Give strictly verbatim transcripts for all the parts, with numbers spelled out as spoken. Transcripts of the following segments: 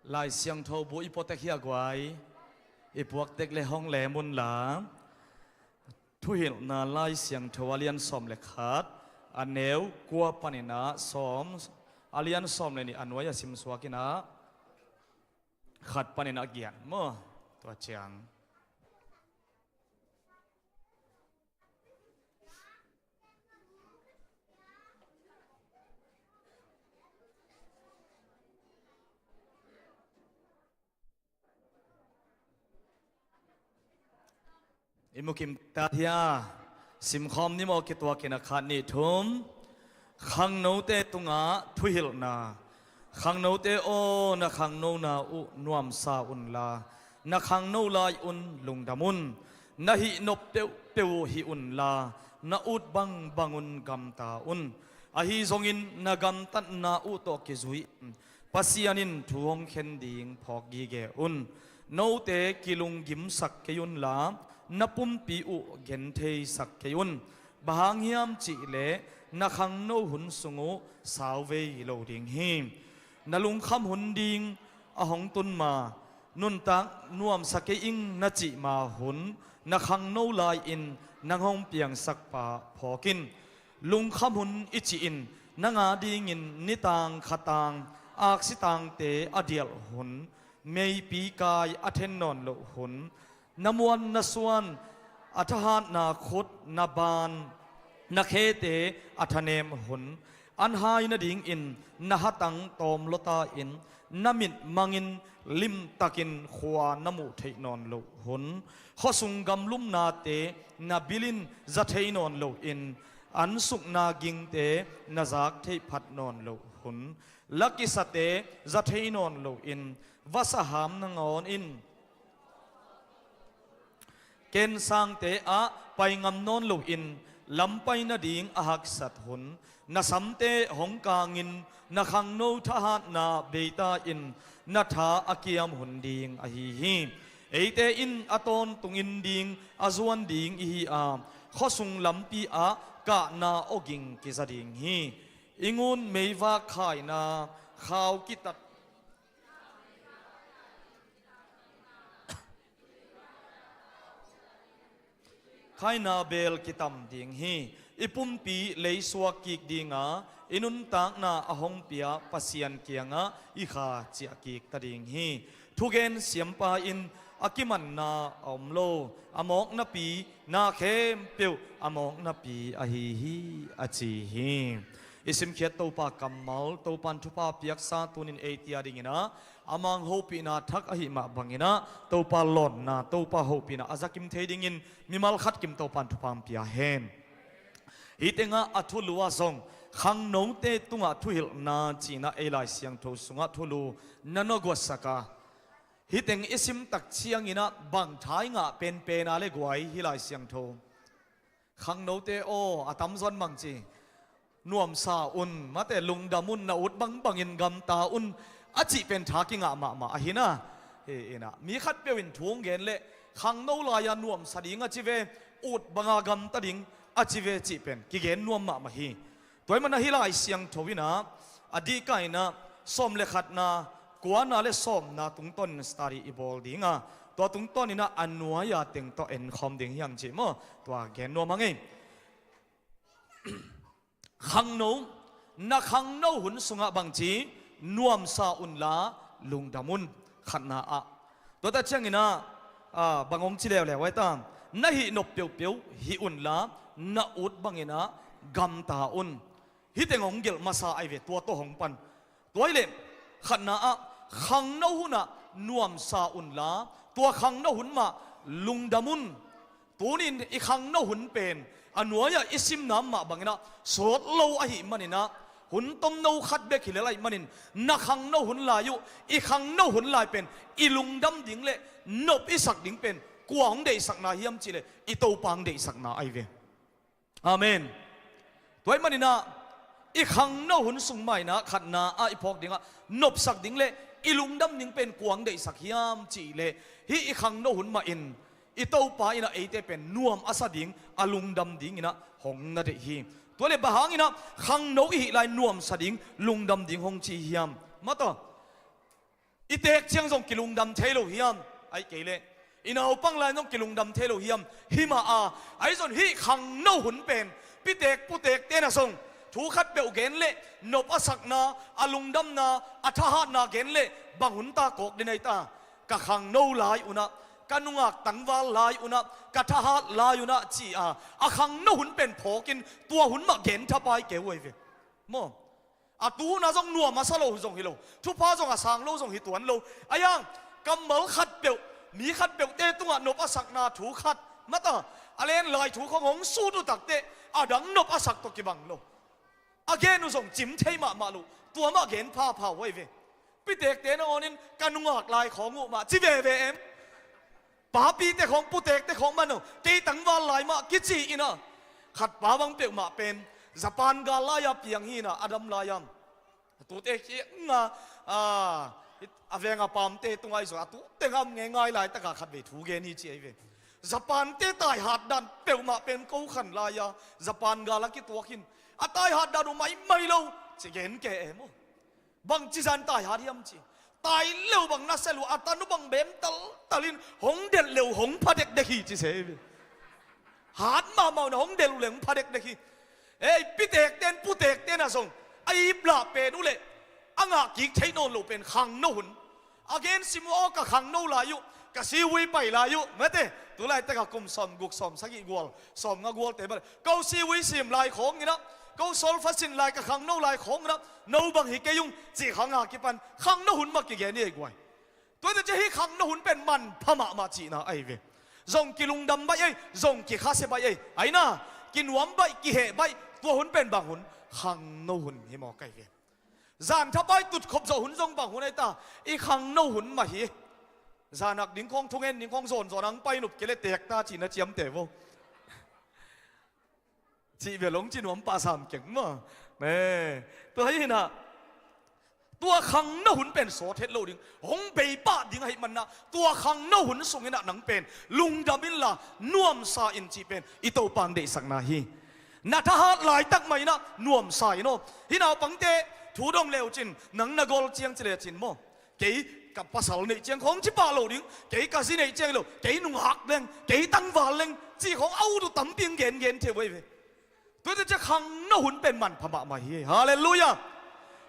Lai Siangtho bu i puaktek hi a guai, i puaktek le hong lem unla. Thuhilhna Lai Siangtho a lian sawm le khat, a neu kua panin ah sawm, a lian sawm le nih a nuai a simsuak in ah khat panin ah giat maw? Tua ciang i mukim ta hia? Simkhawm ni maw? Kituakin a khat nih thum. Khangnote tungah thuhilhna. Khangnote aw, na khangnona uh nuamsa unla, na khangno lai un lungdam un. Na hih nop peuhpeuh uh hih unla, na ut bangbang un gamta un. Ahi zongin na gamtatna uh tawh kizui in Pasian in thu hong khen ding phawk gige un. Note kilunggimsak kei unla, na pumpi uh gentheisak kei un. Bang hang hiam cihleh na khangno hun sung uh sauvei lo ding hi. Na lungkham hun ding a hong tun ma, nuntak nuamsa kei ing na cih ma hun na khangno lai-in nang hong piangsak pa phawk in. Lungkham hun i cih in nang a dingin nitang khatang aksitangte a dialh hun, meipi kai a then nawn loh hun, na muan na suan a thahatna khut, na ban na khete a thanem hun, an hai nadingin na hatang tawm lota in, na mit mangin limtakin khua na muh theih nawn loh hun, khuasung gamlumnate na bilin za thei nawn loin, an sukna gingte na zak theih phat nawn loh hun, la kisate za thei nawn loin, vasa ham nangawn in kensangte ah pai ngam nawn loin, lam pai nading a haksat hun, na samte hong kangin, na khangno thahatna beita in, na tha a kiam hun ding ahi hi. Eite in a tawntungin ding a zuan ding ihi a, khuasung lampi ah kahna awging kiza ding hi. I ngun meivak khaina khau kitat khaina bel kitam ding hi. I pumpi leisuak kik dinga, i nuntakna a hong pia Pasian kiangah i kha ciah kik ta ding hi. Thugen siampa in a kimanna a om lo, a mawknapi na khempeuh a mawknapi ahi hi, a ci hi. I simkhiat Topa kammal, Topan thupha piaksa tunin ei tia dinginah, a mang hopihna thak ahi mah banginah Topa lawnna, Topa hopihna a zakim thei dingin mimal khat kim Topan thupha hong pia hen. Hih tengah a thulu ah zong khangnote tungah thuhilhna cinah ei Lai Siangtho sungah thulu na nuguatsak a, hih teng i simtak cianginah bang tha i ngah penpena le guai hih Lai Siangtho. Khangnote aw, a tamzaw in bang ci, nuamsa un, mate lungdam un, na ut bangbangin gamta un, a cih pen tha kingah mahmah ahi na. Hi inah mi khatpeuh in thu hong gen leh khangno lai-a nuamsa ding a ci ve, ut banga gamta ding a ci ve cih pen kigen nuam mahmah hi. Tua ahih manah hih Lai Siangtho inah a dihkah inah sawm le khatna, kuana le sawmna tungtawnin study i bawl dinga, tua tungtawninah a nuai-a teng tawh enkhawm ding hiang cih maw? Tua gen nuam hang ei. Khangno, na khangno hun sungah bangci, nuamsa unla lungdam un, khatna ah. Tuate cianginah, ah, bang hong ci leuleu ai ta, na hih nop peuhpeuh hih unla, na ut banginah gamta un. Hih teng hong gelh masa ai ve, tua tawh hong pan. Tua hileh khatna ah khangno hunah nuamsa unla, tua khangno hun mah lungdam un. Tunin i khangno hun pen a nuai-ah i simna mah banginah sawt lo ahih maninah, hun tomno khat bek hi lel ahih manin, na khangno hun lai uh, i khangno hun lai pen i lungdam ding le nop i sak ding pen kua hong deihsakna hiam cihleh i Topa hong deihsakna ai ve. Amen. Tua ahih maninah i khangno hun sung mah inah khatna ah i phawk dingah nopsak ding le i lungdam ding pen kua hong deihsak hiam cihleh hih i khangno hun mahin i Topa inah eite pen nuam a sa ding, a lungdam dinginah hong na deih hi. Tua le bang hanginah khangno i hih lai nuamsa ding, lungdam ding hong ci hiam? Mataw. I teek ciang zong kilungdam thei lo hiam? Ahih kei leh i naupang lai zong kilungdam thei lo hiam? Hi mah a, ahi zong hih khangno hun pen pitek putekte na zong thu khat peuh gen leh nop a sakna, a lungdamna, a thahatna gen leh bang hun ta kawk ding ahi ta? Ka khangno lai unah, ka nungak tangval lai unah, ka thahat lai unah ci a, a khangno hun pen phawkin tua hun mah gen thapai kei uh ahi ve. Maw? A tu hun a zong nuam a sa lo zong hi lo, thupha zong a sang lo zong hi tuan lo. Ahi hang kammal khat peuh, mi khat peuhte tungah nop a sakna thu khat mata a len lai thu khong hong sut uh takteh a dang nop a sak tawh kibang lo. A gen uh zong cim thei mahmah lo, tua mah gen phapha uh ahi ve. Pitekte na awnin ka nungak lai khawng uh mah ci veve em? Papite khawng, putekte khawng man uh, kei tangval lai mah kici inah, khat pa bang peuhmah pen Japan gal lai-a piang hi inah, a dam lai-a. Tute kianga, a, a veng a pamte tungai zaw a tute ngam ngei ngai laitaka khat vei thu gen hi ci ahi ve. Japan-te taihat dan peuhmah pen ko khan lai-a Japan gal a kituak hin, a taihat dan uh maimai lo ci gen ke e maw? Bangci zan taihat hiam ci. Tai leu bang na sel uh a tan uh bang bem taltal in hong delh leu hong pha dekdek hi ci se hi ve. Hat mahmah uh na hong delh uh le hong pha dekdek hi. Ei, pitekten putekten a zong a iplah pen uh leh a ngah kik thei nawn lo pen khangno hun. A gen sim uh aw, ka khangno lai uh, ka siwui pai lai uh mate. Tulaitak a kum sawm guk, sawm sagih gual, sawm nga gualte bal ko siwui sim lai khawng inah, ko solfa sin lai, ka khangno lai khawng inah, no bang hi kei ung cih khang a kipan khangno hun mah kigen hi ei guai. Tuate cia hih khangno hun pen manpha mahmah cihna ahi ve. Zong kilungdam baih ei, zong kikhase baih ei. Aina, kinuam baih, kiheh baih, tua hun pen bang hun? Khangno hun hi mawk ahi ve. Zan thapai tutkhop zawh hun zong bang hun ahi ta? I khangno hun mah hi. Zanak ding khawng, thungen ding khawng zawnzawn ang pai nup kei le teek ta cihna ciamte vo. Cih bel hong ci nuam pah sam keng maw? Ne, tua hi inah, tua khangno hun pen sawt het lo ding, hong bei pah ding ahih manah tua khangno hun sung inah nang pen lungdam inla nuamsa in cih pen i Topa deihsakna hi. Na thahat laitak mah inah nuamsa in aw. Hih naupangte thu dong leu cin, nang na gol ciang ci le cin maw? Kei ka pasal neih ciang khawng ci pah lo ding, kei ka zi neih ciang lo, kei nungak leng, kei tangval leng cih khawng a ut uh tampi ang gengen thei uh ahi ve. Tuate cia khangno hun pen manpha mahmah hi. Halleluiah.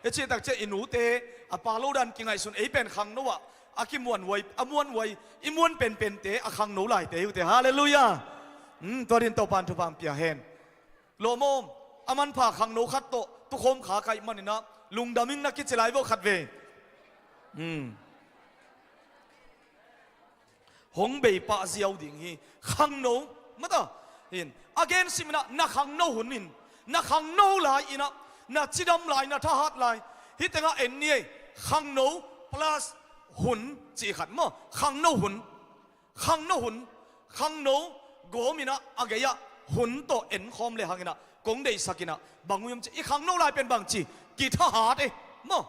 Hi cihtak cia i nute a pa lo dan kingaihsun, ei pen khangno ah a kimuan huai, a muan huai, i muan penpente a khangno laite hi uh teh. Halleluiah. Hmm, tua din Topan thupha ang pia hen. Lawm aw, a manpha khangno khat tawh tukhawm kha ka hih man inah lungdam ing na kici lai vo khat vei. Hmm. Hong bei pah ziau ding hi. Khangno mata in a gen sim inah, na khangno hun in, na khangno lai inah, na cidam lai, na thahat lai. Hih tengah en ni ei, khangno plus hun cih khat maw? Khangno hun. Khangno hun, khangno gawm inah a gei-ah hun tawh enkhawm le hang inah kong deihsak inah bang uh hiam ci, i khangno lai pen bangci, kithahat e maw?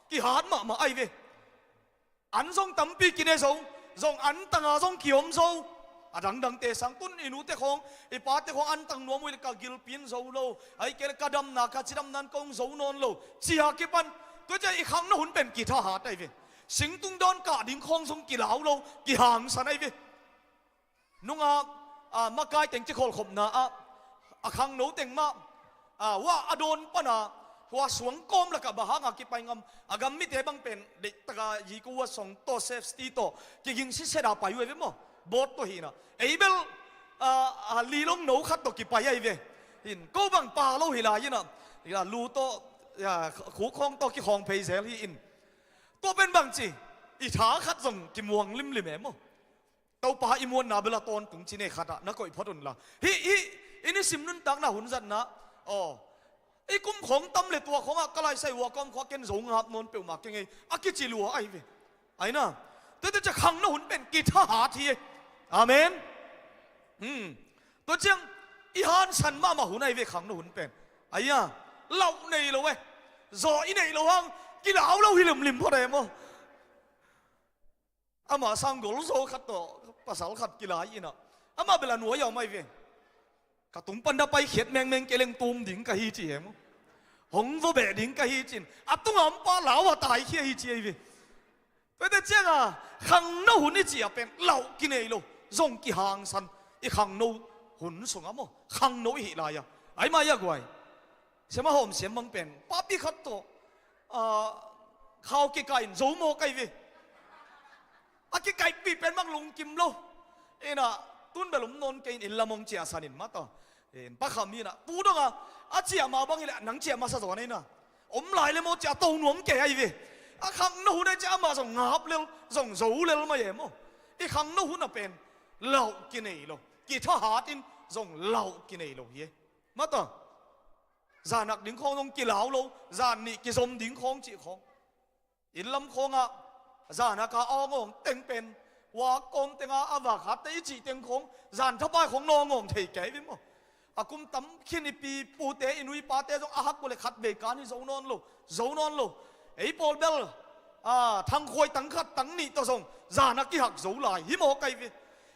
Kihat mahmah ahi ve. An zong tampi kine zo, zong antanga zong kiom zo. A dangdangte sang tun i nute khawng, i pate khawng antang nuam uh le ka gilpi in zo lo, ahih kei le ka damna, ka cidamna in kong zo nawn lo ci a kipan. Tua cia i khangno hun pen kithahat ahi ve. Singtung dawn kah ding khawng zong kilau lo, kihangsan ahi ve. Nungah, a, makai teng kikholhkhopna ah a khangno teng mah, a, hua a dawn pana hua suang kawm lakah bang hanga kipai ngam, a gam mite bang pen deihtaka yiku hua song tawh safety tawh kiging siset a pai uh ahi ve maw? Boat tawh hi inah, ei bel, a, a, lilong no khat tawh kipai ahi ve. Hin ko bang pa lo hi lai inah, a, lu tawh, a, khuk khawng tawh kikhawng phei zel hi in. Tua pen bangci, i tha khat zong kimuang limlim e maw? Topa i muanna bel a tawntung ci ne khat ah na koih phot unla. Hih, hih i nisim nuntakna hun zatna, aw, i kum khawng tam le tua khawngah ka laisai hua kawm khawng ken zo ngap nawn peuhmah keng ei a kici lua ahi ve. Aina, tuate cia khangno hun pen kithahat hi ei. Amen. Hmm. Tua ciang i hansan mahmah hun ahi ve khangno hun pen. Aia, lauh nei lo e. Zaw i neih loh hang kilau lo hi limlim phot e maw? Amah sang golzaw khat tawh pasal khat kilai inah, amah bel a nuai a om ahi ve. Ka tung pan da paikhiat mengmeng kei leng tum ding ka hi ci e maw? Hong vua beh ding ka hi ci-in a tunga om pa lau a taikhia hi ci ahi ve. Tuate cianga khangno hun i cih a pen lauh kinei lo, zong kihangsan. I khangno hun sungah maw, khangno i hih lai-a, ai mai a guai. Siamah hawm siam mang pen papi khat tawh, ah, khau kikaih in zo maw kai ve. A kikaihpih pen mang lungkim lo. Ina, tun bel om nawn kei in, inn lam hong ciahsan in mata. In pakham ina, tu donga a ciah mah bang hileh nang ciah masa zaw na ina. Om lai le maw ciah to nuam kei ai ve. A khangno hun ai ciah amah zong ngap lel, zong zo lel mai e maw. I khangno hun a pen lauh kinei lo, kithahat in zong lauh kinei lo hi e. Mata, zan hak ding khawng zong kilau lo, zan nih kizom ding khawng cih khawng. Inn lam khawngah zan hak a awngawng teng pen, hua kawm tenga a vak hatte i cih teng khawng, zan thapai khawng nawngawng thei kei ve maw. A kum tam khin i pi pute, i nu i pate zong a hak uh le khat vei kan hi zo nawn lo, zo nawn lo. Ei pawl bel, a, thangkhuai tang khat tang nih tawh zong zan a kihak zo lai hi maw kai ve.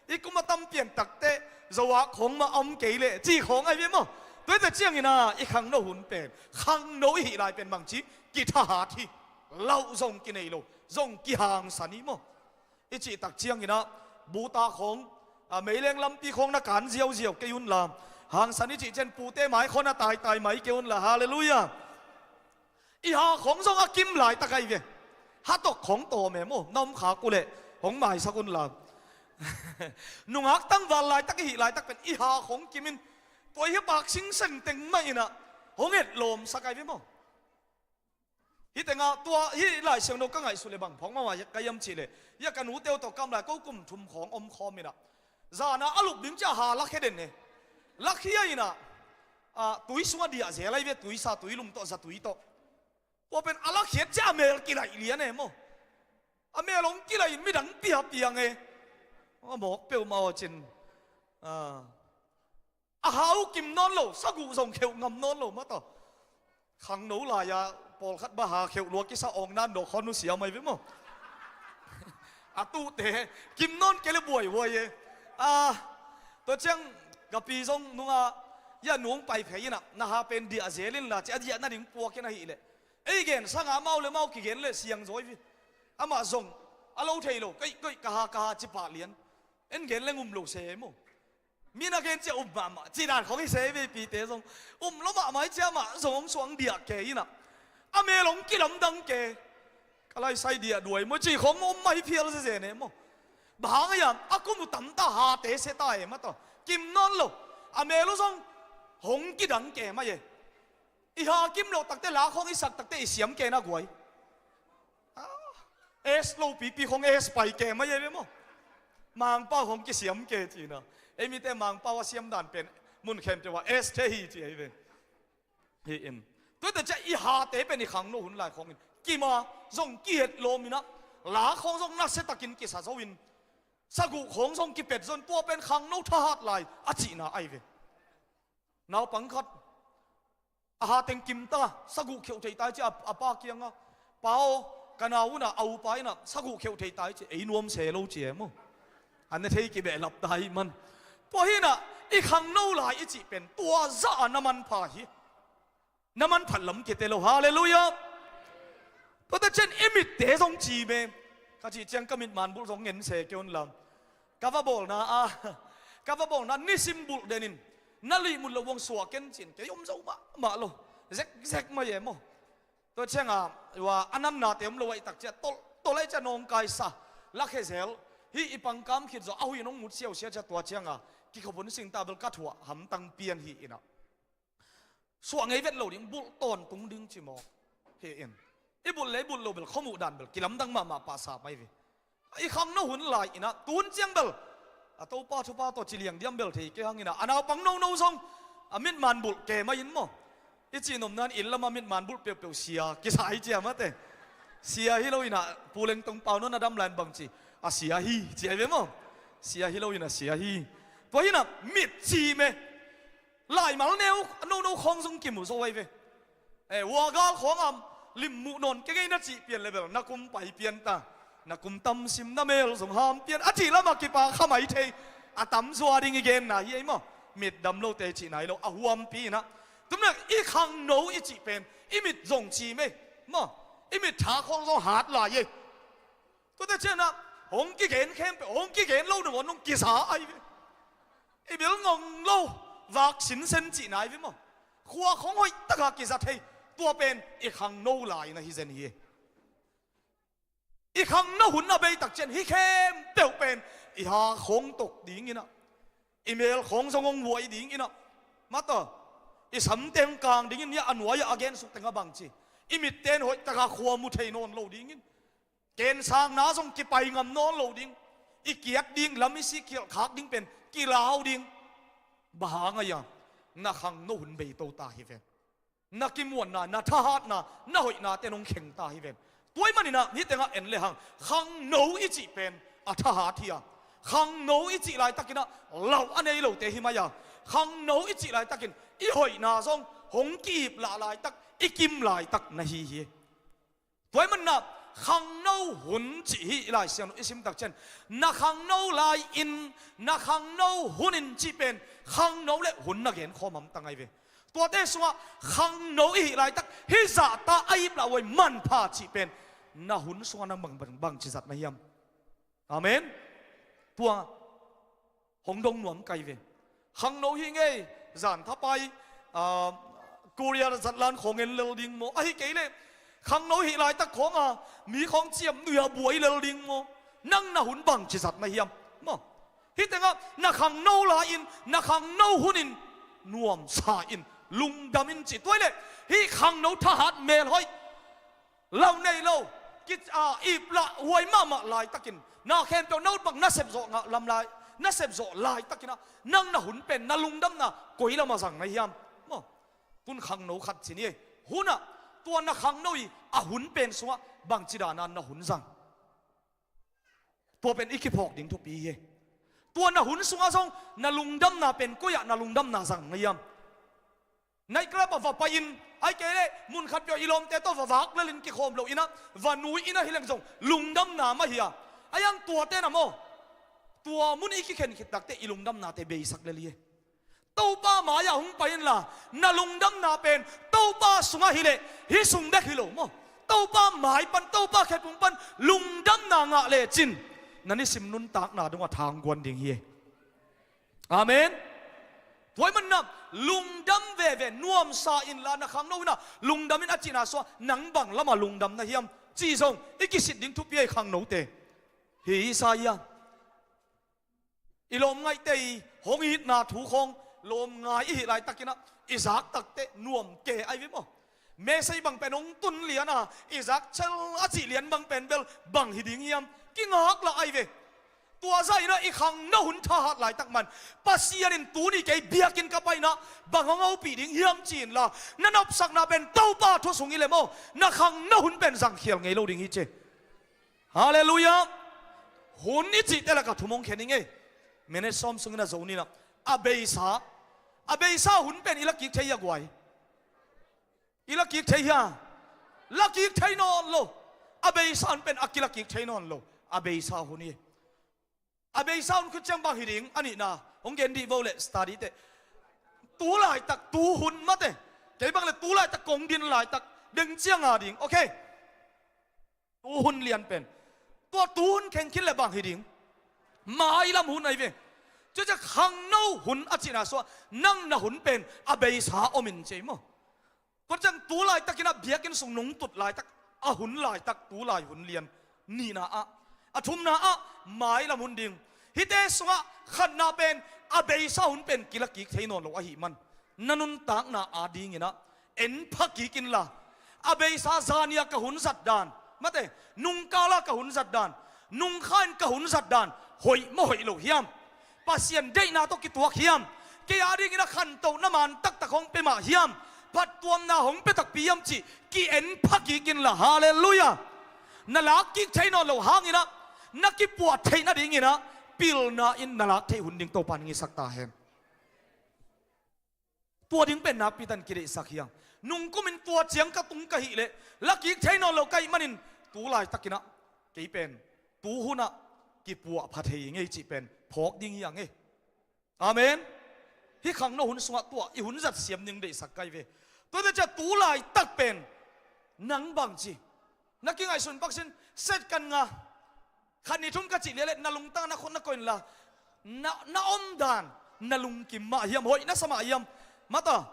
I kum a tam pian takteh zo a khawng mah a om kei leh cih khawng ai ve maw. Tuate ciangina i khangno hun pen, khangno i hih lai pen bangci, kithahat hi. Lauh zong kinei lo, zong kihangsan hi maw. I cih tak ciangina buta khawng, a, meileng lampi khawng na kan ziauziau kei unla, hangsan i cih cian pute mai khawng na taitai mai kei unla. Halleluiah. I ha khawng zong a kim laitak ai ve. Ha tawk khawng tawm e maw, na om khak uh leh hong maisak unla. Nungak tangval laitak i hih laitak pen i ha khawng kimin, tua i ha pak singseng teng mah inah hong etlawmsak ai ve maw. Hih tengah tua hih Lai Siangtho ka ngaihsut le bang phawk mahmah ka hiam cihleh, hih a ka nute uh tawh kam lai ko kum thum khawng om khawm inah, zana a lup ding ciah ha lakhia den e. Lakhia inah, a, tui sungah diah zel ai ve, tuisa tuilum tawh zatui tawh. Tua pen a lakhiat ciah a mel kilaih lian e maw. A mel hong kilaih in midang piapiang e. A mawk peuhmah aw cin. A, a hau kim nawn lo, saguh zong kheuh ngam nawn lo mah tawh. Khangno lai-a pawlkhat bang ha kheuh lua kisa awng nan dawh khawn nusia mai ve maw. A tuhte kim nawn kei le buaihuai e. A, tua ciang ka pi zong nungah, hih a nung pai phei inah, na ha pen diah zel inla ci a, diah nading puak in ahih leh, ei gen sangah mau le mau kigen le siang zaw hi. Amah zong a lo thei lo, koih koih ka ha ka ha ci pah lian. En gen leng um lo se maw. Mi na gen ciah um mahmah ci dan khawng hi se, vei pite zong um lo mahmah hi ciah mah zong hong suang diah ke inah, a mel hong kilamdang ke. Ka laisai diah duai maw ci khawng om mah hi phial zezen e maw. Bang hang hiam, a kum uh tamta hate se ta e mah tawh. Kim nawn lo, a mel uh zong hong kidang ke mah e. I ha kim loh takte la khawng i sak takte i siam ke na guai. A, es lo pipi khawng es pai ke mai ai ve maw. Mangpau khawng kisiam ke cina. Ei mite Mangpau a siam dan pen mun khempeuh a es the hi ci ai ve. Hi in, tuate ciah i hate pen i khangno hun lai khawngin kima zong kihet lawm inah, la khawng zong nasia takin kisa zo in, saguh khawng zong kipet zo in, tua pen khangno thahat lai a cihna ai ve. Naupang khat a ha teng kimta, saguh kheuh thei tai ci a, a pa kiangah, "Pa aw, ka nau unah a upa inah saguh kheuh thei tai ci, ei nuam se lo ci e maw." A ne thei kibehlap ta hi man. Tua hinah i khangno lai i cih pen tua zah a na manpha hi. Na manphat lam kite lo. Halleluiah. Tuate cian i mitte zong cim e. Ka cih ciang ka mit manbulh zong ngen se kei un lam. Ka va bawlna a, ka va bawlna nisim bulh denin, na lihmut loh uang suah ken cin, kei om zo mahmah lo. Zekzek mai e maw. Tua cianga, ua, a namnate om lo ahih tak ciah, tol, tol ahih ciah nawngkaisa, lakhia zel. Hih i pangkam khit zawh, a huih in hong mut siausia ciah tua cianga, kikhop hun singta bel ka thuah hamtang pian hi inah. Suah ngei vet lo ding, bulh tawntung ding ci mawk. Hi in. I bulh le i bulh lo bel, khuamuh dan bel kilamdang mahmah pahsa mai ve. I khangno hun lai inah, tun ciang bel a Topa thupha tawh ci liang diam bel thei kei hang inah, a naupang nono zong a mit manbulh ke mai in maw. I cih nopna in inn lamah mit manbulh peuhpeuh sia kisa hi cia mate. Sia hi lo inah, Pu Leng Tong Pau nawn a dam lai in bang ci, a sia hi ci ai ve maw. Sia hi lo inah sia hi. Tua hinah mit cim e. Laimal neu nono khawng zong kimu zo ai ve. E, uagal khawng am, limmuh nawn kei ngei na cih pian le bel, na kum pai pian ta, na kum tam sim na mel zong ham pian, a cih lamah kipa kha mai thei. A tam zua ding i genna hi ei maw. Mit dam lote cihna hi lo, a huampi inah. Tumnak i khangno i cih pen i mit zong cim e maw. I mit tha khawng zong hat lai ei. Tuate cianah hong kigen khempeuh, hong kigen lo nangawn hong kiza ahi ve. I bil ngong lo, vak sinsen cihna ahi ve maw? Khua khong hoih taka kiza thei, tua pen i khangno lai na hi zen hi. I khangno hun a bei tak cian hih khempeuh pen i ha khong tok dinginah, i mel khong zong hong vuai dinginah, mataw, i samteng kang dingin, a nuai-ah a gensuk tengah bangci, i mitten hoih taka khua mu thei nawn lo dingin, kensangna zong kipai ngam nawn lo ding, i kiat ding, lam i sik khialh khak ding pen kilau ding. Bang hang a hia? Na khangno hun bei to ta hi ven. Na kimuanna, na thahatna, na hoihnate nong kheng ta hi ven. Tua ahih maninah hih tengah en lehang, khangno i cih pen a thahat hi a, khangno i cih laitakinah lauh a nei lote hi mai a, khangno i cih laitakin i hoihna zong hong ki-ip lah laitak, i kim laitak na hi hi. Tua ahih maninah khangno hun cih hih i Lai Siangtho i sim tak cian, na khangno lai-in, na khangno hunin cih pen khangno le hun na genkhawm hamtang ahi ve. Tuate sungah khangno i hih laitak, hih zahta a iplah huai manpha cih pen na hun sungah nang bang, bang, bangci zat na hiam? Amen. Tua hong dong nuam kai ve. Khangno hi ngei, zan thapai, ah, Korea zatlan khawng en lel ding maw? Ahi kei leh khangno hih laitak khawng a, mi khawng ciam nuih a buai lel ding maw? Nang na hun bangci zat na hiam? Maw? Hih tengah na khangno lai-in, na khangno hunin nuamsa in, lungdam in ci. Tua ahih leh hih khangno thahat melhoih, lau nei lo, ki, a, iplah huai mahmah laitakin, na khempeuh na ut bang na sepzawh ngah lam lai, na sepzawh laitakinah nang na hun pen na lungdamna koi lamah zang na hiam? Maw? Tun khangno khat ci ni ei. Hunah tua na khangno i a hun pen sungah bangci dana na hun zang? Tua pen i kiphawk ding thupi hi. Tua na hun sungah zong na lungdamna pen koi-ah na lungdamna zang na hiam? Night club ah va pai-in, ahi kei leh mun khatpeuh i lawmte tawh va vak lelin kikhawm loinah va nui-in ahi leng zong lungdamna mah hi a. Ahi hang tuate na maw, tua mun i kikhen khit takte i lungdamnate beisak lel hi. Topa mai-ah hong pai inla, na lungdamna pen Topa sungah hileh, hih sung bek hi lo maw, Topa mai pan, Topa khetung pan lungdamna ngah lecin na nisim nuntakna dongah thangguan ding hi. Amen. Tua ahih maninah lungdam veve, nuamsa inla, na khangno inah lungdam in a cihna sungah nang bang lamah lungdam na hiam cih zong i kisit ding thupi ahi khangnote. Hi Isaiah, i lawmngaihte i hong itna thu khawng lawmngai i hih laitakinah i zak takte nuam ke ahi ve maw? Message bang pen hong tun liana i zak chel a cih lian bang pen bel bang hi ding hiam? Kingak lah ahi ve. Tua zahinah i khangno hun thahat laitak man Pasian in tuni kei biakinn ka painah bang hong hopih ding hiam ci inla, na nopsakna pen Topa thu sung hi leh maw, na khangno hun pen zangkhial ngei lo ding hi ci. Halleluiah. Hun i cihte lakah thu mong khen hi ngei. Minute sawm sungin a zo ninah, a beisa, a beisa hun pen i lakik thei hia guai? I lakik thei hia? Lakik thei nawn lo. A beisa hun pen a kilakik thei nawn lo. A beisa hun hi. A beisa hun khut ciang bang hi ding a nihna hong gen dih vo le study teh. Tu laitak, tu hun mate. Kei bang le tu laitak kong din laitak deng cianga ding. Okay. Tu hun lian pen, tua tu hun kheng khin le bang hi ding? Mailam hun ahi ve. Cuciah khangno hun a cihna sungah nang na hun pen a beisa om in ci ei maw? Tua ciang tu laitakinah biakinn sung nong tut laitak, a hun laitak, tu lai hun lian nihna ah, a thumna ah mailam hun ding. Hihte sungah khatna pen a beisa hun pen kilakik thei nawn lo ahih man, na nuntakna adinginah en pha kik inla, a beisa zania ka hun zat dan, mate, nungkala ka hun zat dan, nungkha in ka hun zat dan hoih maw hoih lo hiam? Pasian deihna tawh kituak hiam? Kei adingin a khantohna man taktak hong pia mah hiam? Phattuamna hong pia takpi hiam cih ki-en pha kik inla, halleluiah. Na lak kik thei nawn lo hanginah, na kipuah theih nadinginah pilna in na lak theih hun ding Topa in hong hisak ta hen. Tua ding pen nakpi takin kideihsak hiang. Nungkumin tua ciang ka tung ka hih leh lakik thei nawn lo ka hih manin tu laitakinah kei pen tu hunah kipuah pha thei ngei cih pen phawk ding hiang ei. Amen. Hih khangno hun sungah tua i hun zat siam ding deihsak ka hi ve. Tuate ciah tu laitak pen nang bangci na kingaihsun paksin, set kan nga, Khat nih thum ka cih leh leh na lungtang na khut na koih inla, na, na omdan na lungkim mah hiam, hoih na sa mah hiam? Mata,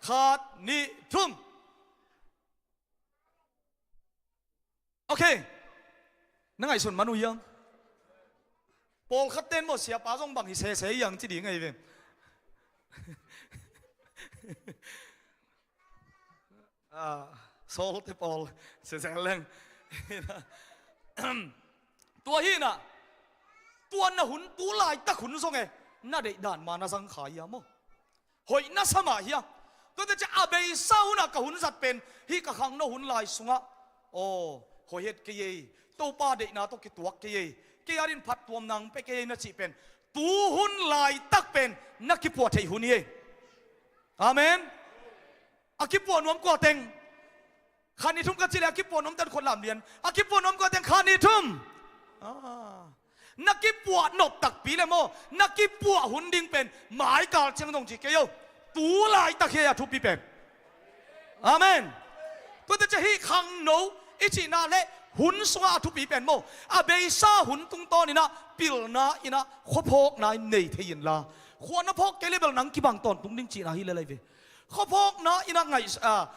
khat nih thum. Ok. Na ngaihsun man uh hiam? Pawlkhat ten maw, siapa zong bang hi sese hiang ci ding ahi ve. Ah, Saul te pawl sese leng. Tua hi na, tua na hun, tu laitak hun zong e, na deih dan ma na zang kha hiam maw? Hoih na sa mah hiam? Tuate ciah a beisa hunah ka hun zat pen hih ka khangno hun lai sungah, aw, hoih het kei ei, Topa deihna tawh kituak kei ei, kei adin phattuamna hong pia kei ei na cih pen tu hun laitak pen na kipuah theih hun hi ei. Amen. A kipuah nuam kua teng? Khat nih thum ka cih leh a kipuah nuam ten khut lam lian. A kipuah nuam kua teng? Khat nih thum. Ah. Na kipuah nop takpi le maw, na kipuah hun ding pen maikal ciang dong ci kei o. Tu laitak hi a thupi pen. Amen. Tuate ciah hih khangno i cihna le hun sungah a thupi pen maw, a beisa hun tungtawn inah pilna inah khuaphawkna in nei thei inla, khua na phawk kei le bel nang kibang tawntung ding cihna hi le lai ve. Khuaphawkna inah ngaih, ah,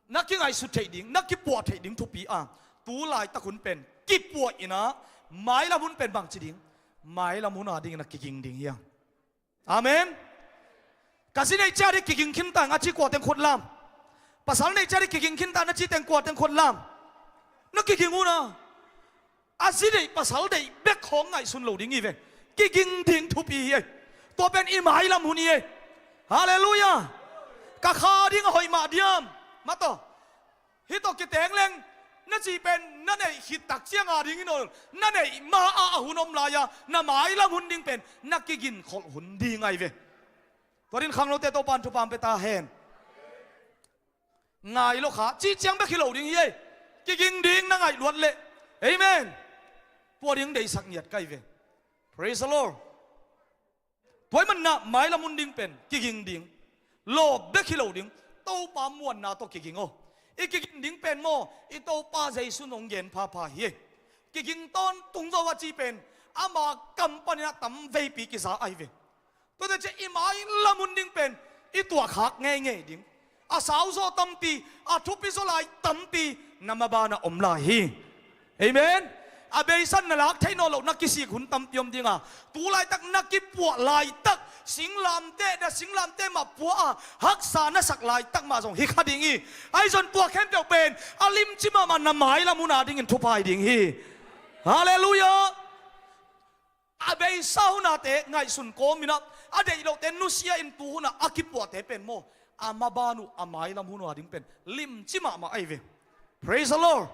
na kingaihsut theih ding, na kipuah theih ding thupi a, tu laitak hun pen kipuah inah, mailam hun pen bangci ding, mailam hun a dingin a kiging ding hi a. Amen. Ka zi neih ciat ding kiging khinta ing a ci kua teng khut lam. Pasal neih ciat ding kiging khinta na ci teng kua teng khut lam. Na kiging un a. A zi deih pasal deih bek khawng ngaihsun lo ding hi ve. Kiging ding thupi hi ei. Tua pen i mailam hun hi ei. Halleluiah. Ka kha ding a hoih mah diam? Mataw. Hih tawh kiteng leng na cih pen na neih khit tak ciang a dingin aw, na neih ma-ah a hun om lai-a na mailam hun ding pen na kiginkholh hun ding ahi ve. Tua din khangnote Topan thupha hong pia ta hen. Ngai lo kha cih ciang bek hi lo ding hi ei. Kiging ding na ngaih luat leh. Amen. Tua ding deihsak ngiat ka hi ve. Praise the Lord. Tua ahih manin ah mailam hun ding pen kiging ding, lawp bek hi lo ding, Topa muanna tawh kiging aw. I kiging ding pen maw, i Topa Jesu in hong gen phapha hi. Kiging tawntung zo a ci pen ama kam panin ah tamveipi kiza ahi ve. Tuate ciah i mailam hun ding pen i tuahkhak ngeingei ding. A sauzaw tampi, a thupi zaw lai tampi na maban ah om lai hi. Amen. A beisa in na lak theih nawn loh na kisik hun tampi om ding a, tu laitak na kipuah laitak, singlamteh, na singlamteh mah puah a haksa na sak laitak mah zong hi kha ding hi. Ahi zong tua khempeuh pen a limci mahmah na mailam hun a dingin thupha hi ding hi. Halleluiah. A beisa hun a te ngaihsun kawm in ah, a deih loh te nusia in tu hun a a kipuahte pen maw, a maban uh a mailam hun uh a ding pen limci mahmah ahi ve. Praise the Lord.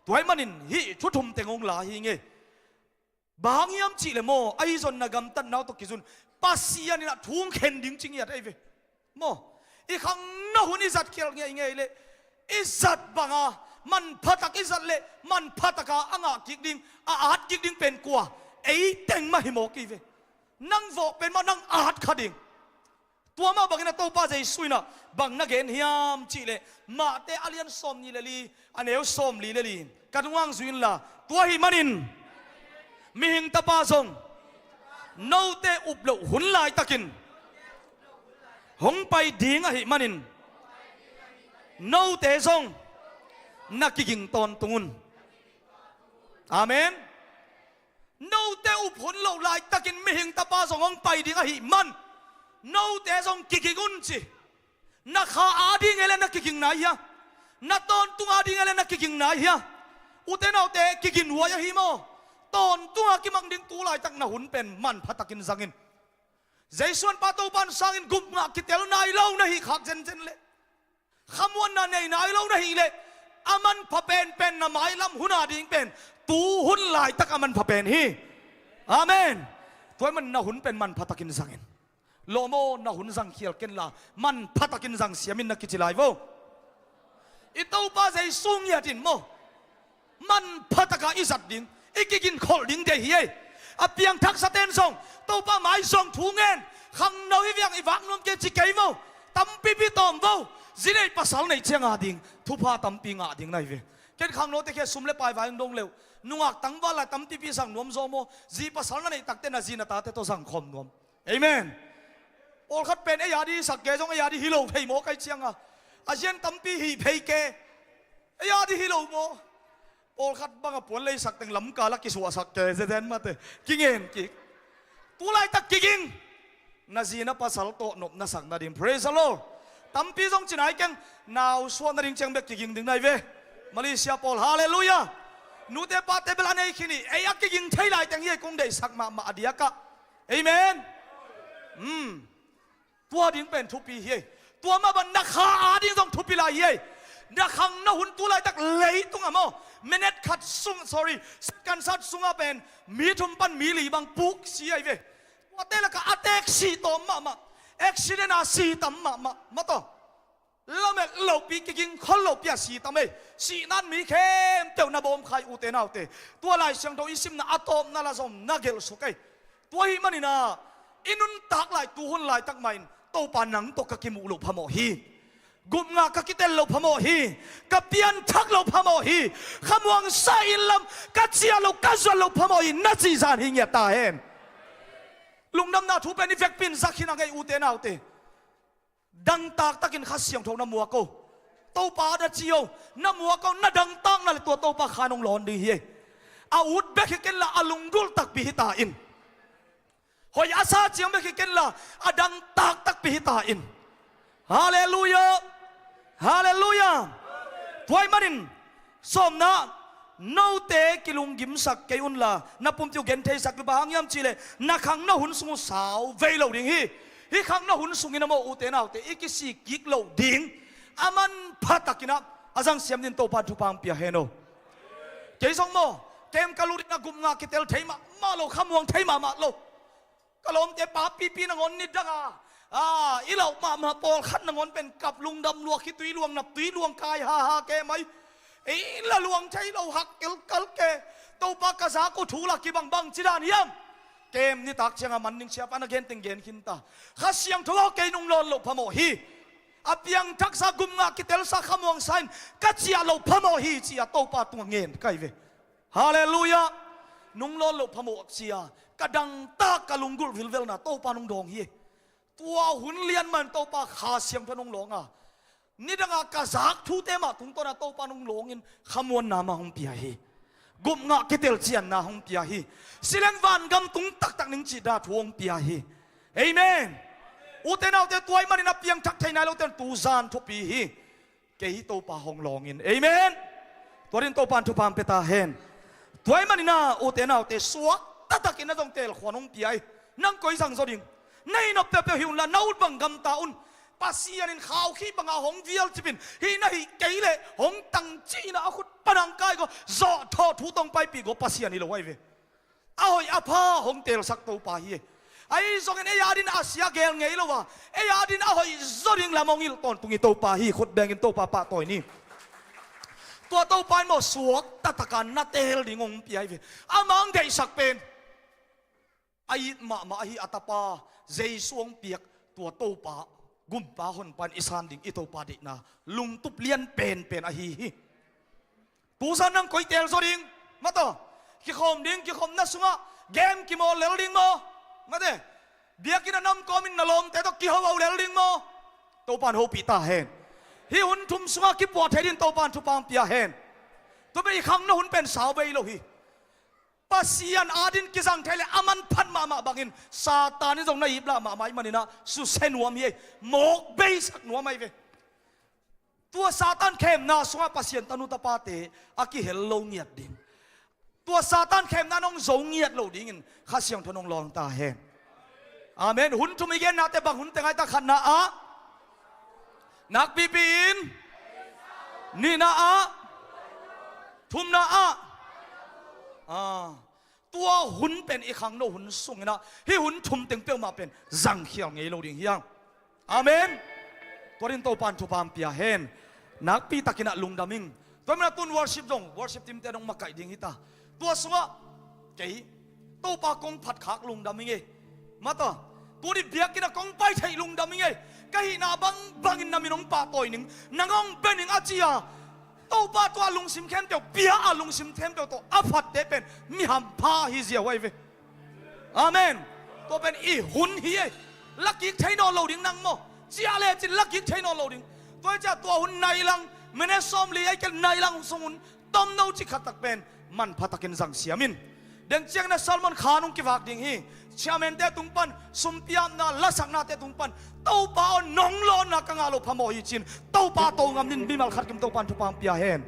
Tua ahih manin hih thu thum teng hong la hi ing e. Bang hang hiam cih leh maw, ahi zong na gamtatna uh tawh kizui in Pasian in ah thu hong khen ding ci ngiat ahi ve. Maw, i khangno hun i zat khial ngeingei leh, i zat banga manpha tak i zat leh manpha taka a ngah kik ding, a at kik ding pen kua? Ei teng mah hi mawk hi ve. Nang vawh pen mah nang at kha ding. Tua mah bangin a Topa Jesu in ah bang na gen hiam cih leh, Mate a lian sawmnih le li, a neu sawmli le li. Ka nungah zui inla, tua ahih manin mihing Tapa zong note up loh hun laitakin hong pai ding ahih manin note zong na kiging tawntung un. Amen. Note up hun loh laitakin mihing Tapa zong hong pai ding ahih man note zong kiging un ci. Na kha a ding e le na kiging nai hia? Na tawntung a ding e le na kiging nai hia? Ute naute, kigin huai ahi maw? Tawntung a kimang ding tu laitak na hun pen manpha takin zangin. Jesu an pa Topa in sangin gup ngah kitel nai lo na hih khak zenzen leh, khamuanna nei nai lo na hih leh, a manpha penpen na mailam hun a ding pen tu hun laitak a manpha pen hi. Amen. Tua ahih man na hun pen manpha takin zangin. Lawm aw, na hun zang khial kenla manpha takin zang siam in na kici lai vo. I Topa Jesu ngiat in maw, manpha taka i zat ding, i kiginkholh ding deih hi ei. A piangthaksa ten zong Topa mai zong thu ngen, khangno hi viang i vak nuam kei ci kei vo. Tampipi tawm vo. Zi neih pasal neih ciang a ding thupha tampi ngah ding na hi ve. Ken khangnote khia sum le pai vai hong dong leuh, Nungak tangval lai tampipi zang nuam zaw maw? Zi pasal na neih takte na zi na tate tawh zang khawm nuam. Amen. Pawlkhat pen ei a di sak kei zong ei a di hi lo thei maw kai cianga. A zian tampi hi phei ke. Ei a di hi lo maw? Pawlkhat banga puan leisak teng lamkal a kisuahsak ke zezen mate. Kingen kik. Tulaitak kiging. Na zi na pasal tawh nop na sak nading. Praise the Lord. Tampi zong cinai keng nau suah nading ciang bek kiging ding nai ve. Malaysia pawl, hallelujah. Nute pate bel a nei khini. Ei a kiging thei lai teng hi ei kong deihsak mahmah a diakah. Amen. Hmm. Tua ding pen thupi hi ei. Tua mah ban na kha a ding zong thupi lai hi ei. Na khang na hun tulaitak leitung a maw? Minute khat sung, sorry, second khat sungah pen mi thum pan mi li bang puk si ai ve. Tuate lakah a tek si tawm mahmah. Accident a si tam mahmah. Mataw. Lamet lopi kiging khol lopi a si tam ei. Sihnan mi khempeuh na bawm khai ute naute. Tua Lai Siangtho i simna a tawpna la zom na gelh suk ei. Tua hi maninah i nuntak lai tuhun laitak mahin Topa nang tawh ka kimuh loh phamawh hi. Gupngah ka kitel loh phamawh hi. Ka pianthak loh phamawh hi. Khamuang sa in lam ka ciah loh ka zuat loh phamawh hi. Na cihzan hi ngiat ta hen. Lungdamna thu pen i vekpi in zak hi na ngei ute naute. Dangtak takin Kha Siangtho na muak o. Topa na ci o. Na muak o, na dangtakna le tua Topa khan hong lawn ding hi ei. A ut bek hi kenla a lunggulh takpi hi ta in. Hoih a sa ciang bek hi kenla a dangtak takpi hi ta in. Halleluiah. Halleluiah. Tua ahih manin sawmna, note kilunggimsak kei unla na pumpi uh gentheisak hi. Bang hang hiam cihleh na khang na hun sung uh sau vei lo ding hi. Hih khang na hun sungin a maw ute naute i kisik kik loh ding a manpha takinah a zangsiam din Topa thupha hong pia hen o. Kei zong maw kem ka lut in a gupngah kitel thei mahmah lo, khamuang thei mahmah lo. Ka lawmte papipi nangawn nidanga a i lauh mahmah pawlkhat nangawn pen kap lungdam luak hi, tui luang nap tui luang kai haha ke mai. Ei la luang thei lo hak kelkal ke. Topa ka zak uh thu la kibangbang ci dan hiam? Kem nitak cianga man ning siapa na gen teng gen khin ta. Kha Siangtho aw kei nung lawn loh phamawh hi. A piangthaksa gupngah kitelsa khamuangsa in ka ciah loh phamawh hi ci-a Topa tungah ngen kai ve. Halleluiah. Nung lawn loh phamawh sia ka dangtak ka lunggulh vilvelna Topa nung dawng hi. Tua hun lian man Topa Kha Siangtho nung lawnga nidanga ka zak thute mah tungtawna Topa nung lawngin khamuanna mah hong pia hi. Gupngah kitel cianna hong pia hi. Sileng vangam tung taktak ning cihda thu hong pia hi. Amen. Ute naute tua ahih manin a piangthak thei nai lote tuzan thupi hi. Kei hi Topa hong lawngin. Amen. Tua din Topa in thupha hong pia ta hen. Tua ahih maninah ute naute suak taktakin na zong telkhuan hong pia hi. Nang koi zangzaw ding? Na hi nop peuhpeuh hi unla na ut bang gamta un. Pasian in khaukhih banga hong vialcipin hih na hih kei leh hong tangcihinah a khut panang kai go zawhthawh thu tong paipih go Pasian hi lo ahi ve. A hoih a pha hong teelsak Topa hi. Ahi zongin ei adin a sia geel ngei lo a, ei adin a hoih zaw ding lam hong hilh tawntung hi Topa hi. Khut bengin Topa pahtawi ni. Tua Topa in maw suak taktaka na teel ding hong pia hi ve. Amah hong deihsak pen a it mahmah ahi a tapa Jesu hong piak tua Topa, gumpa honpa in i san ding i Topa deihna lungtup lian penpen ahi hi. Tusa nang koi teel zaw ding? Mataw, kikhawm ding, kikhawmna sungah game kimawl lel ding maw? Mate, biakinn a nam kawmin na lawmte tawh kihoho lel ding maw? Topa in hopih ta hen. Hih hun thum sungah kipuah thei ding Topa in thupha hong pia hen. Tua pen i khangno hun pen sau bei lo hi. Pasian adin kizang thei le a manphat mahmah bangin Satan in zong na iplah mahmah ih maninah susia nuam hi ei. Mawk beisak nuam ahi ve. Tua Satan khemna sungah Pasian tanu tapate a kihel lo ngiat ding. Tua Satan khemna nong zo ngiat lo dingin Kha Siangtho nong lawng ta hen. Amen. Hun thum i gennate bang hun teng ahi ta? Khatna ah nakpipi in, nihna ah, thumna ah. Ah, tua hun pen i khangno hun sunginah hih hun thum teng peuhmah pen zangkhial ngei lo ding hiang. Amen. Tua din Topa in thupha hong pia hen. Nakpi takinah lungdam ing. Tua minah tun worship zong, worship teamte dong makaih ding hita. Tua sungah kei Topa kong phatkhak lungdam ing ei. Mata, tuni biakinnah kong pai theih lungdam ing ei. Ka hihna bangbangin na min hong pahtawi ning, nang hong bia ning a ci-a Topa tua lungsim khempeuh pia a, lungsim khempeuh tawh a phatte pen mi hampha hi zia huai ve. Amen. Tua pen i hun hi ei. Lakik thei nawn lo ding nang maw. Ciah le cin lakik thei nawn lo ding. Tua hi ciah tua hun nai lang, minute sawmli ei ken nai lang sung hun tomno cik khat tak pen manpha takin zang siam in. Deng ciang na sermon kha nung kivak ding hi. Chairman te tung pan, sumpiapna, lasakna te tung pan, Topa aw nong lawhna ka ngah lo phamawh hi cin, Topa to ngam nin mimal khat kim Topa in thupha hong pia hen.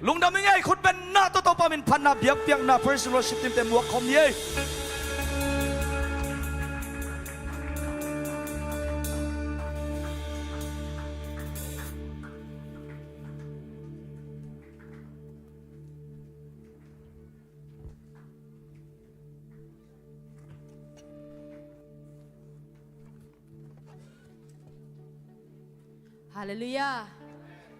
Lungdam ing ei, khut beng na tawh Topa min phatna biakpiakna praise and worship team te muak khawm ni ei. Halleluiah.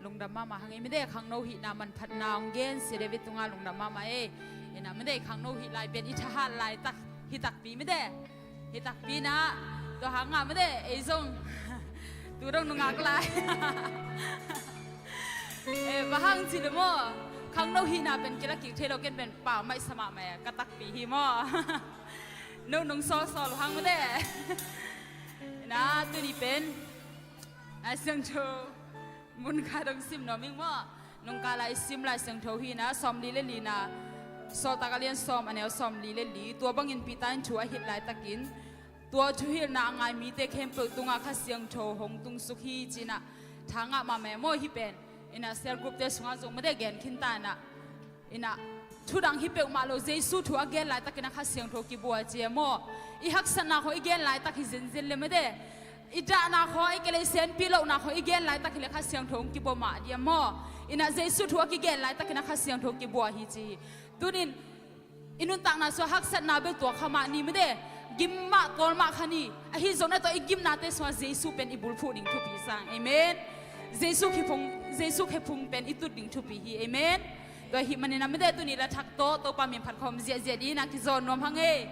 Lungdam mahmah hang ei mede, khangno hihna manphatna hong gen Sia David tungah lungdam mahmah ei. Ina mede khangno hih lai pen i thahat laitak hi takpi mede. Hi takpi na tua hangah mede ei zong tu dong nungak lai. Eh, bang hang ci le maw, khangno hihna pen kila kik thei lo, ken pen pau maih sa mahmah ka takpi hi maw. No nung sawlsawl hang mede. Na tuni pen Lai Siangtho mun khat hong sim nuam ing maw. Nungkal lai sim Lai Siangtho hi na, sawmli le li na, Sawltak a lian sawm a neu sawmli le li. Tua bangin Peter in thu a hilh laitakin, tua thuhilhna a ngai mite khempeuh tungah Kha Siangtho hong tungsuk hi ci-in ah, tha ngah mahmah maw hih pen. Ina cell group te sungah zong mede gen khin ta ina. Ina, thu dang hi peuhmah lo, Jesu thu a gen laitakin a Kha Siangtho kibua ci e maw. I haksatna khawng i gen laitak hi zenzen le mede. I dahna khawng, i kei le i senpi lohna khawng i gen laitak hi le Kha Siangtho hong kibua mah dia maw. Ina Jesu thu a kigen laitakin a Kha Siangtho kibua hi ci hi. Tunin i nuntakna sungah haksatna bel tuak kha mah ni mede. Gim mah tawl mah kha ni. Ahi zongin tua i gimnate sungah Jesu pen i bulphuh ding thupi sang. Amen. Jesu khephung, Jesu khephung pen i tut ding thupi hi. Amen. Tua ahih manin a mede tuni la thak tawh Topa min phat khawm ziahziah dingin a kizawn nuam hang ei.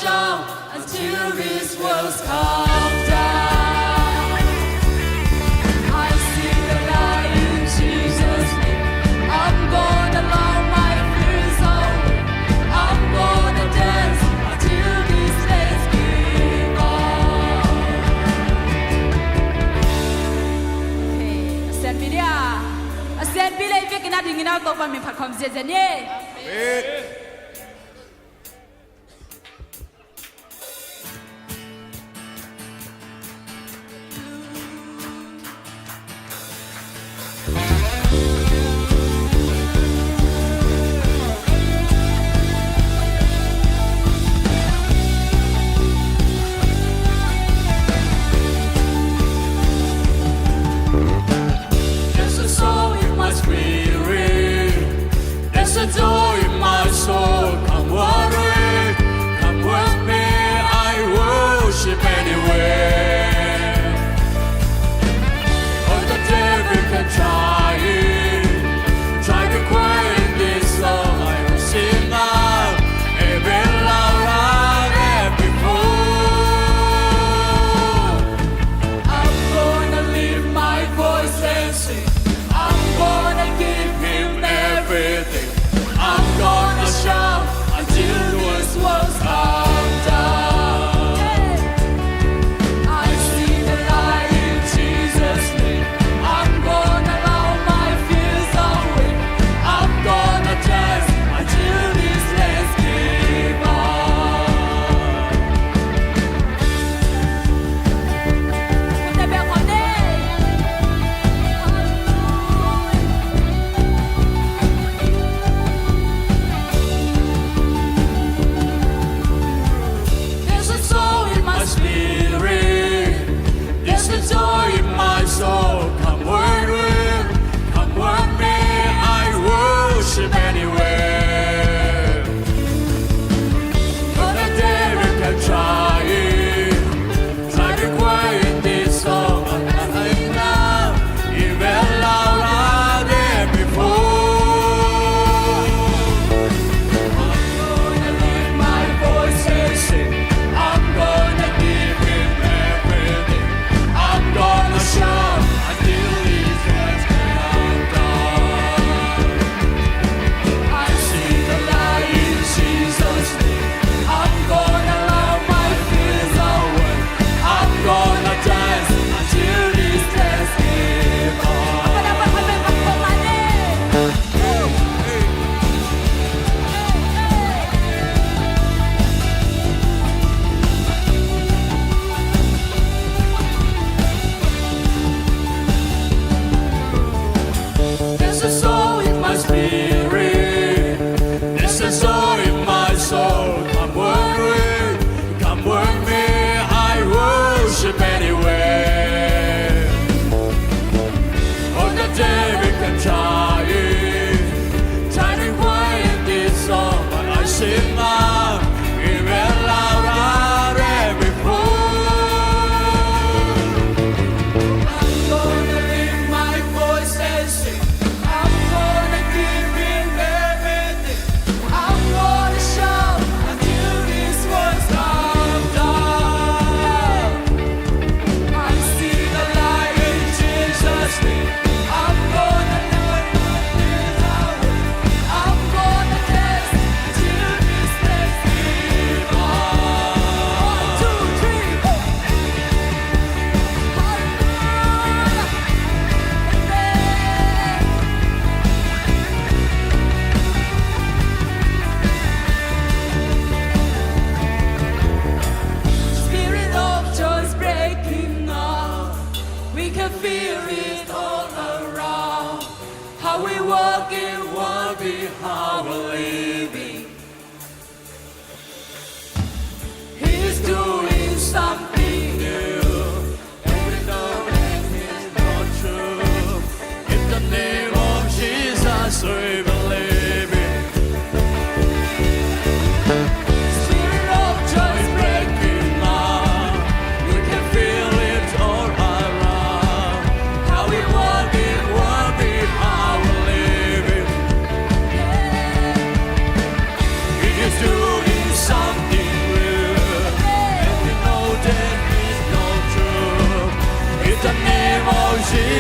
Until these walls come down. I see the light in Jesus' name. I'm gonna love my fears away. I'm gonna dance until this place give up. Okay, a sianpi dia. A sianpi lei vekin a dingin a Topa min phat khawm ziazia ni. There's a song in my spirit. There's a joy in my soul.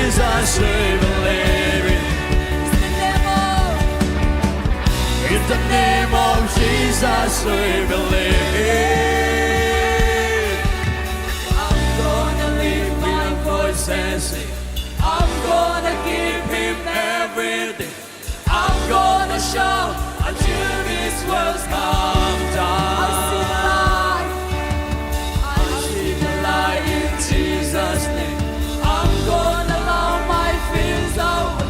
Jesus, we believe it. In the name of, in the name of Jesus, we believe it. I'm gonna lift my voice and sing. I'm gonna give him everything. I'm gonna shout until this world's come down. I see the light. I see the light in Jesus' name. I'm gonna allow my fears away.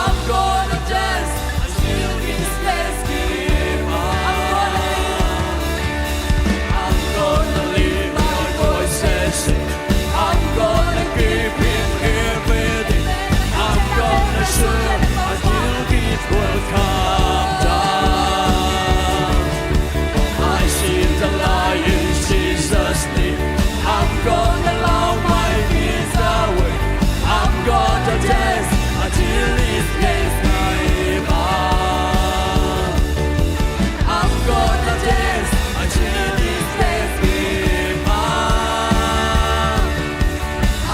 I'm gonna dance until this place give up. I'm gonna lift, I'm gonna lift my voice and sing. I'm gonna give him everything. I'm gonna shout until this world come down. I see the light in Jesus' name. I'm gonna allow my fears away. I'm gonna dance until this place give up. I'm gonna dance until this place give up.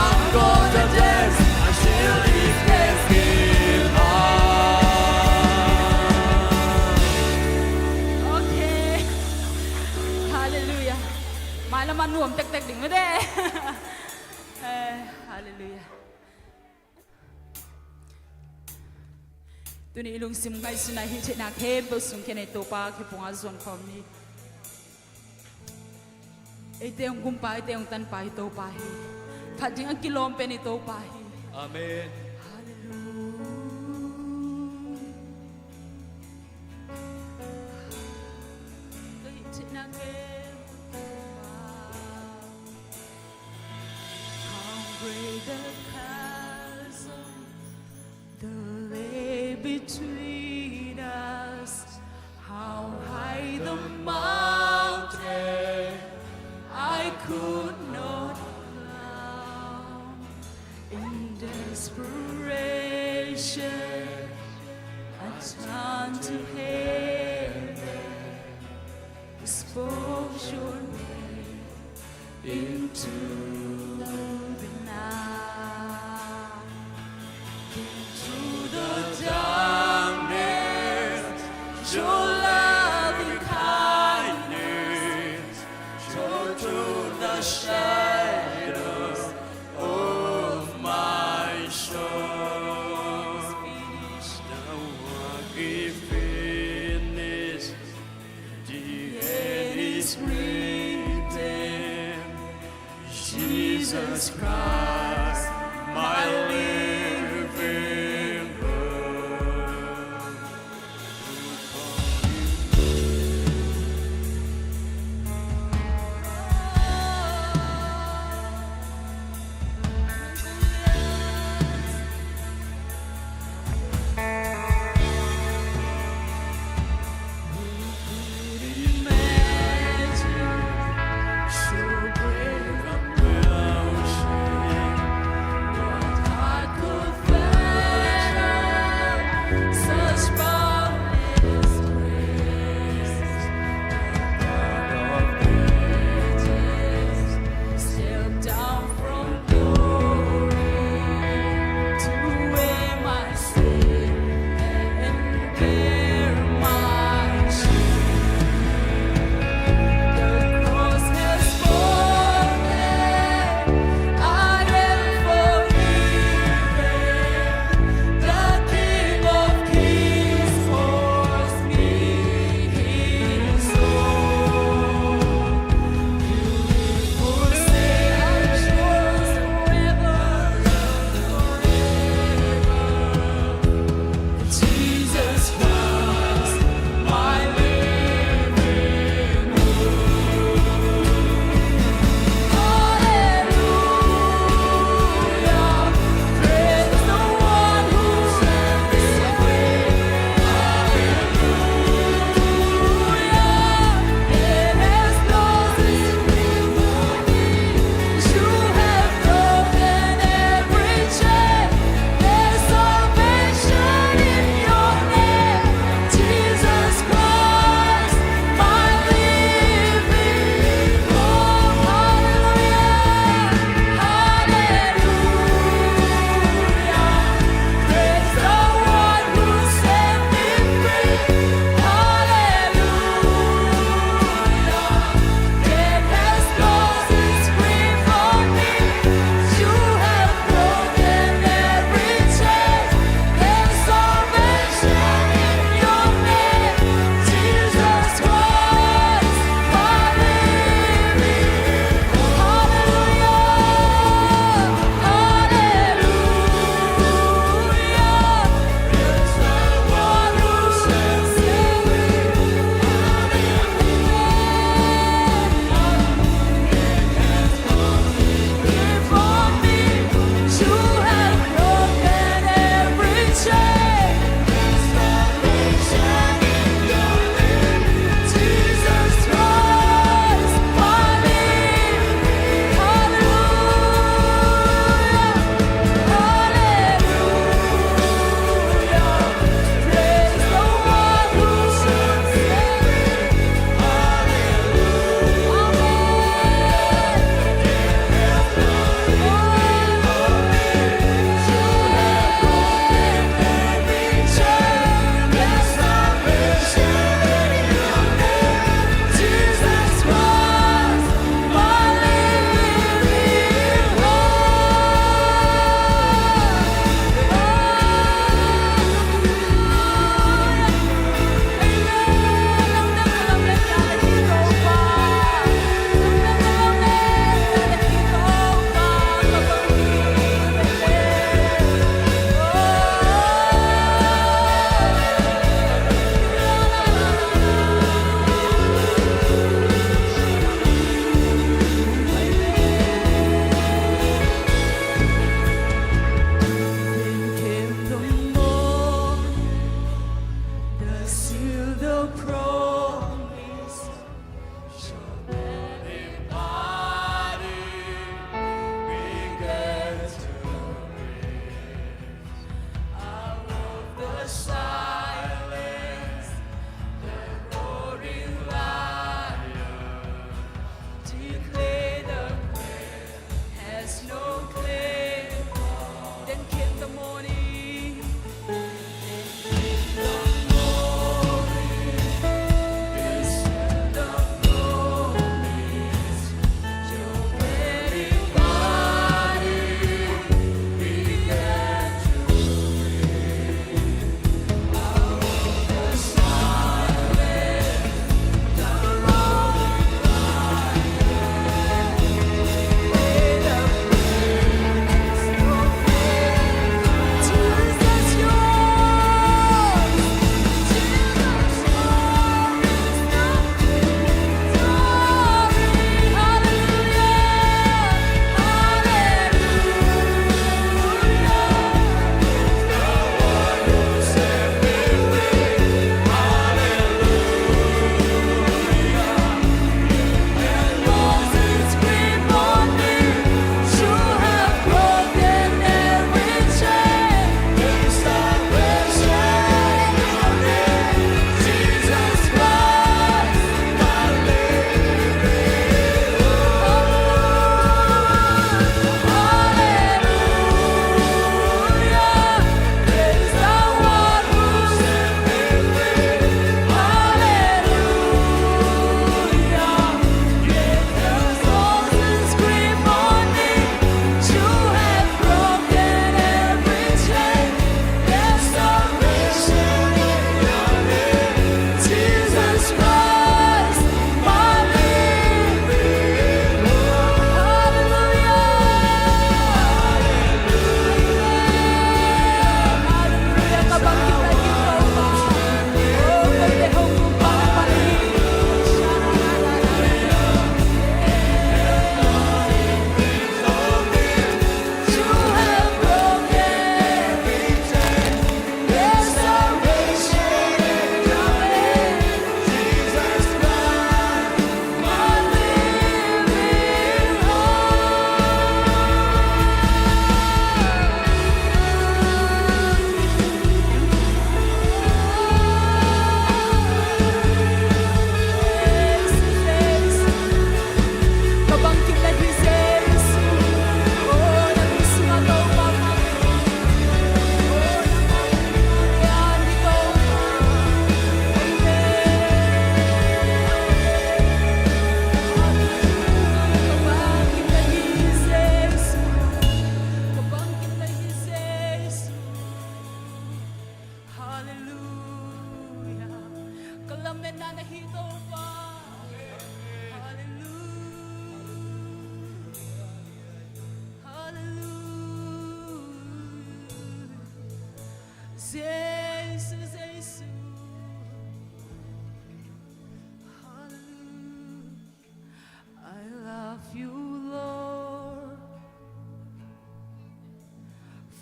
I'm gonna dance until this place give up. Okay. Hallelujah. Mailam ah nuam tektek ding mate. Eh, hallelujah. Tuni i lungsim ngaihsutna hih theihna khempeuh sung khia-in Topa kiang ah zuan khawm ni. Eite hong gumpa, eite hong tanpa hi Topa hi. Phat ding a kilawm pen hi Topa hi. Amen. Hallelujah. Ka hih theihna khempeuh Topa. How great the chasm that lay between us, how high the mountain I could not climb. In desperation, I turned to heaven, spoke your name into the night. Came through the darkness, your loving kindness shone through the shadows of my soul. The work is finished. The end is written. Jesus Christ, my living hope.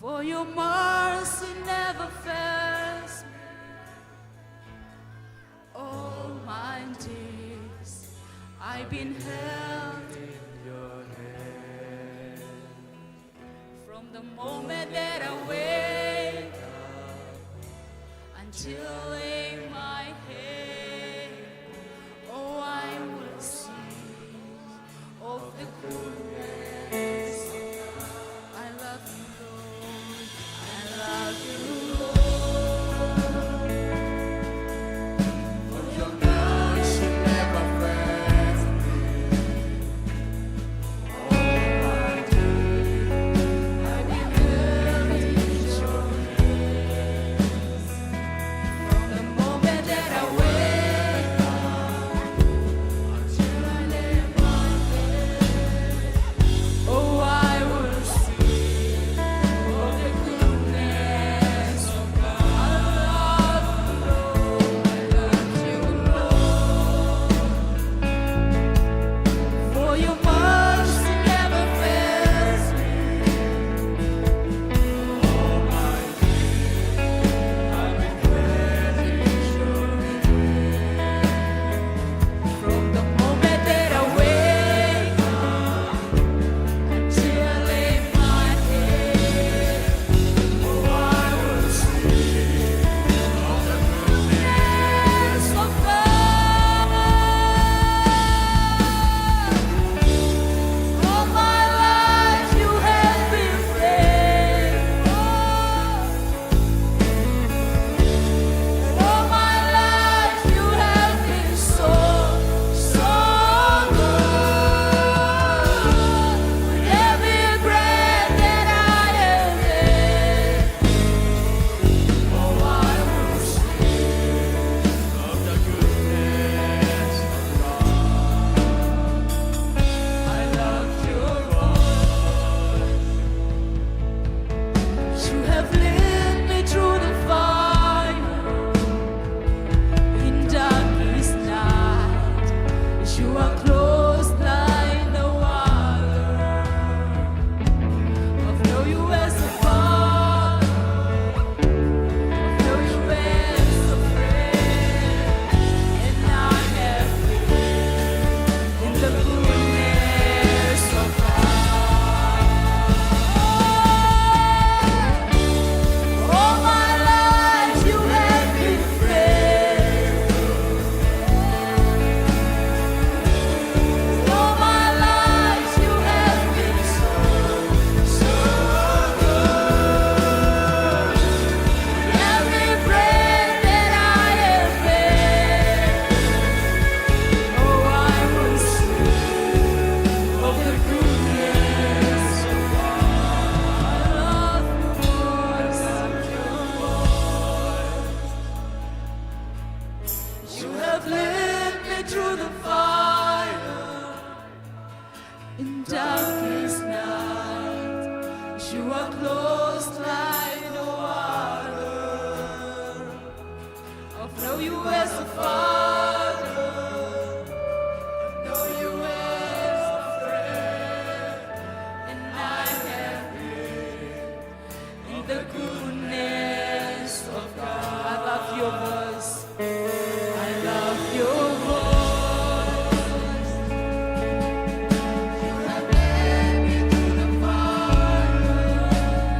For your mercy never fails me. All my days I've been held in your hand. From the moment that I wake up until I lay my head, oh, I will sing of the goodness of God. I love you, Lord. I love you, Lord. For your mercy never fails me. All my days I've been held in your hands. From the moment that I wake up until I lay my head, oh, I will sing of the goodness of God. I love you, Lord. I love you, Lord. For your mercy never fails me. All my days I've been held in your hand. From the moment that I wake up until I lay my head, oh, I will sing of the goodness of God. All my life you have been faithful. All my life you have been so, so good. With every breath that I am in, oh, I will sing of the goodness of God. I love your voice. You have led me through the fire in darkest night. You are close like no other. I've known you as a father. I've known you as a friend. And I have lived in the goodness of God. All my life you have been faithful. All my life you have been so, so good. Every breath that I am in, oh, I will sing of the goodness of God. I love your voice. You have led me through the fire. In darkest night, you are close like no other. I've known you as a father. I've known you as a friend. And I have lived in the goodness of God. I love your voice. I love your voice. You have led me through the fire.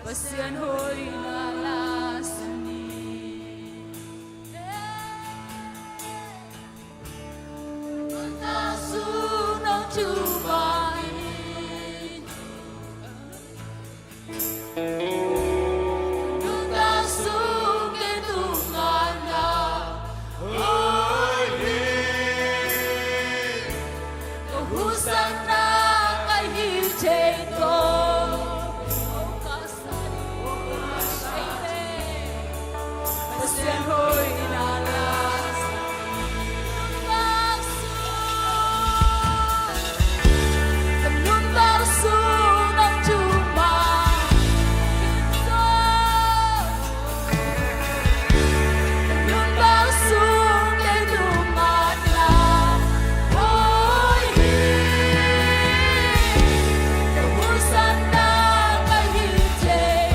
Pasian hoihna la sa ni. Nuntak sung nong tung mah in, nuntak sung kei tungah na hoih hi. Ka husanna ka hi thei ko. Pasian hoihna la sa ni. Nuntak sung, ka nuntak sung nong tung mah in, nuntak sung kei tungah na hoih hi. Ka husanna ka hi thei.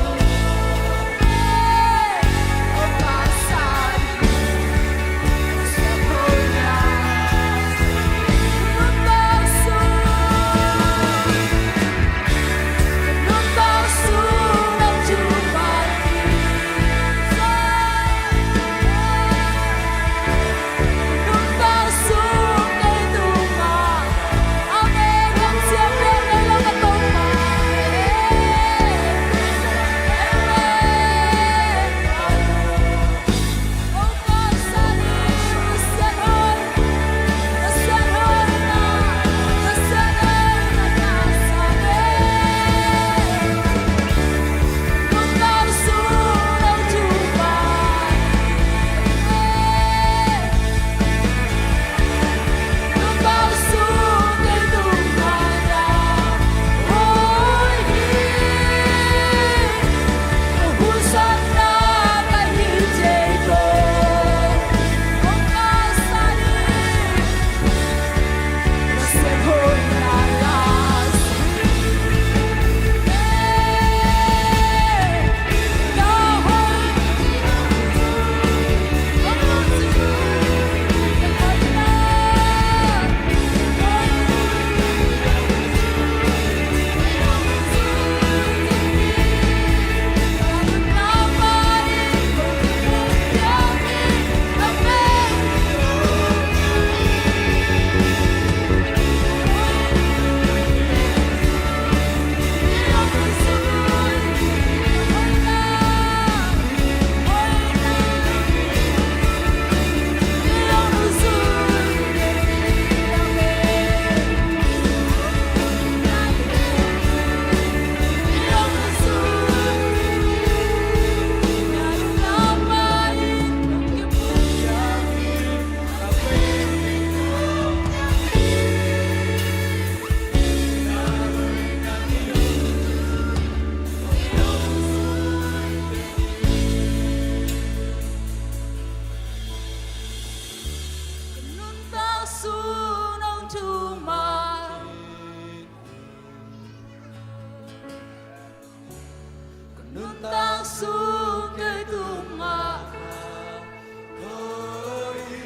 Ka nuntak sung nong tung mah, ka nuntak sung kei tungah,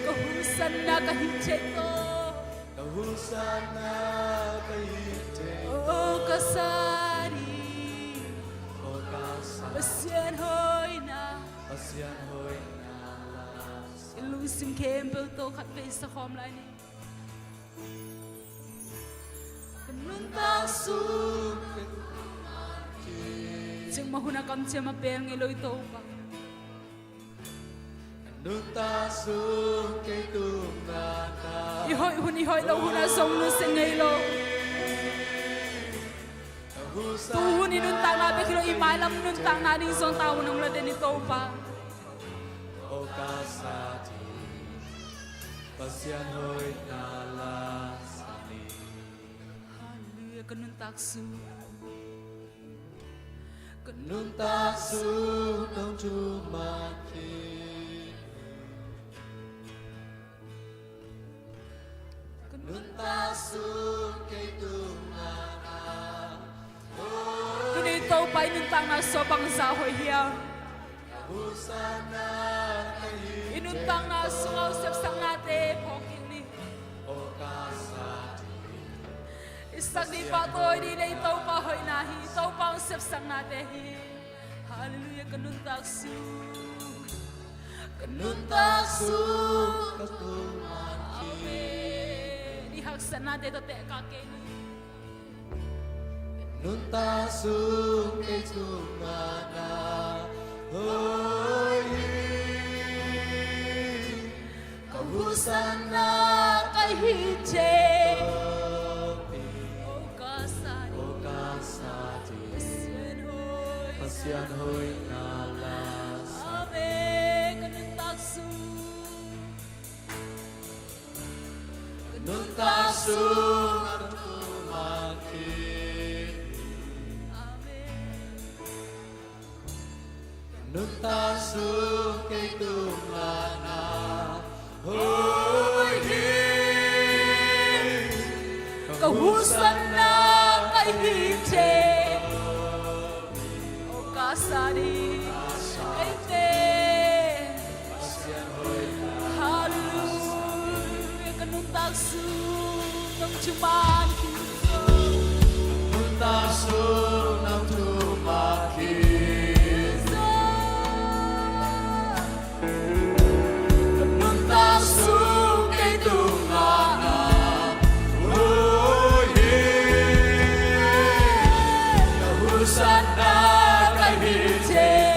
ka husanna ka hi thei ko. Ka husanna ka hi thei ko. O ka sa ni. O ka sa ni. Pasian hoihna. Pasian hoihna la sa ni. I lungsim khempeuh tawh khat vei sa khawm lai ni. Ka nuntak sung. Ciangmah hun a kamciam a pel ngei lo i Topa. Ka nuntak sung kei tungah na. I hoih hun, i hoih loh hun ah zong nusia ngei lo. Tuhun i nuntakna bek hi lo, i mailam nuntakna ding zong tavuan hong la den i Topa. O ka sa ni, Pasian hoihna la sa ni. Halleluiah, ka nuntak sung. Ka Nuntak sung nong thuman khin. Ka nuntak sung kei tungah na. Tuni Topa i nuntakna sung bangzah hoih hiam? I nuntakna sungah hong sepsaknate phawk kik ni. I sak ding, pahtawi ding deih Topa hoihna hi. Topa hong sepsaknate hi. Halleluiah. Ka nuntak sung, ka nuntak sung ka tungah na. Amen. I haksatnate tawh tehkak kei ni. Nuntak sung kei tungah na hoih hi. Ka husanna ka hi thei. O ka sa ding, o ka sa ding, Pasian hoih, Pasian hoihna la sa. Amen. Ka nuntak sung, ka nuntak sung a tumang khin. Amen. Ka nuntak sung kei tungah na hoih hi. Ka husanna ka hi thei. O ka sa ding, eite. Halleluiah. Ka nuntak sung nong thuman khin. Nuntak sung nong thuman khin. Ka nuntak sung kei tungah na hoih hi. Ka husanna ka hi thei.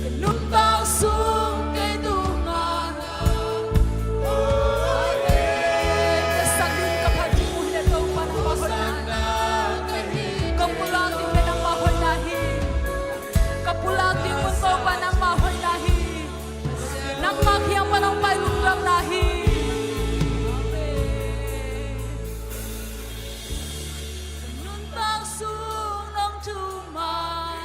Ka nuntak sung kei tungah na hoih hi. Ka sak ding, ka phat ding uh hi leh Topa nangmah hoihna hi. Ka pulak ding uh leh nangmah hoihna hi. Ka pulak ding uh Topa nangmah hoihna hi. Nangmah kiang pan hong pai lungdamna hi. Ka nuntak sung nong thuman.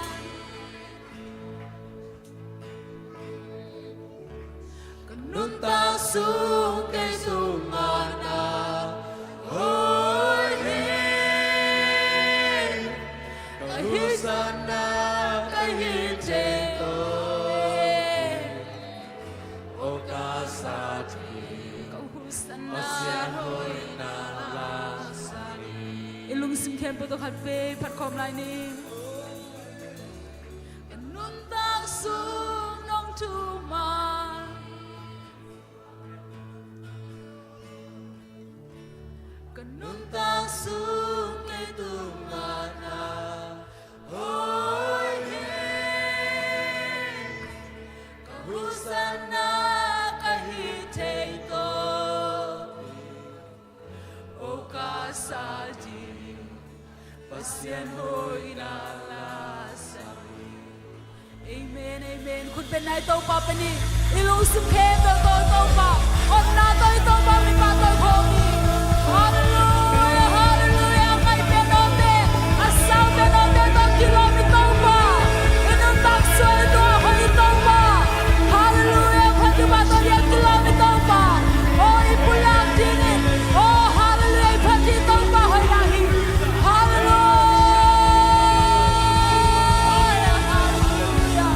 Ka nuntak sung kei tungah na hoih hi. Ka husanna ka hi thei. O ka sa ding, Pasian hoihna la sa ding. I lungsim khempeuh tawh khat vei phat khawm lai ni. Ka nuntak sung nong thuman. Ka nuntak sung kei tungah na hoih hi. Ka husanna ka hi thei tawh. O ka sa ding, Pasian hoihna la sa ding. Amen, amen. Khut beng nai, Topa pia ni. I lungsim khempeuh tawh Topa, otna tawh i Topa min pahtawi phawk ni. Halleluia, halleluia. A ngai pen awmte, a sau pen awmte tawh kilawm i Topa, i nuntak suan i tua hoih i Topa. Halleluia, phattupa tawh lian kilawm i Topa. Aw, i pulak dingin, aw, halleluia, i phat ding Topa hoihna hi. Halleluia, halleluia.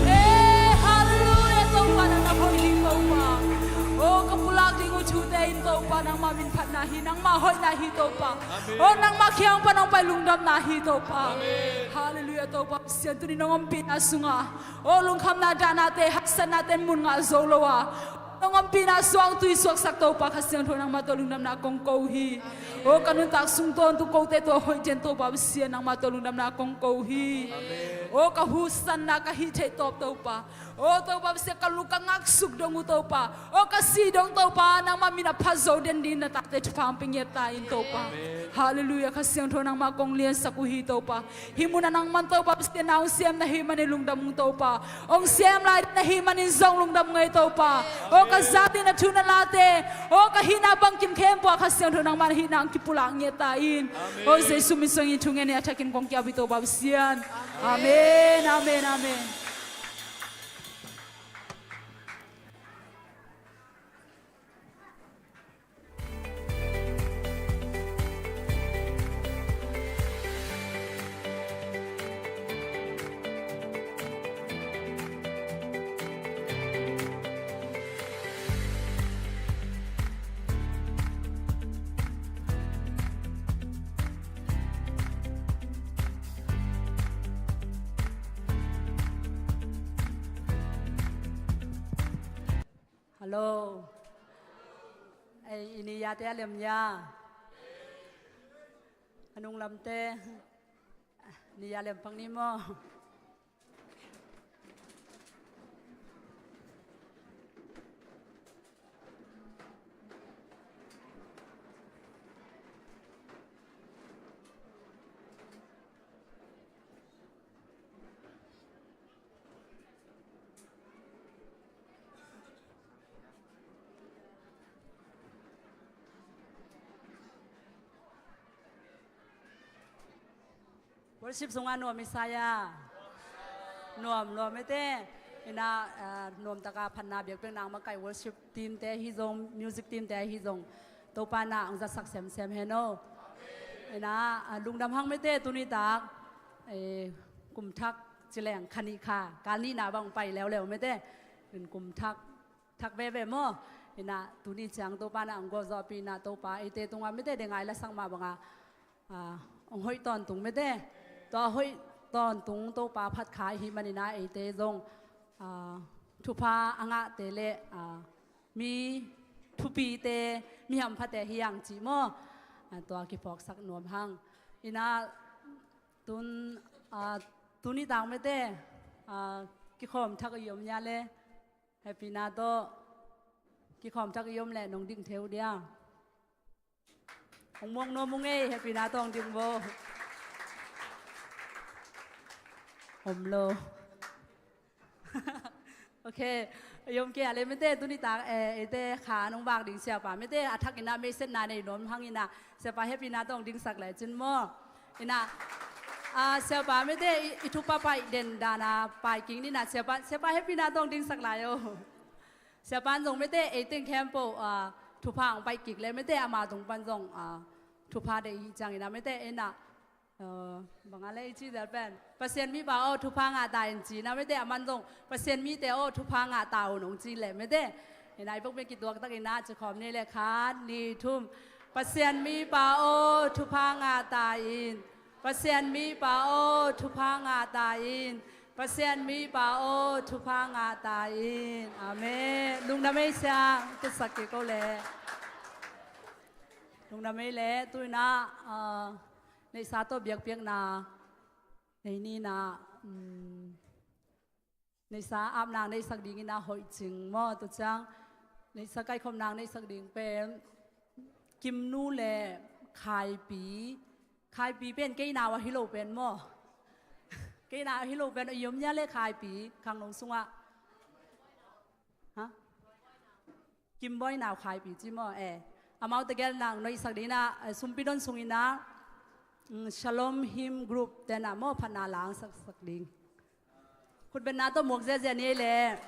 Eh, halleluia, Topa nang na hoih ding Topa. Oh, ka pulak ding uh thute in Topa nangmah min phatna hi, nangmah hoihna hi Topa. Amen. Oh, nangmah kiang pan hong pai lungdamna hi Topa. Amen. Halleluia, Topa Pasian, tuni nong ompihna sungah, oh, lungkhamna dahnate, haksatnate in mun ngah zo lo a, nong ompihna suang tui suaksak Topa Kha Siangtho nangmah tawh lungdamna kong ko hi. Amen. Oh, ka nuntak sung tawntung kote tawh hoih den Topa Pasian nangmah tawh lungdamna kong ko hi. Amen. Oh, ka husanna ka hih theih tawp Topa, oh, Topa Pasian, ka lu ka ngaksuk dong uh Topa, oh, ka si dong Topa, nangmah min a pha zo den ding na tate thupha hong pia ngiat ta in Topa. Amen. Halleluia, Kha Siangtho nangmah kong liansak uh hi Topa. Hih munah nangman Topa Pasian na hong siam na hih manin lungdam ung Topa. Hong siam lai na hih manin zong lungdam ung ei Topa. Oh, ka zak ding na thu na late, oh, ka hihna bangkim khempeuh ah Kha Siangtho nangman hih nang kipulak ngiat ta in. Amen. Oh, Jesu min suangin thungen hi a, thakin kong ki-ap hi Topa Pasian. Amen, amen, amen. Hallo. Ei, i ni yate a lem ya. A nunglamte ni ya lem pak ni maw? Worship sungah nuam i sa ya. Nuam, nuam mete. Ina, ah, nuam taka phatna biakpiakna makaih worship team te hi zong, music team te hi zong, Topa na ang zatsak semsem hen o. Ina, ah, lungdam hang mete, tuni tak, eh, kum thak ci leng kha nih kha, kal nihna bang pai leuleu mete. In kum thak, thak veve maw. Ina, tuni ciang Topa na ang gualzawhpihna Topa eite tungah mete de ngai lasak mah banga, ah, hong hoih tawntung mete. Tua hoih tawntung Topa phat kha i hih manina eite zong, ah, thupha a ngahte le, ah, mi thupite, mi hamphate hi ang cih maw. Ah, tua kiphawksak nuam hang. Ina tun, ah, tuni tak mete, ah, kikhawm thak i om nia le. Hehpihna tawh kikhawm thak i om leh nong ding theu dia. Hong muak nuam ung ei, hehpihna tawh hong ding bo. Om lo. Ok. I om kei a le mete tuni tak, eh, eite kha nong vak ding siapa mete a thakin a meisetna nei nuam hang ina, siapa hehpihna tawh hong dingsak lai cin maw. Ina, ah, siapa mete i, i thupha pai den dana pai king nina siapa, siapa hehpihna tawh hong dingsak lai o. Siapa in zong mete ei teng khempeuh, ah, thupha ang pai kik le mete ama tung pan zong, ah, thupha deih hi ciangin a mete ina, ah, bang a le i ci zel pen Pasian mipa aw thupha ngah ta in ci na mete aman zong Pasian mite aw thupha ngah ta un hong ci le mete. Ina i bok bek kituak takin a ci khawm ni le khat ni thum. Pasian mipa aw thupha ngah ta in. Pasian mipa aw thupha ngah ta in. Pasian mipa aw thupha ngah ta in. Amen. Lungdam ei sia, tutsak kik o le. Lungdam ei le, tuina, ah, neihsa tawh biakpiakna nei nina, um, neihsa apnak neihsak dingin a hoih cing maw, tu ciang neihsa kaikhopnak neihsak ding pen Kimnu le Khaipi. Khaipi pen kei nau ahi lo pen maw? Kei nau ahi lo pen a i om nia le Khaipi, khangno sungah. Kimboy Nau Khaipi ci maw, eh. Amau tegel nang noihsak ding inah, eh, sumpi don sung inah, mm, Shalom Hymn Group te nah maw phatna la hong saksak ding. Khutbetna tawh muak ziazia ni ei leh.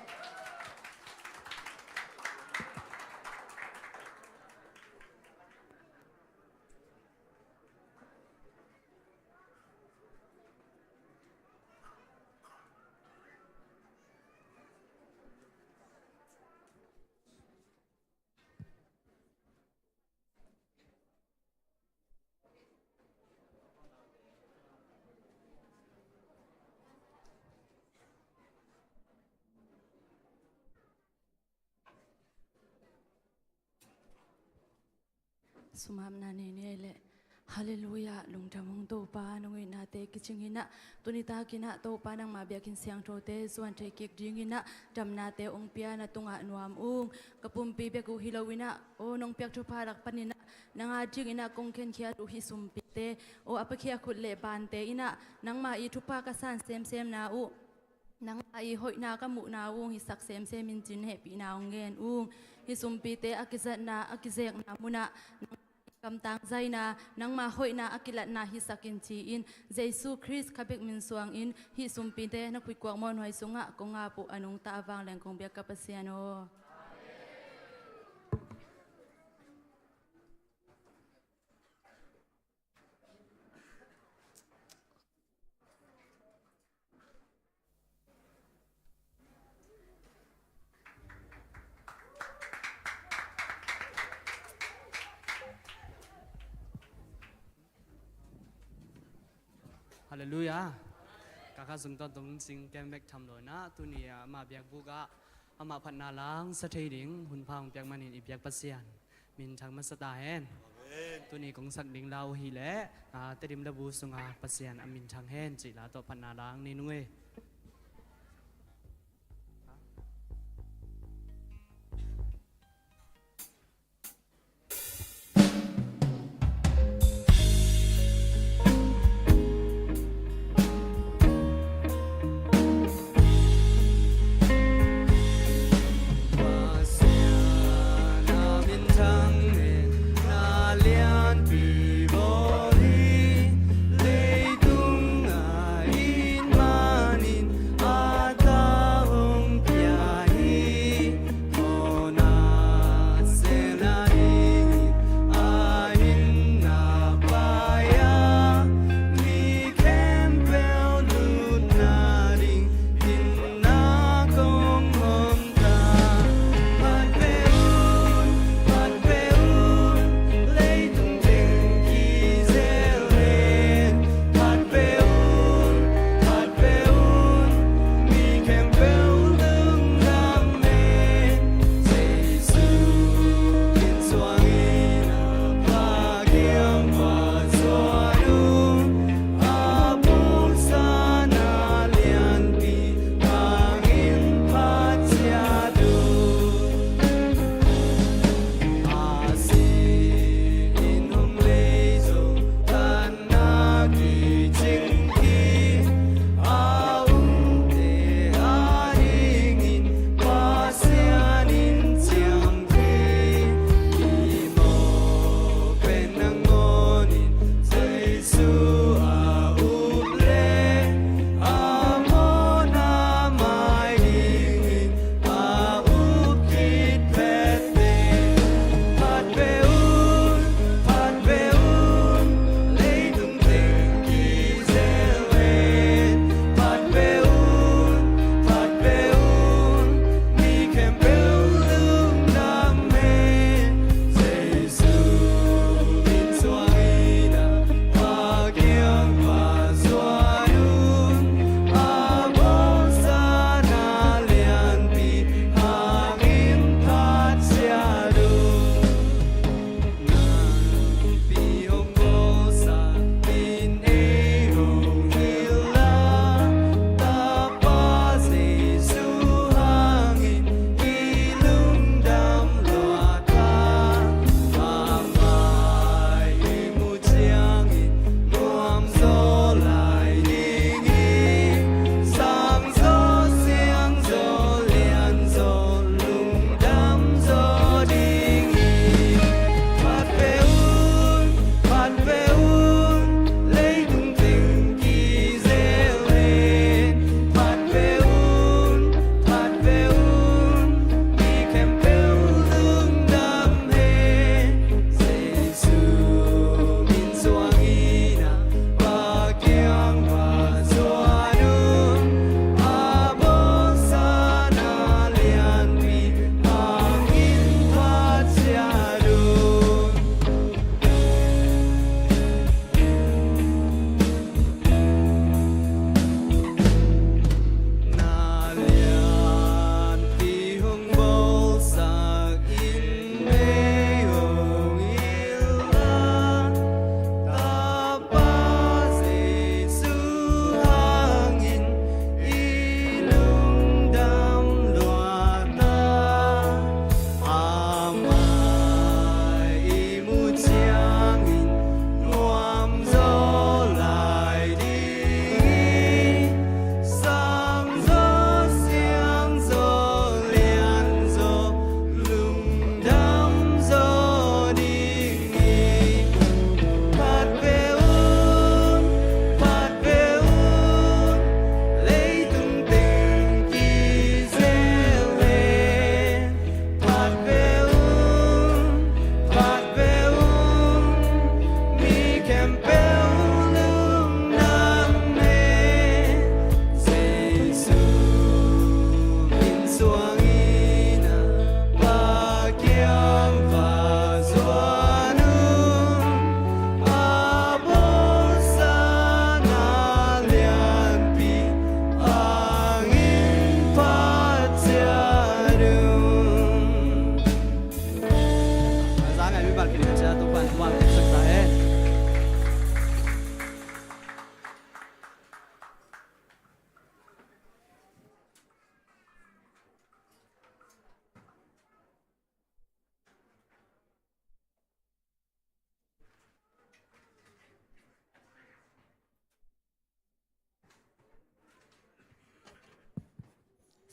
Sumapna nei ni ei leh. Halleluiah, lungdam ung Topa, nong itnate kicing inah, tuni tak inah Topa nangma biakinn siangthote zuan thei kik ding inah, damnate ong pia, na tungah nuam ung. Ka pumpi bek uh hi lo inah, aw nong piak thupha lak pan inah, nang a ding inah kong khenkhiat uh hih sumpite, aw a piakhia khut le bante inah, nangma i thupha ka san semsemna uh, nangma i hoihna ka muhna uh hong hisak semsem in ci-in hehpihna hong ngen ung. Hih sumpite a kizatna, a kizekna munah, nangma i kamtang zaina, nangma hoihna a kilatna hisak in ci-in, Jesu Khrist kha bek min suangin, hih sumpite na khuikuak mawhnuai sungah kong ap uh, a nungta a vanglian kong biak ka Pasian aw. Halleluiah. Ka kha zung tawntung sing kem bek tham lo inah, tuni a ama biakbuk ah ama phatna la hong sa thei ding hun pha hong piak manin i biak Pasian minthang masa ta hen. Amen. Tuni kong sak ding la uh hi leh, ah, Tedim labu sunga Pasian a minthang hen cih la tawh phatna la hong nei nung ei.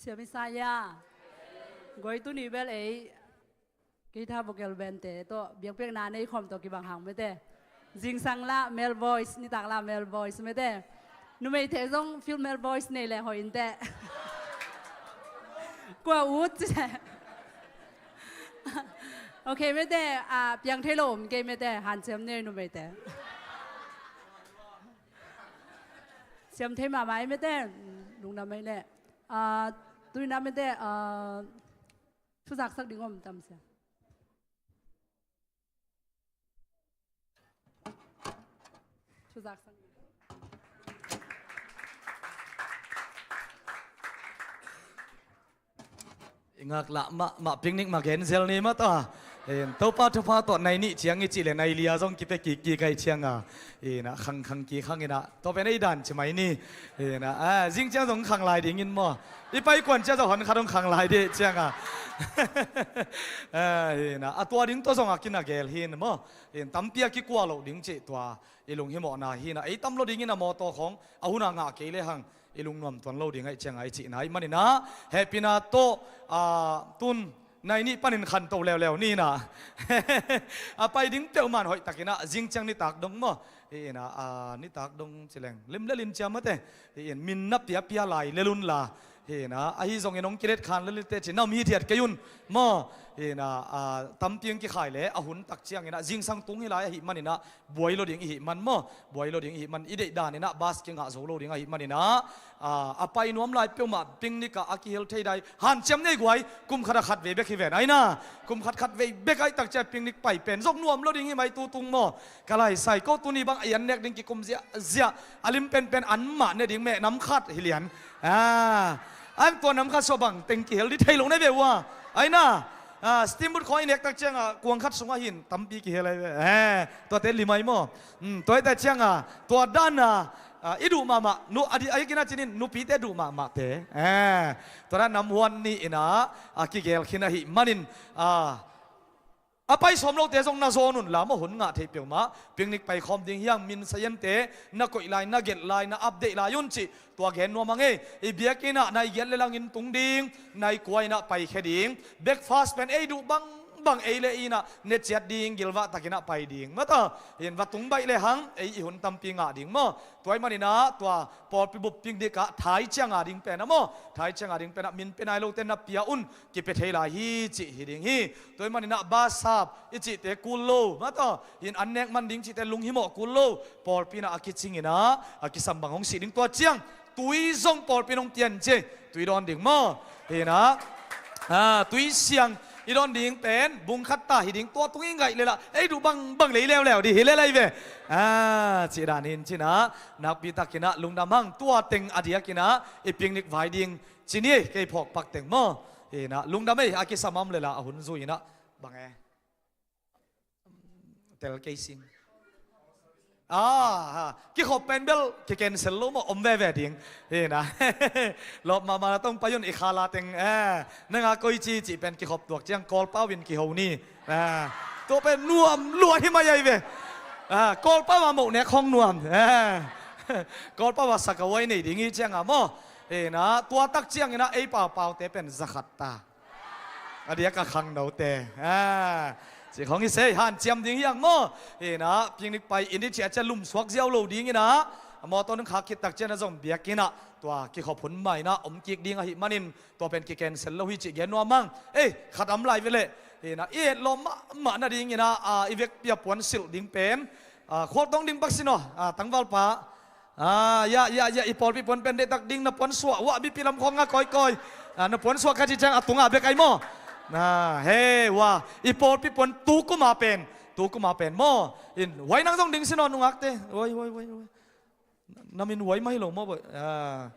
Sia Messiah. Guai, tuni bel ei guitar vocal band te tawh biakpiakna nei khawm tawh kibang hang mete. Zingsang la male voice, nitak la male voice mete. Numeite zong female voice nei le hoih inteh. Kua ut ci le. Ok mete, a, piang thei lo om kei mete, hanciam nei numeite. Siam thei mahmah ei mete, lungdam ei le. A, tuni na mete, a, thuzaksak ding om tam sia. Thuzaksak. I ngaklah mahmah picnic mah gen zel ni mah ta. Topa thupha tawh nai nih ciang i cih le nai lia zong kipia kik kik ai ciang a. Ina khangkhang kik hang ina. Tua pen ei dan ci mai ni. Ina, a, zing ciang zong khang lai dingin maw. I pai kuan ciang zong hon khat hong khang lai dih ciang a. A, ina, a tua ding tawh zong a kina gel hin maw. In tampi a kikua lo ding cih tua. I lunghimawhna hi na, ei tam lo dingin a mawtaw khawng a hun a ngah kei le hang i lungnuam tuan lo ding aih cianga i cihna i maninah hehpihna tawh, a, tun nai nih panin khanto leuleu ni na. A pai ding peuhmah in hoihtakinah zing ciang nitak dong maw? Hi inah, a, nitak dong cileng limlelin ciamate hi in min na piapia lai lelun la. Hi inah ahi zongin hong kilet khan lelin te ci nam hi thiat kei un maw? Hi inah, a, tampi hong kikhai le a hun tak cianginah zingsang tung hi lai ahi maninah buai lo ding ihi man maw? Buai lo ding ihi man i deih daninah bas kingah zo lo ding ahi maninah, a, a pai nuam lai peuhmah picnic ah a kihel thei dai hanciam nei guai. Kum khat a khat vei bek hi ven aina. Kum khat khat vei bek aih tak cia picnic pai pen zok nuam lo ding hi mai tutung maw? Ka lai sai ko tuni bang a ian nek ding kikum ziahziah a lim penpen anmah ne ding meh nam khat hi lian. A, ang tua nam khat suah bang teng kihel di thei lo ne ve ua aina. A, steamboat khawng i nek tak cianga kuang khat sungah hin tampi kihel ai ve. Eh, tuate limai maw? Hmm, tua i tak cianga tua dana, a, i duh mahmah nu a di a ikina cinin nupite duh mahmahte. Eh, tua dan nam huan ni ina, a, kigel khin ahi manin, a, a pai sawm lote zong na zawn un la maw hun ngah theih peuhmah. Picnic pai khawm ding hiang min sayante na koih lai, na gelh lai, na update lai un cih tua gen nuam a ngei. I biakinn ah nai giat le langin tung ding, nai kua inah paikhia ding. Breakfast pen ei duh bangbang ei le inah ne ciat ding, gilvah takinah pai ding. Mata, hin va tung baih le hang ei i hun tampi ngah ding maw? Tua i maninah tua pawlpi bup picnic ah thai cianga ding penah maw? Thai cianga ding penah min pe nai lote na pia un, kipia thei lai hi cih hi ding hi. Tua i maninah basap i cihte kul lo mata, hin an nek man ding cihte lunghimawh kul lo. Pawlpi inah a kicinginah a kisam bang hong sih ding tua ciang tui zong pawlpi in hong pian ci. Tui dawn ding maw? Hinah, a, tui siang i dawn ding pen bung khat ta hi ding tua tung i ngaih lela ei duh bangbang lei leuleu dih hi lelai ve. A, cih dan hin cinah nakpi takinah lungdam hang tua teng a diakinah i picnic vai ding ci ni ei kei phawk pak teng maw? Hinah lungdam ei a kisam am lela a hun zui inah bang e. Tel kei sing. Ah, ha. Kikhop pen bel kicancel lo maw om veve ding. Hinah. Lawp mahmah na tong pai un i khala teng. Eh, nanga koi ci ci pen kikhop tuak ciang Kawlpau in kiho ni. Ah, tua pen nuam lua hi mai ai ve. Ah, Kawlpau a moh nek hong nuam. Eh. Kawlpau a sakawai nei ding hi cianga maw? Hinah, tua tak cianginah ei paupaute pen zakhat ta. A diak a khangnote. A, cih khawng hi sei hanciam ding hiang maw? Hinah, picnic pai in i ciah ciah lumsuak ziau lo dinginah a mawtaw nung khak khit tak cianah zong biakinnah tua kikhop hun mah inah om kik ding ahi manin tua pen kicancel lo hi cih gen nuam hang. Ei, khat am lai veleh. Hinah, i etlawm mahmah nadinginah, a, i vekpi a puan silh ding pen, a, khualtawng ding bak sin aw, a, tangvalpa. Ah, ya, ya, ya, i pawlpi puan pen deihtak ding na puan suah, wah, bipi lam khawng nga kawikawi. Ah, na puan suah kha ci ciang a tungah bek ai maw? Ah, he, wah, i pawlpi puan tu kuma pen, tu kuma pen maw? In, wai nang zong ding sin aw nungakte. Wai, wai, wai, wai. Na min wai mah hi lo maw, boy? Ah,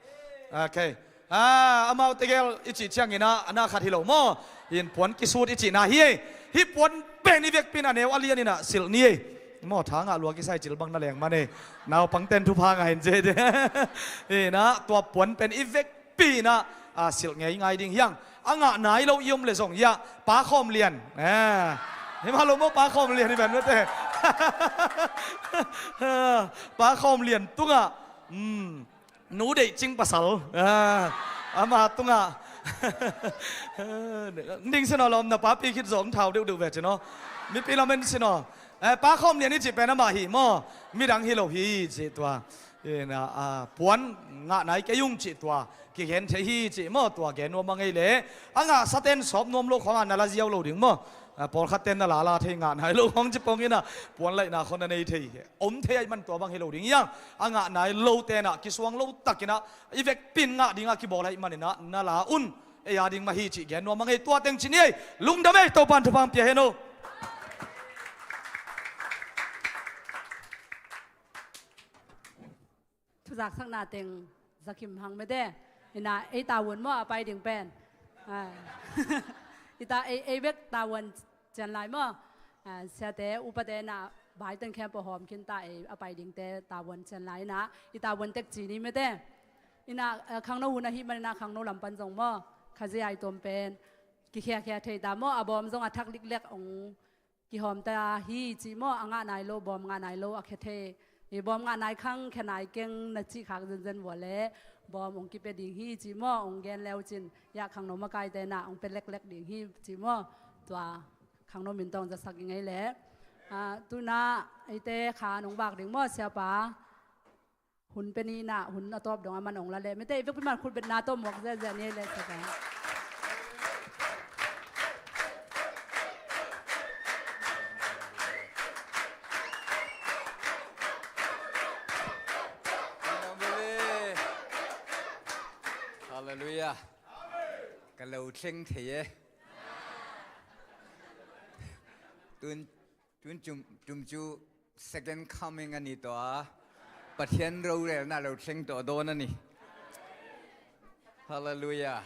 okay. Ah, amau tegel i cih ciangin ah, na khat hi lo maw? In puan kisut i cihna hi ei. Hih puan pen i vekpi in a neu a lian in ah silh ni ei. Maw, tha ngah lua kisai cil bang na leng man ei. Naupang ten thupha ngah in ci ei. In ah, tua puan pen i vekpi in ah, ah, silh ngei ngai ding hiang. A ngah nai lo i om le zong hiah, Pa Khawm Lian. Eh. Hi mah lo maw, Pa Khawm Lian i ben mate. Pa Khawm Lian tungah. Hmm. Nu Deih Cing pasal. Ah, ama tungah Ning sin aw, lawm na papi khit zong thau deuhdeuh ve cin aw. Mipi lamen sin aw. Eh, pa khawm lian i cih pen amah hi maw. Midang hi lo hi cih tua. Ina, ah, puan ngah nai kei ung cih tua kigen thei hi cih maw, tua gen nuam a ngei leh. A ngahsaten sawp nuam lo khawngah na la ziau lo ding maw. Ah, pawlkhatten na la la thei, ngah nai lo khawng ci pong inah puan laihna khawng na nei thei hi. Om thei ahih man tua bang hi lo ding hiang. A ngah nai lo tenah kisuang lo takinah i vekpin ngah dingah kibawl ahih maninah na la un. Ei a ding mah hi cih gen nuam a ngei, tua teng ci ni ei. Lungdam ei, Topan thupha pia hen aw. Thuzaksakna teng zakhim hang mete. Ina ei tavuan maw a pai ding pen. Ah. Ita ei, ei bek tavuan cian lai maw. Ah, siate upate na baiten khempeuh hawm khin ta, ei a pai dingte tavuan cian lai ina. I tavuan tek ci ni mete. Ina, ah, khangno hun ahih man ina khangno lam pan zong maw. Khazia i tuam pen. Kikhiakhia thei ta maw, a bawm zong a thak liklek ong kihawm ta hi cih maw, a ngah nai lo, bawm ngah nai lo, a khia thei. I bawm ngah nai khang, khia nai keng na cih khak zenzen vua le, bawm ong kipia ding hi cih maw, ong gen leu cin, ya khangno makaite na, ong pia leklek ding hi cih maw, tua khangno min tawng zasak i ngei le. Ah, tuna eite kha nong bak ding maw, siapa. Hun pia ni na, hun a tawp dong a man ong la le. Mite i vekpi man khut betna tawh muak ziazia ni le saka. Halleluiah. Ka lo thleng thei e. Tun Tun tum, tum cu second coming a ni tawh a, Pathian rorelna lo thleng tawh dawn a ni. Halleluiah.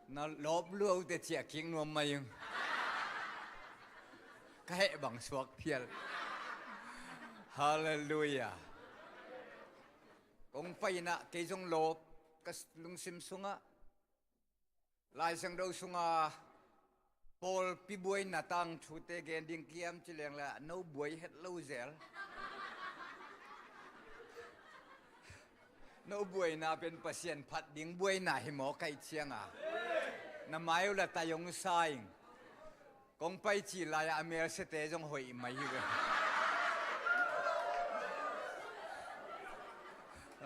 Na lawp luaute ciah kik nuam mai ung. Ka heh bang suak phial. Halleluiah. Kong painah kei zong lawp ka lungsim sungah. Lai Siangtho sunga pawlpi buaina tangthute gen ding kiam ci leng le no buai het lo zel. No buaina pen Pasian phat ding buaina hi maw kaih cianga. Na mai uh la tai ong sa ing. Kong pai cih lai-ah a melsete zong hoih mai hi ve.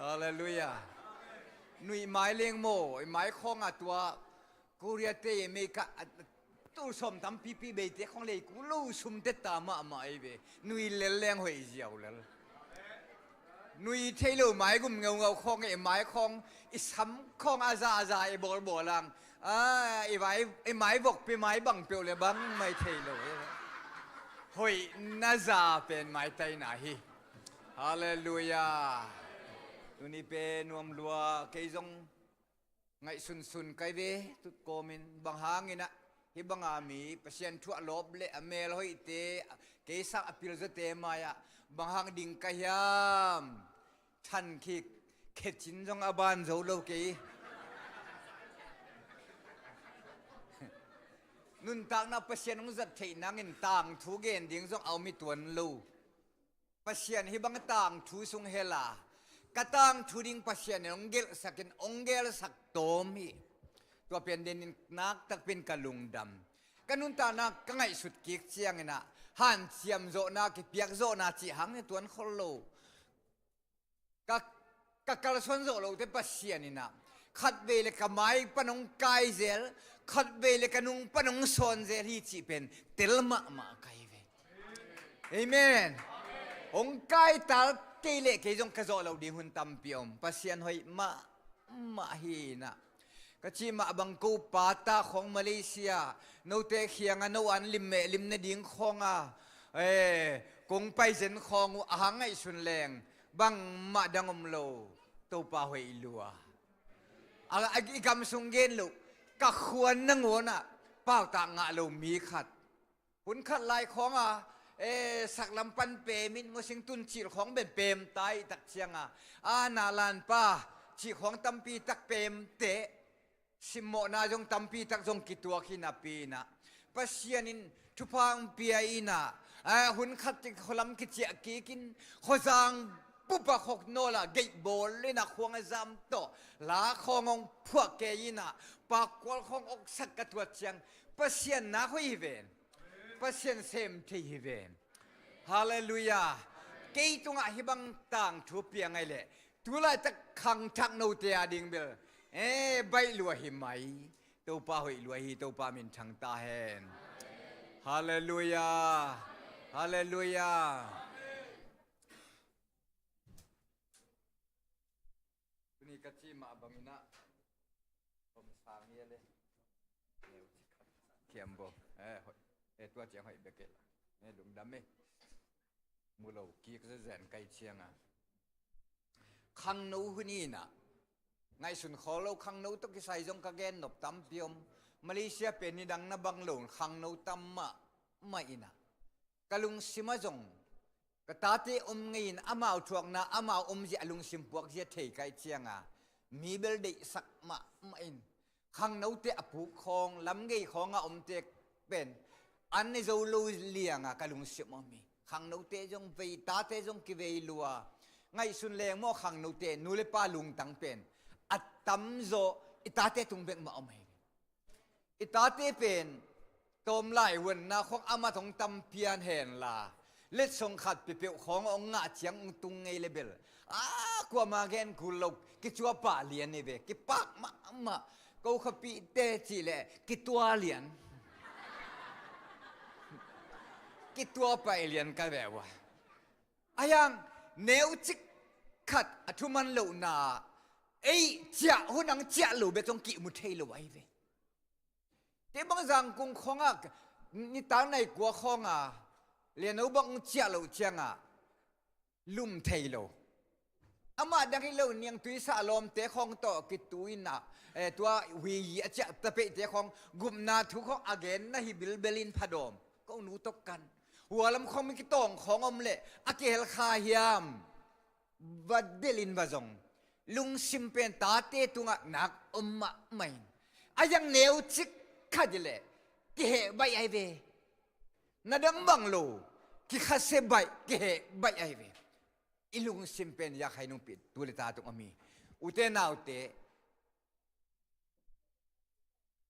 Halleluiah. Nuih mai leng maw, i mai khawngah tua Korea te mei ka a, a, tul sawm tampipi beite khawng lei ku lo sum teta mahmah ei ve. Nui lel leng hoih ziau lel. Nui thei lo mai gum ngeungau khawng e, mai khawng i sam khawng a za a za e bawlbawl ang. A, i mai, i mai vok pe mai bang peuh le bang mai thei lo e. Hoih na za pen mai taina hi. Halleluiah. Tuni pe nuam lua kei zong ngaihsunsun kai ve, tutkawmin bang hanginah hih banga mi Pasian thu a lawp le a mel hoihte, kei sang a pilzate mai-ah bang hang ding ka hiam? Than khik khecin zong a ban zo lo kei. Nuntakna Pasian hong zat theih nangin tangthu gen ding zong a om hi tuan lo. Pasian hih bang tangthu sung hela ka tangthu ding Pasian in hong gelhsakin hong gelhsak tawm hi. Tua pen denin naktakpin ka lungdam. Ka nuntakna ka ngaihsut kik cianginah hanciam zawhna kipiak zawhna cih hang hi tuan khol lo. Ka, ka kalsuan zawh lote Pasian inah khatvei le ka mai pan hong kai zel, khatvei le ka nung pan hong sawn zel hi cih pen tel mahmah kai ve. Amen. Hong kaital kei le kei zong ka zawh loh ding hun tampi om. Pasian hoih mahmah hi inah. Ka cih mah bang ko pa ta khawng Malaysia note khianga no an lim meh lim nading khawnga, eh, kong paizen khawng uh a hang ngaihsun leng bangmah dang om lo. Topa hoih lua. A, a, i gam sung gen loh ka khuan nangawnah pautak ngah lo mi khat. Hun khat lai khawnga, eh, saklam pan pemin ngosing tuncil khawng ben pem ta ih tak cianga, a na lanpa cih khawng tampi tak pemte, simmawhna zong tampi tak zong kituak hi napi inah Pasian in thupha hong pia inah, eh, hun khat cik khualam kiciah kikin khuazang pupa khok nawlah geihbawl inah khuang a zam tawh la khawng hong phuah kei inah pakkual khawng oksak ka tuat ciang Pasian nak hoih hi ven. Pasian sem thei hi ven. Halleluiah. Kei tungah hih bang tangthu piang ai leh tulaitak khangthak note a ding bel e baih lua hi mai. Topa hoih lua hi. Topa minthang ta hen. Halleluiah. Halleluiah. Tuni ka cih mah banginah om sang ia le neu ci khat kiam bo. Eh, hoih. Eh, tua ciang hoih bek kei la. Eh, lungdam eh. Mu lo kik zezen kai cianga khangno hun inah ngaihsun khawl lo khangno tawh kisai zong ka gen nop tampi om. Malaysia pen nidang na bang lo khangno tam mah mah inah ka lungsim ah zong ka tate om ngei in amau thuakna amau omzia a lungsim puakzia thei kai cianga mi bel deihsak mahmah in khangnote a puk khawng lamgei khawngah omte pen an ne zo lo lianga ka lungsim om hi. Khangnote zong vei tate zong kivei lua. Ngaihsun leng maw khangnote nu le pa lungtang pen a tamzaw i tate tung bek mah om hi. I tate pen tawm lai huanna khawng a mat hong tam pian henla letsong khat pepeuh khawng hong ngah ciang hong tung ngei le bel a kuama gen kul lo. Kicuah pah lian hi ve. Kipak mahmah. Ko khapihte cih leh kitua lian. Kitua pah lian ka ve ua. A hiang neucik khat a thuman lohna ei ciah hun ang ciah lo bek zong kihmu thei lo ahi ve. Kei bang Zangkung khawngah nitak nai kua khawngah liano bang ciah loh ciangah lum thei lo. Amah dang hi lo niangtui sah lawmte khawng tawh kitu inah eh, tua huiyi a ciah tapeihte khawng gupna thu khawng a gen na hi bilbelin phadawm ko nu tawh kan. Hualam khawng mi kitawng khawng om leh a kihel kha hiam? Va delin va zong lungsim pen tate tungah nak om mahmah in a hiang neucik khat i leh kiheh baih ahi ve. Na dang bang lo kikhasia baih kiheh baih ahi ve. I lungsim pen yak hai nungpih tu le ta tung om hi. Ute naute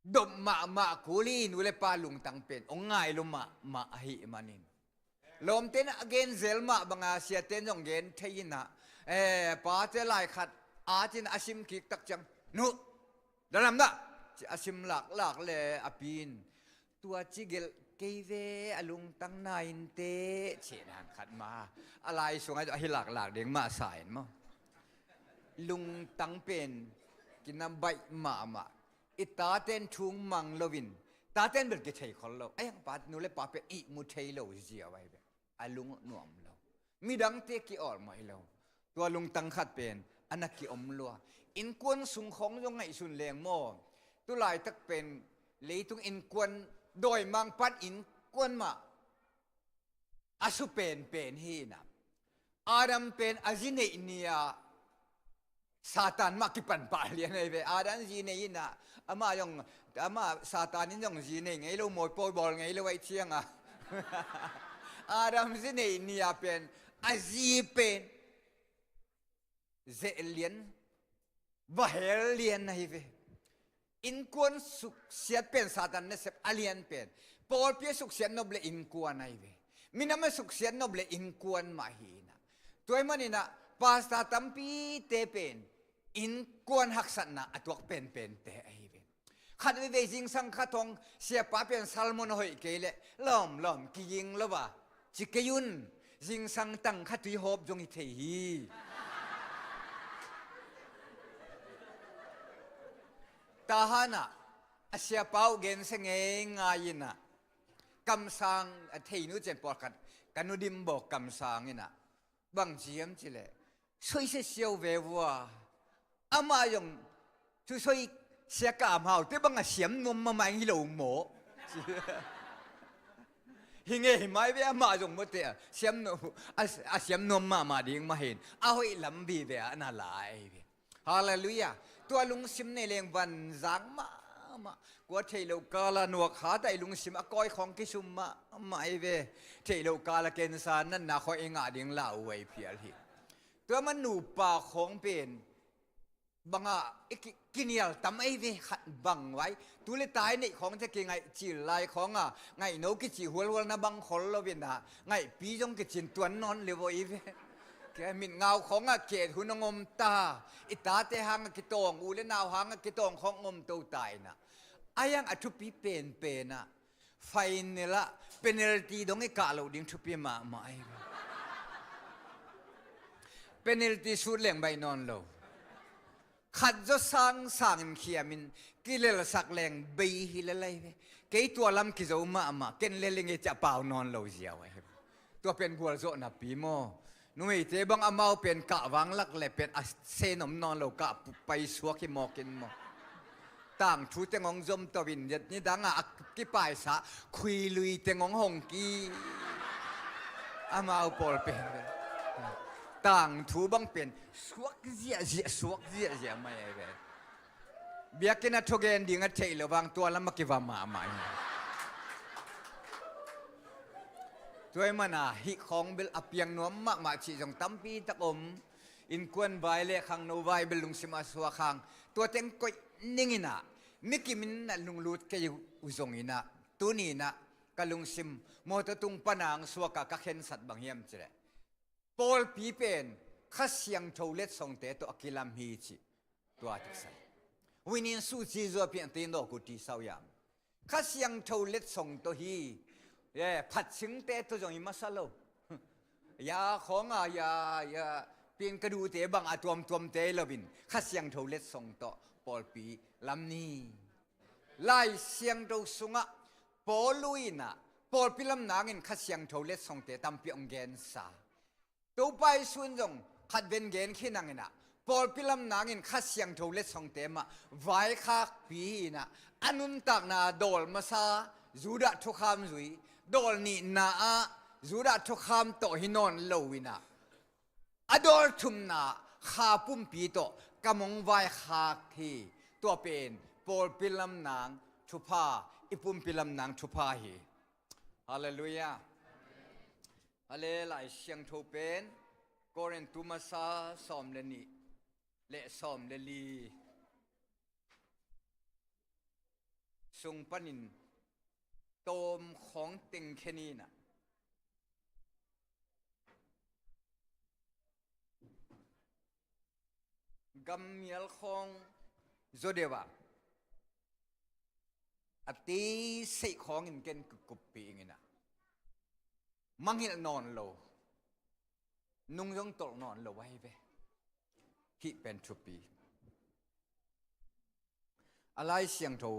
dop mahmah kul hi. Nu le pa lungtang pen hong ngai lo mahmah ahih manin lawmte in a gen zel mah banga siate in zong gen thei inah eh, pate lai khat atin a sim kik tak ciang nu dalam dah ci a sim laklak le a pi in tua ci gelh kei ve a lungtang na in teh ci nan khat ma a lai sungah a hi laklak ding mah sa in maw. Lungtang pen kina baih mahmah. I taten thung mang loin taten bel kithei khol lo a hiang pa nu le pa pen ihmu thei lo ziau ahi ve. A lung nuam lo. Midangte ki-awlmawh hi lo. Tua lungtang khat pen a na ki-om lua. Innkuan sung khawng zong ngaihsun leng maw. Tulaitak pen leitung innkuan dawimang pan innkuan mah a su penpen hi inah Adam pen a zi neih ni-ah Satan mah kipan pah lian ahi ve. Adam zi nei inah amah zong amah Satan in zong zi nei ngei lo mawi pawi bawl ngei lo ahi ciangah Adam zi neih ni-ah pen a zi pen zeh lian va hel lian ahi ve. Innkuan suksiat pen Satan nasep a lian pen pawlpi a suksiat nop le innkuan ahi ve. Minam a suksiat nop le innkuan mah hi inah tua ahih maninah pasta tampite pen innkuan haksatna a tuak penpente ahi ve. Khat veivei zingsang khat hong siapa pen salmon a hoih kei leh lawmlawm kiging lo a ci kei un. Zingsang tang khat tui hawp zong hi thei hi. Tahanah a siapa uh gensia ngeingai inah kamsang a theinu cen pawlkhat ka nu dimbawk kamsang inah bang ci hiam cileh soi sia siau ve vua. Amah zong thu soi sia ka am hau te bang a siam nuam mahmah hi lo maw? Hi ngei mai ve amah zong mawte a siam nuam a, a siam nuam mahmah ding mah hin a hoih lam vive a na lai ve. Halleluiah. Tua lungsim nei leng vanzang mahmah. Kua theih loh kala nuak khat ah i lungsim a kawi khawng kisum mahmah hi ve. Theih loh kala kensa natna khawng i ngah ding lauhuai phial hi. Tua man nupa khawng pen bangah i ki-, kinial tam ei ve khat bang vai. Tu le tai neih khawng te kingaih cil lai khawngah ngaihno kici hualhual na bang khol lo inah ngaihpi zong kicin tuan nawn le vo i ve. Ke mitngau khawngah ket hun hong om ta. I tate hangah kitawng, u le nau hangah kitawng khawng om to ta inah. A iang a thupi penpenah final ah penalty dong i kah loh ding thupi mahmah ahi. Penalty shoot leng baih nawn lo. Khat zaw sangsangin khiamin kilelsak leng bei hi le lai ve. Kei tua lam kizo mahmah, ken le leng i ciah pau nawn lo ziau ahi. Tua pen gualzawhnapi maw? Numeite bang amau pen kah vanglak le pen a sen om nawn lo, kah pu-, paisuak hi mawkin maw? Tangthu teng hong zom to in, nidangah a kipaisa khuilui teng hong hong ki. Amau pawl pen tangthu bang pen suak ziahziah, suak ziahziah mai ahi ve. Biakinn a thugen ding a theih loh vang tua lam a kiva mahmah hi. Tua ahih mana hih khawng bel a piang nuam mahmah cih zong tampi tak om. Innkuan vai le khangno vai bel lungsim a suak hang tua teng koih ning inah, mi kimin a lunglut kei uh zong inah, tuni inah ka lungsim mawtaw tung panang suakah ka khensat bang hiam cileh, pawlpi pen Kha Siangtho letsongte tawh a kilam hi cih tua tiksa. Winin suci zuapiang tin dawk uh ti sau yam. Kha Siangtho letsong tawh hi. Ye, phatcingte tawh zong hi masa lo. Ya khawngah ya, ya, pin ka duhte bang a tuamtuamte loin Kha Siangtho letsong tawh pawlpi lam ni. Lai Siangtho sungah Paul inah pawlpi lam nangin Kha Siangtho letsongte tampi hong gensa. Topa Jesu in zong khat ven gen khin ang inah, pawlpi lam nangin Kha Siangtho letsongte mah vaikhakpi inah, a nuntakna dawl masa Judah thukham zui, dawl nihna ah Judah thukham tawh hi nawn lo inah, a dawl thumna kha pumpi tawh kam hong vaikhak hi. Tua pen pawlpi lam nang thupha, i pumpi lam nang thupha hi. Halleluiah. A le Lai Siangtho pen Korintu masa sawm le nih le sawm le li sung panin tawm khawng teng khen inah, gammial khawng zaw deuh ah a teisei khawngin ken kikuppih ing inah, mangngilh nawn lo, nung zong tolh nawn lo ahi ve. Hih pen thupi. A Lai Siangtho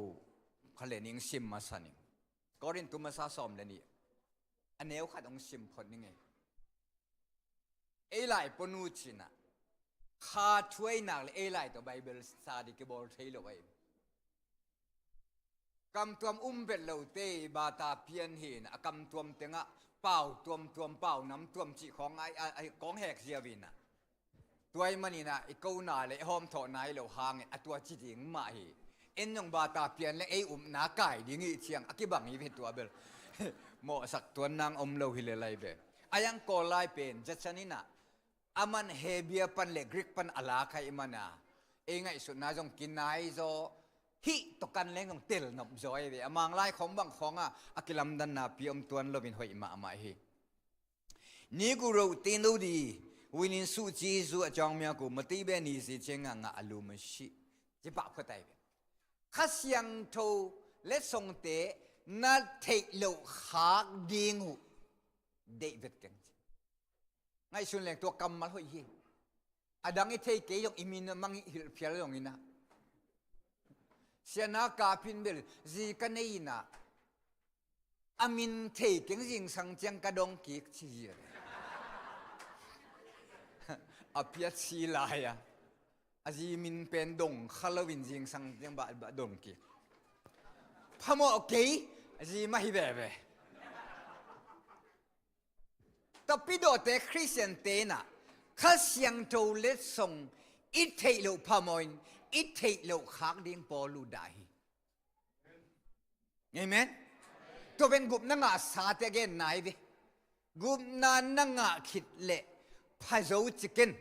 kha le ning sim masa ning. Korintu masa sawm le nih a neu khat hong sim phot ning ei. Ei lai ponu cinah kha thuainak le ei lai tawh Bible study kibawl thei lo ahi. Kamtuam um vet lote bata pian hi inah, a kamtuam tengah pau tuamtuam, pau namtuam cih khawng a, a, a, kawng hek ziau inah, tua ahih maninah i kona le i hawmthawh nai lo hangin a tua ci ding mah hi. En zong bata pian le ei upna kai ding hi ciang a kibang hi ve tua bel. Mawhsak tuan nang om lo hi le lai ve. A iang Kawl lai pen Jackson inah, a man Hebia pan le Greek pan a lak ahih mana, ei ngaihsutna zong kinai zaw, hih tawh kan leng zong tel nop zaw ahi ve. A Manglai khawng bang khawngah a kilamdanna pi om tuan loin hoih mahmah hi. Ni gu roh tin lo di, winin suci zu a cawng miak uh, mati be ni si ciangah ngah a lum a sih. Ci pah khuat ahi ve. Kha Siangtho letsongte na theih loh khak ding uh deih vet keng ci. Ngaihsun leng tua kammal hoih hi. A dang i thei kei zong i min a mangngilh phial zong inah, siana ka phin bel zi ka nei inah, a min thei keng, zingsang ciang ka dong kik ci hi. A piat si lai a, a zi min pen dong kha loin zingsang ciang bah, bah dong kik. Phamawh kei, a zi mah hi veve. Tapidawte Khristiante inah Kha Siangtho letsong i theih loh phamawhin i theih loh khak ding Paul uh dah hi. Amen. Tua pen gupna ngahsate gen nai ve. Gupna na ngah khit leh phazo ci ken.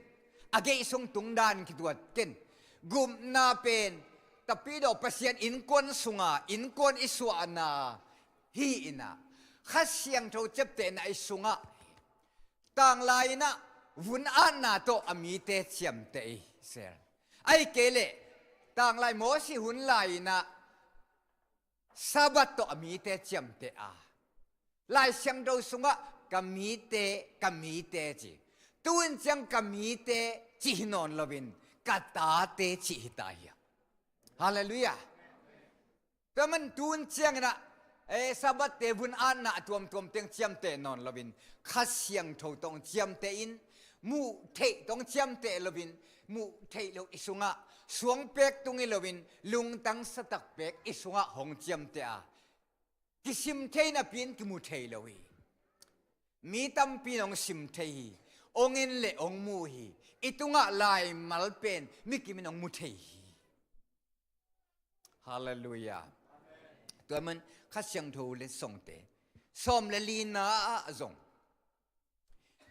a gei sung tung dan kituat ken. Gupna pen tapidaw Pasian innkuan sunga innkuan i suahna hi inah, Kha Siangtho ciaptehna i sungah, tanglai inah vun atna tawh a mite ciamteh i sel. Ahih kei leh tanglai Mosi hun lai inah Sabbath tawh a mite ciamteh a, Lai Siangtho sungah ka mite, ka mite ci. Tu-in ciang ka mite cih hi nawn loin ka tate cih hi ta hi a. Halleluiah. Tua man tu-in cianginah, eh, Sabbath te vun atna a tuamtuam teng ciamteh nawn loin Kha Siangtho tawh ciamteh in, muh theih tawh ciamteh loin, muh theih lo i sungah suangpek tung hi loin lungtang satak pek i sungah hong ciamteh a, kisim thei napi in kimu thei lo hi. Mi tampi in hong sim thei hi. Hong en le hong mu hi. I tungah laimal pen mi kim in hong mu thei hi. Halleluiah. Tua man Kha Siangtho letsongte sawm le lina ah zong,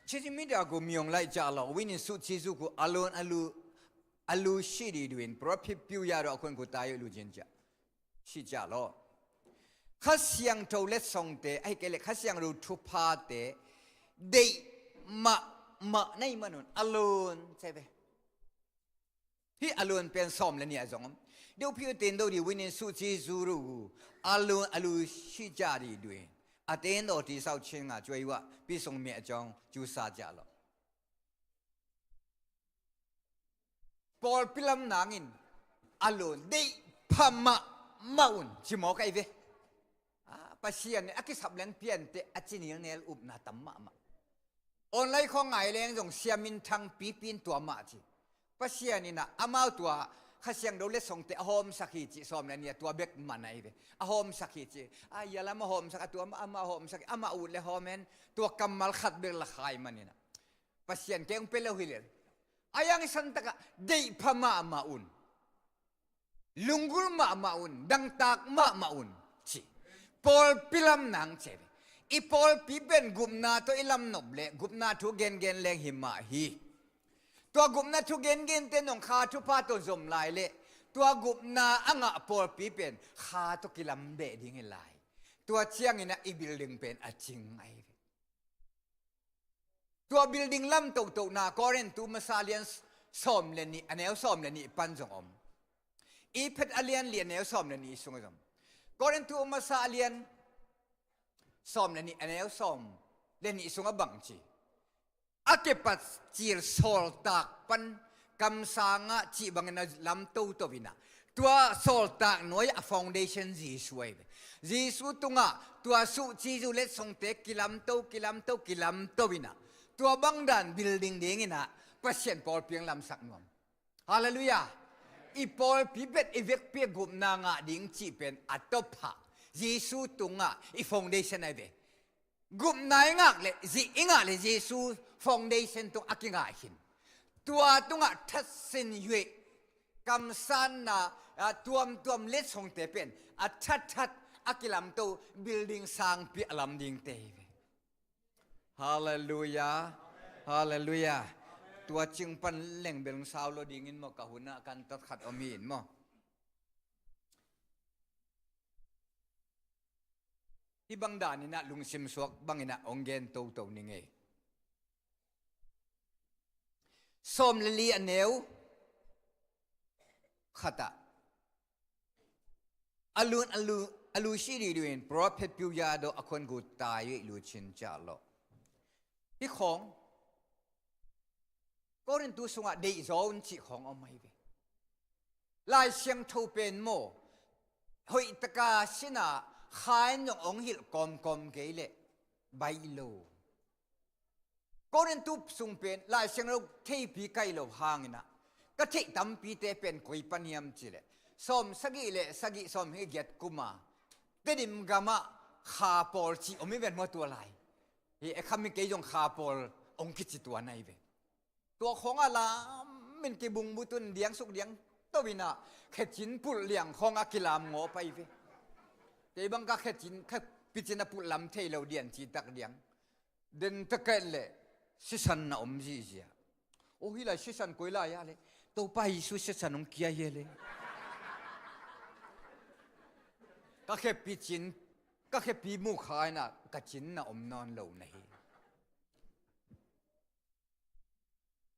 Chizimida gu miyong lai ca lo winin su chizu gu alun alu alu shidi duin prophet piu ya do akun gu tayo lu jin ca. Shi ca lo. Kha Siangtho letsongte, ahih kei leh Kha Siangtho thuphate deih mahmah na hih manun alun ci ve. Hih alun pen sawm le nih a zong om. Deuh phiu ten do di winin su chizu gu alun alu shi ca di duin. A ten do ti sau chin nga cuai wah pi sung mia cawng cu sa ca lo. Pawlpi lam nangin alun deih pha mahmah un ci mawk ahi ve. Ah, Pasian in a kisap leng piante a cinil nel upna tam mahmah. Online khawng ngai leng zong siamin thang pipin tua mah ci. Pasian inah amau tua Kha Siangtho letsongte a hawmsak hi ci sawm le nih a tua bek man ahi ve. A hawmsak hi ci. A ia lam a hawmsak a tua mah amah a hawmsak hi. Amah ut le hawm hen tua kammal khat bek la khai man inah. Pasian keng pe lo hi lel. A yang i santakah deih pha mahmah un. Lunggulh mahmah un, dangtak mahmah un ci. Pawlpi lam nang ci ve. I pawlpi pen gupna tawh i lam nop leh gupna thu gengen leng hi mah hi. Tua gupna thu gengen te nong Kha thupha tawh zom lai leh tua gupna a ngah pawlpi pen Kha tawh kilam beh ding hi lai. Tua cianginah i building pen a cing ahi ve. Tua building lam tohtohna Korintu masa a lian sawm le nih a neu sawm le nih pan zong om. Efesa a lian li a neu sawm le nih sungah zong om. Korintu masa a lian sawm le nih a neu sawm le nih sungah bang ci. A kipat cil sawltak pan kamsang ah cih bangin a lam toto inah tua sawltak nuai a foundation Jesu ahi ve. Jesu tungah tua su chizu letsongte kilamto, kilamto, kilamto inah tua bangdan building dinginah Pasian pawlpi ang lamsak nuam. Halleluiah. I pawlpi pen i vekpi a gupna ngah ding cih pen a tawpah Jesu tungah i foundation ahi ve. Gupna i ngak le, zi i ngak le Jesu foundation tung a kingah hin. Tua tungah thatsin yuih kamsanna, ah, tuamtuam letsongte pen a thatthat a kilamto building sangpi a lam dingte hi ve. Halleluiah. Halleluiah. Tua cing pan leng bel sau lo dingin maw ka hunah kan tatkhat om hi in maw. Hih bang daninah lungsim suak banginah hong gen toto ning ei. Sawm le li a neu khatah alun alu alu shi dih duhin prophet piu ya do a khon gu tai ih lu cin ciah lawh. Hih khawng Korintu sungah deihzaw un cih khawng om ahi ve. Lai Siangtho pen maw hoihtaka sinah khain zong hong hilh kawmkawm kei leh baih lo. Korintu sung pen Lai Siangtho theipi kaih lo hanginah ka theih tampite pen koi pan hiam cileh sawm sagih le sagih sawm sagih giat kuma Tedim gamah kha pawl cih om hi ven maw tua lai. Hi e khami kei zong kha pawl hong kici tua nai ve. Tua khawngah lam in kibungbutun diangsuk diang toinah khecin pulh liang khawngah kilam ngawh pai ve. Kei bang ka khecin kha picin a pulh lam thei lo dian citak diang. Den takah leh sisan na om zihziah. Aw, hih lai sisan koi lai a le, Topa Jesu sisan hong kia hi le. Ka khepi cin, ka khepi mu kha in a, ka cin na om nawn lo na hi.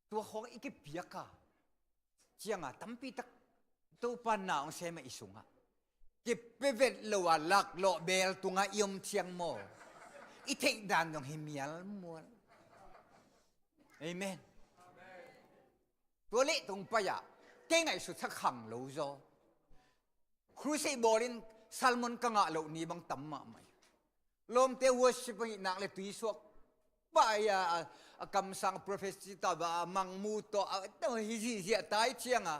Tua khawng i kipiak a, ciang a tampi tak Topa na hong sem a i sungah, kipia vet lo a laklawh beel tungah i om ciang maw, i theih dan zong hi mialmual. Amen. Tua leh tung pai-ah kei ngaihsut sa khang lo zaw. Crusade bawlin sermon ka ngah loh ni bang tam mahmah hi. Lawmte worship hih nak le tuisuak pah hi a, a, a kamsang prophecy tawh a mangmu tawh a, a, hi zihziah tai ciang a,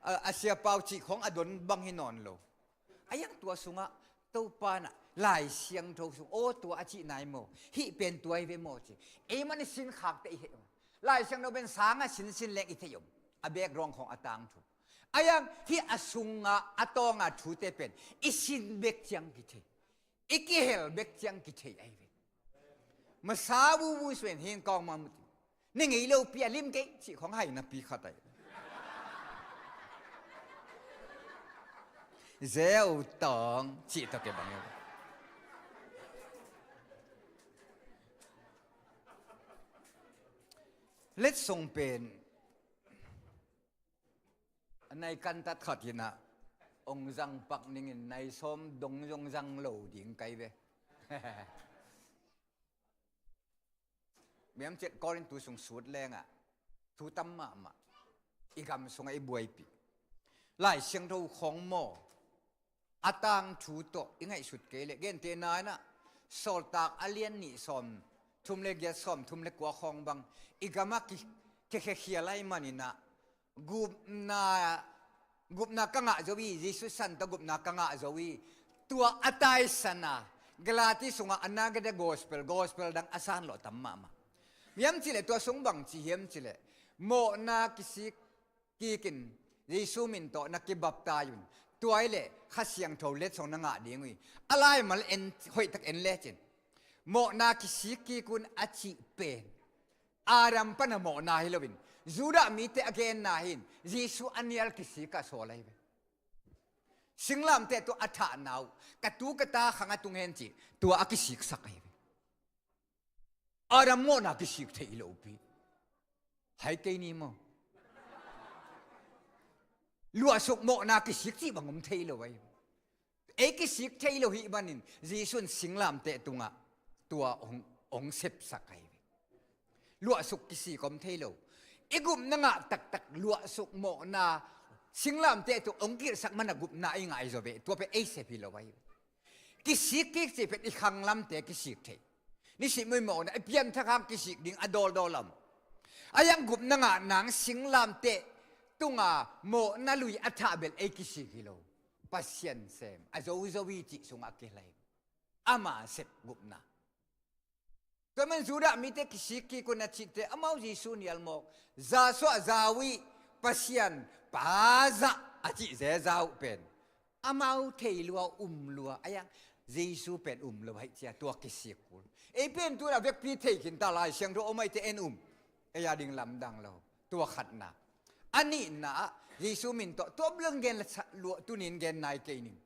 a, a siapau cih khawng a don bang hi nawn lo. A iang tua sungah Topa na Lai Siangtho sung, aw, tua a cih nai maw, hih pen tua hi ve maw ci. Ei man i sinkhakte i heh maw. Lai Siangtho pen sanga sinsin leng i thei om. A background khawng a tangthu. A iang hih a sungah a tawnga thute pen i sin bek ciang kithei, i kihel bek ciang kithei ahi ve. Masa bubu suen hin kawng ma muti. Ni ngei lopi a lim kei cih khawng hai napi khat ahi. Zeu tawng cih tawh kei bang hi. Letsong pen a nai kantat khat in a, ong zang pak ningin nai sawm dong zong zang lo ding kai ve. Miam ciat Korintu sung sut lengah thu tam mahmah. I gam sungah i buaipih Lai Siangtho khawng maw, a tangthu tawh i ngaihsut kei leh, gente na in a, Sawltak a lian nih sawm thum le giat, sawm thum le kua khawng bang i gamah ki, kikhekhia lai manin a, gupna, gupna ka ngah zo hi, Jesu san tawh gupna ka ngah zo hi. Tua a taisan a, Galati sungah a nagede gospel, gospel dang a san lawh tam mahmah. Hiam cileh tua sung bang ci hiam cileh, mawhna kisik kikin Jesu min tawh na kibaptai un. Tua hi leh Kha Siangtho letsong na ngah ding uh hi. A laimal en, hoihtak en lecin, mawhna kisik kik un a cih pen Adam pana mawhna hi loin, Judah mite a genna hin Jesu a nial kisik a sawl ahi ve. Singlamteh tungah a thahna uh, ka tu ka ta khang a tung hen cih, tua a kisiksak ahi ve. Adam mawhna kisik thei lopi. Hai kei ni maw. Luahsuk mawhna kisik cih bang om thei lo ahi ve. Ei kisik thei lo hih manin Jesu in singlamteh tungah tua hong, hong sepsak ahi ve. Luahsuk kisik om thei lo. I gupna ngah taktak luahsuk mawhna singlamteh tung hong kilhsak mana gupna i ngah hi zaw ve. Tua pen ei sep hi lo ahi ve. Kisik kik cih pen i khanglamte kisik thei. Nisim uh i mawhna i pianthak hang kisik ding a dawldawl om. A iang gupna ngah nang singlamteh tunga mawhna lui a thah bel ei kisik hi lo. Pasian sem a zozo hi cih sungah a kilhai. Ama sep gupna. Tua man Judah mite kisik kik un a cihte, amau Jesu nial mawk, za suah za uh hi, Pasian Pa zah a cih zeza uh pen amau thei lua, um lua, a iang Jesu pen um lo ahi cia tua kisik kul. Ei pen tu-in a vekpi thei khin ta, Lai Siangtho om ahi te en um. Ei a ding lamdang lo. Tua khatna. A nihna ah Jesu min tawh tua bel gen la sa lua, tuni-in gen nai kei ning.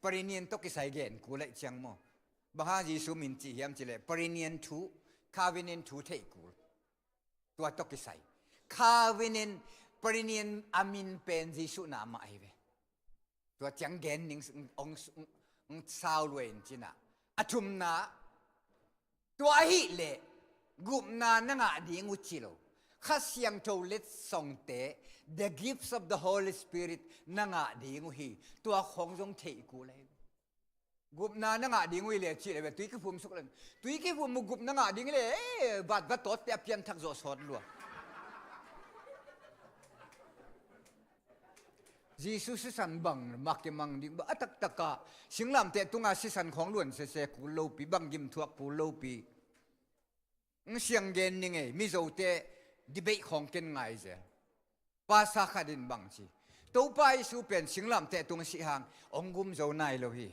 Perineum tawh kisai gen kul ahi ciang maw. Bang hang Jesu min cih hiam cileh, perineum thu, covenant thu theih kul. Tua tawh kisai. Covenant, perineum a min pen Jesu na mah ahi ve. Tua ciang gen ning, ong, ong, ong sau lua in cin a. A thumna, tua ahih leh gupna na ngah ding uh ci lo. Kha Siangtho letsongte, the gifts of the Holy Spirit na ngah ding uh hi. Tua khawng zong theih kul ahi. Gupna na ngah ding uh hi le cih le ve, tui kiphum suk leng. Tui kiphum uh gupna ngah ding hi le, eh, bat va tawtte a pianthak zawh sawt lua. Jesu sisan bang mah kimang ding, a taktak a singlamteh tunga sisan khawng luan sese kul lopi, bang gimthuak kul lopi. Siang gen ning ei, Mizote debate khawng ken ngai zel. Pastor khat in bang ci, Topa Jesu pen singlamteh tung sih hang hong gum zo nai lo hi.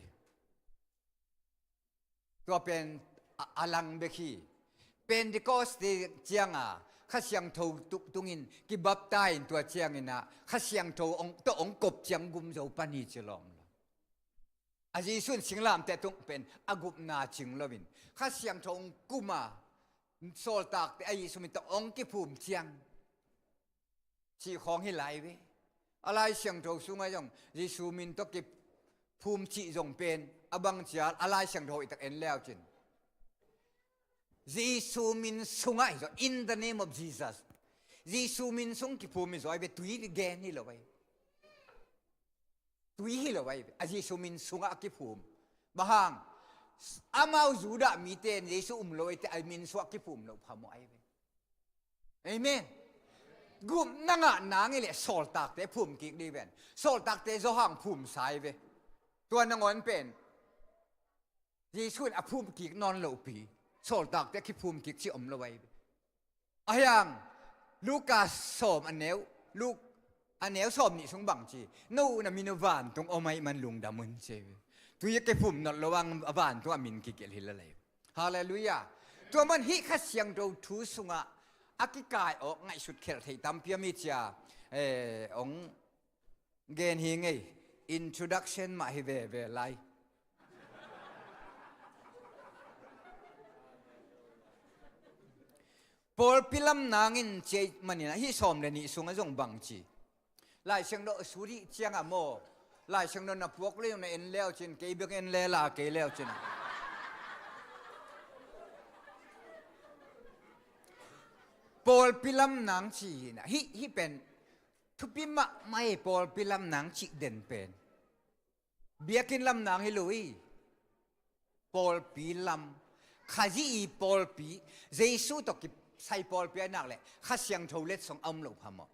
Tua pen a, a lang bek hi. Pentecost cianga Kha Siangtho tuktungin kibaptai in tua ciangin ah Kha Siangtho hong, tawh hong kop ciang gum zo pan hi ci lawm lo. A Jesu in singlamteh tung pen a gupna cing loin Kha Siangtho hong kum a, sawltakte a Jesu min tawh hong kiphum ciang cih khawng hi lai ve. A Lai Siangtho sungah zong Jesu min tawh kiphum cih zong pen a bang cial a Lai Siangtho hoihtak en leu cin Jesu min sungah hi zaw, in the name of Jesus. Jesu min sung kiphum hi zaw ai ve, tui gen hi lo ai. Tui hi lo ai ve, a Jesu min sungah a kiphum. Bang hang, amau Judah mite in Jesu um lo ai te a min sungah kiphum lo phamawh ai ve. Amen. Gupna ngah nang i leh sawltakte phum kik dih ven. Sawltakte Johan phum sa ai ve. Tua nangawn pen Jesu in a phum kik nawn lopi, sawltakte a kiphum kik ci om lo ai ve. Ahiang Lukas sawm a neu, Luk a neu sawm nih sung bang ci, no na min uh vantung om ai man lungdam un ci ai ve. Tui a kiphum nawn lo ang a vantung a min kigelh hi la lai. Halleluiah. Tua man hih Kha Siangtho thu sungah a kikai awk ngaihsut khelh theih tampi a mi cia, eh, ong gen hi ngei, introduction mah hi veve lai. Pawlpi lam nangin ciai manin ah hih sawm le nih sungah zong bang ci. Lai Siangtho suri ciangah maw, Lai Siangtho na puak leu na en leu cin, kei bek en le la kei leu cin ah. Pawlpi lam nang ci hi na, hih, hih pen thupi mahmah e, pawlpi lam nang cih den pen. Biakinn lam nang hi lo hi. Pawlpi lam. Khazih i pawlpi, Jesu tawh kisai pawlpi a nak leh Kha Siangtho letsong a om lo phamawh.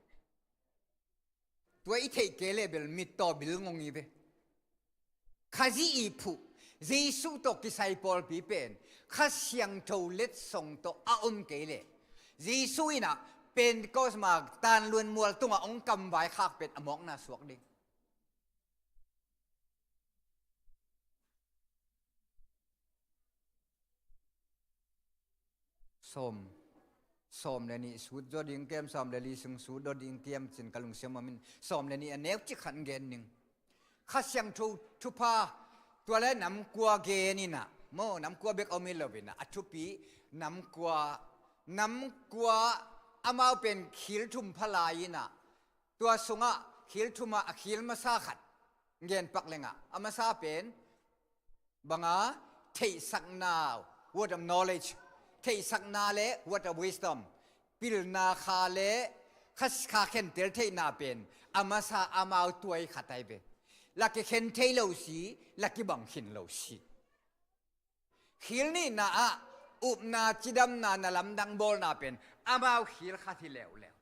Tua i theih kei leh bel mittaw bil ngong hi ve. Khazih i phuh, Jesu tawh kisai pawlpi pen Kha Siangtho letsong tawh a om kei leh Jesu in ah Pentecost ma tanluan mual tungah hong kamvai khak pen a mawkna suak ding. Sawm, sawm le nih sut zaw ding kem, sawm le li sung sut zaw ding kem cin ka lungsim a min sawm le nih a neu cik khat gen ning. Kha Siangtho thupha tua le nam kua gen in ah, maw, nam kua bek om hi lo in ah, a thupi nam kua, nam kua amau pen khil thum pha lai in ah, tua sungah khil thumah a khil masa khat gen pak lengah, a masa pen banga theihsakna, word of knowledge, theihsakna le word of wisdom, pilna kha le kha, kha khentel theihna pen a masa amau tuai khat ai ve. La kikhen thei lo si, la kibang khin lo si. Khil nihna ah upna, cidamna, na lamdang bawlna pen amau khil khat hi leuleu.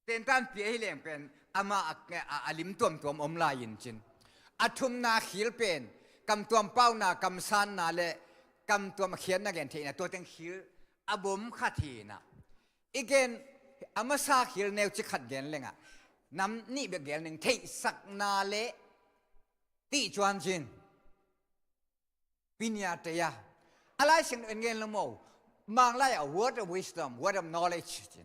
Tentan pi ahi leng pen amah a, a, a lim tuamtuam om lai in cin. A thumna khil pen kamtuam pauna, kamsanna le kamtuam a khiatna gen theihna, tua teng khil a bom khat hi na. I gen a masa khil neu cik khat gen lengah nam nih bek gen ning, theihsakna le tih cuan cin. Pinia teia. A Lai Siangtho en gen lo maw. Mang lai a word of wisdom, word of knowledge cin.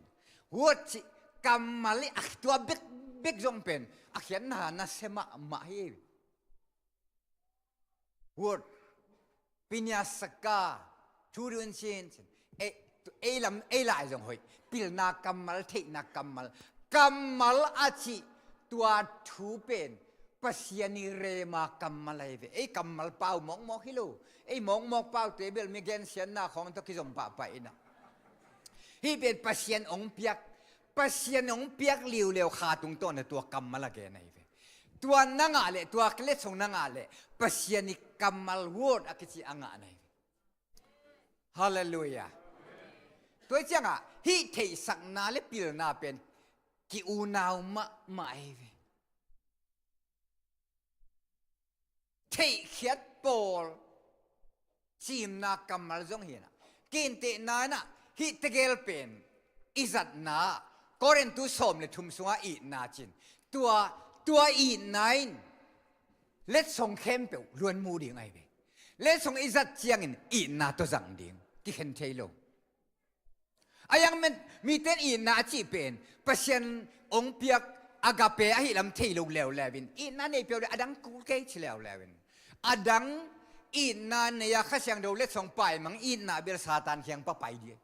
Word ci kammal i a tua bekbek zong pen a khiatna na se mahmah hi. Word. Pinia saka. Thu dun cin cin. Ei, ei lam, ei lai zong hoih. Pilna kammal, theihna kammal. Kammal a cih tua thu pen Pasian i rema kammal ahi ve. Ei kammal pau mawkmawk hi lo. Ei mawkmawk paute bel mi gensiatna khawng tawh kizom pahpah in ah. Hih pen Pasian hong piak, Pasian hong piak liuleu kha tungtawn a tua kammal a gen ahi ve. Tua na ngah leh, tua letsong na ngah leh Pasian i kammal, word a kici a ngah na hi ve. Halleluiah. Tua hi ciangah hih theihsakna le pilna pen ki-unau mahmah ahi ve. Theihkhiat pawl cimna kammal zong hi na. Kintehna in ah hih tegel pen i zatna, Korintu sawm le thum sungah itna cin. Tua, tua itna in letsong khempeuh luan mu ding ahi ve. Letsong i zat ciangin itna tawh zang ding, kikhen thei lo. A yang men mite in itna a cih pen Pasian hong piak agape ahi lam thei lo leuleu in, itna nei peuh le a dang kul kei ci leuleu in, a dang itna nei a Kha Siangtho letsong paimang itna bel Satan kiang papai dih.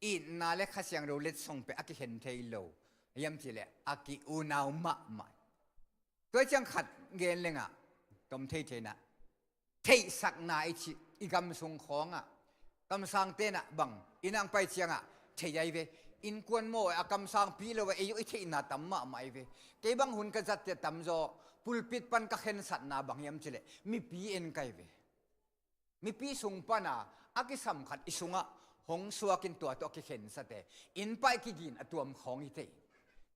Itna le Kha Siangtho letsong pen a kikhen thei lo, hiam cih leh a ki-unau mahmah. Tua ciang khat gen leng ah, tom thei thei na, theihsakna i cih, i gam sung khawng ah kamsang ten ah bang, i nang pai ciang ah thei ahi ve. Innkuan maw, a kamsangpi lo a, ei zong i theihna tam mahmah ahi ve. Kei bang hun ka zat te tamzaw, pulpit pan ka khensatna bang hiam cih leh mipi en ka hi ve. Mipi sung pan a, a kisam khat i sungah hong suak in tua tawh a kikhensate, inn pai kigin a tuam khawng hi thei.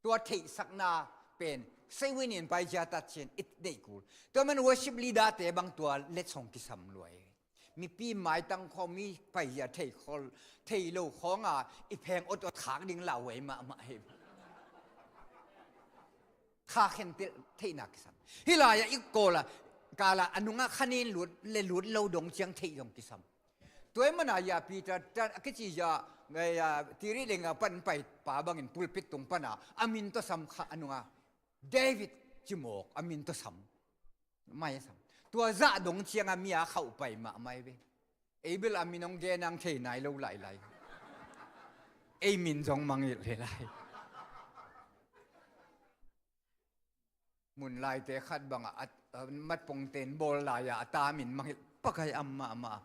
Tua theihsakna pen sei winin pai zia tat cin i neih kul. Tua man worship leader te bang tua letsong kisam lua hi. Mipi maitang khawng mi pai zia thei khol, thei lo khawng a i pheng awt awt khak ding lauhuai mahmah hi. Kha khen theihna kisam. Hih lai-ah i kawl a, kal a, a nungah khanin lut le lut lo dong ciang theih zong kisam. Tua ahih man a ya Peter, ta, a kici ya, eh, ya, tiri leng a pan pai pa bangin pulpit tung pan a, a min tawh sam kha a nungah David ci mawk a min tawh sam. Mai a sam. Tua zah dong ciang a mi a khauh pai mahmah hi ve. Ei bel a min hong gen ang thei nai lo lailai. Ei min zong mangngilh hi lai. Mun laite khat bang a, a, a matpong ten bawl lai a, a ta min mangngilh pakai am mahmah.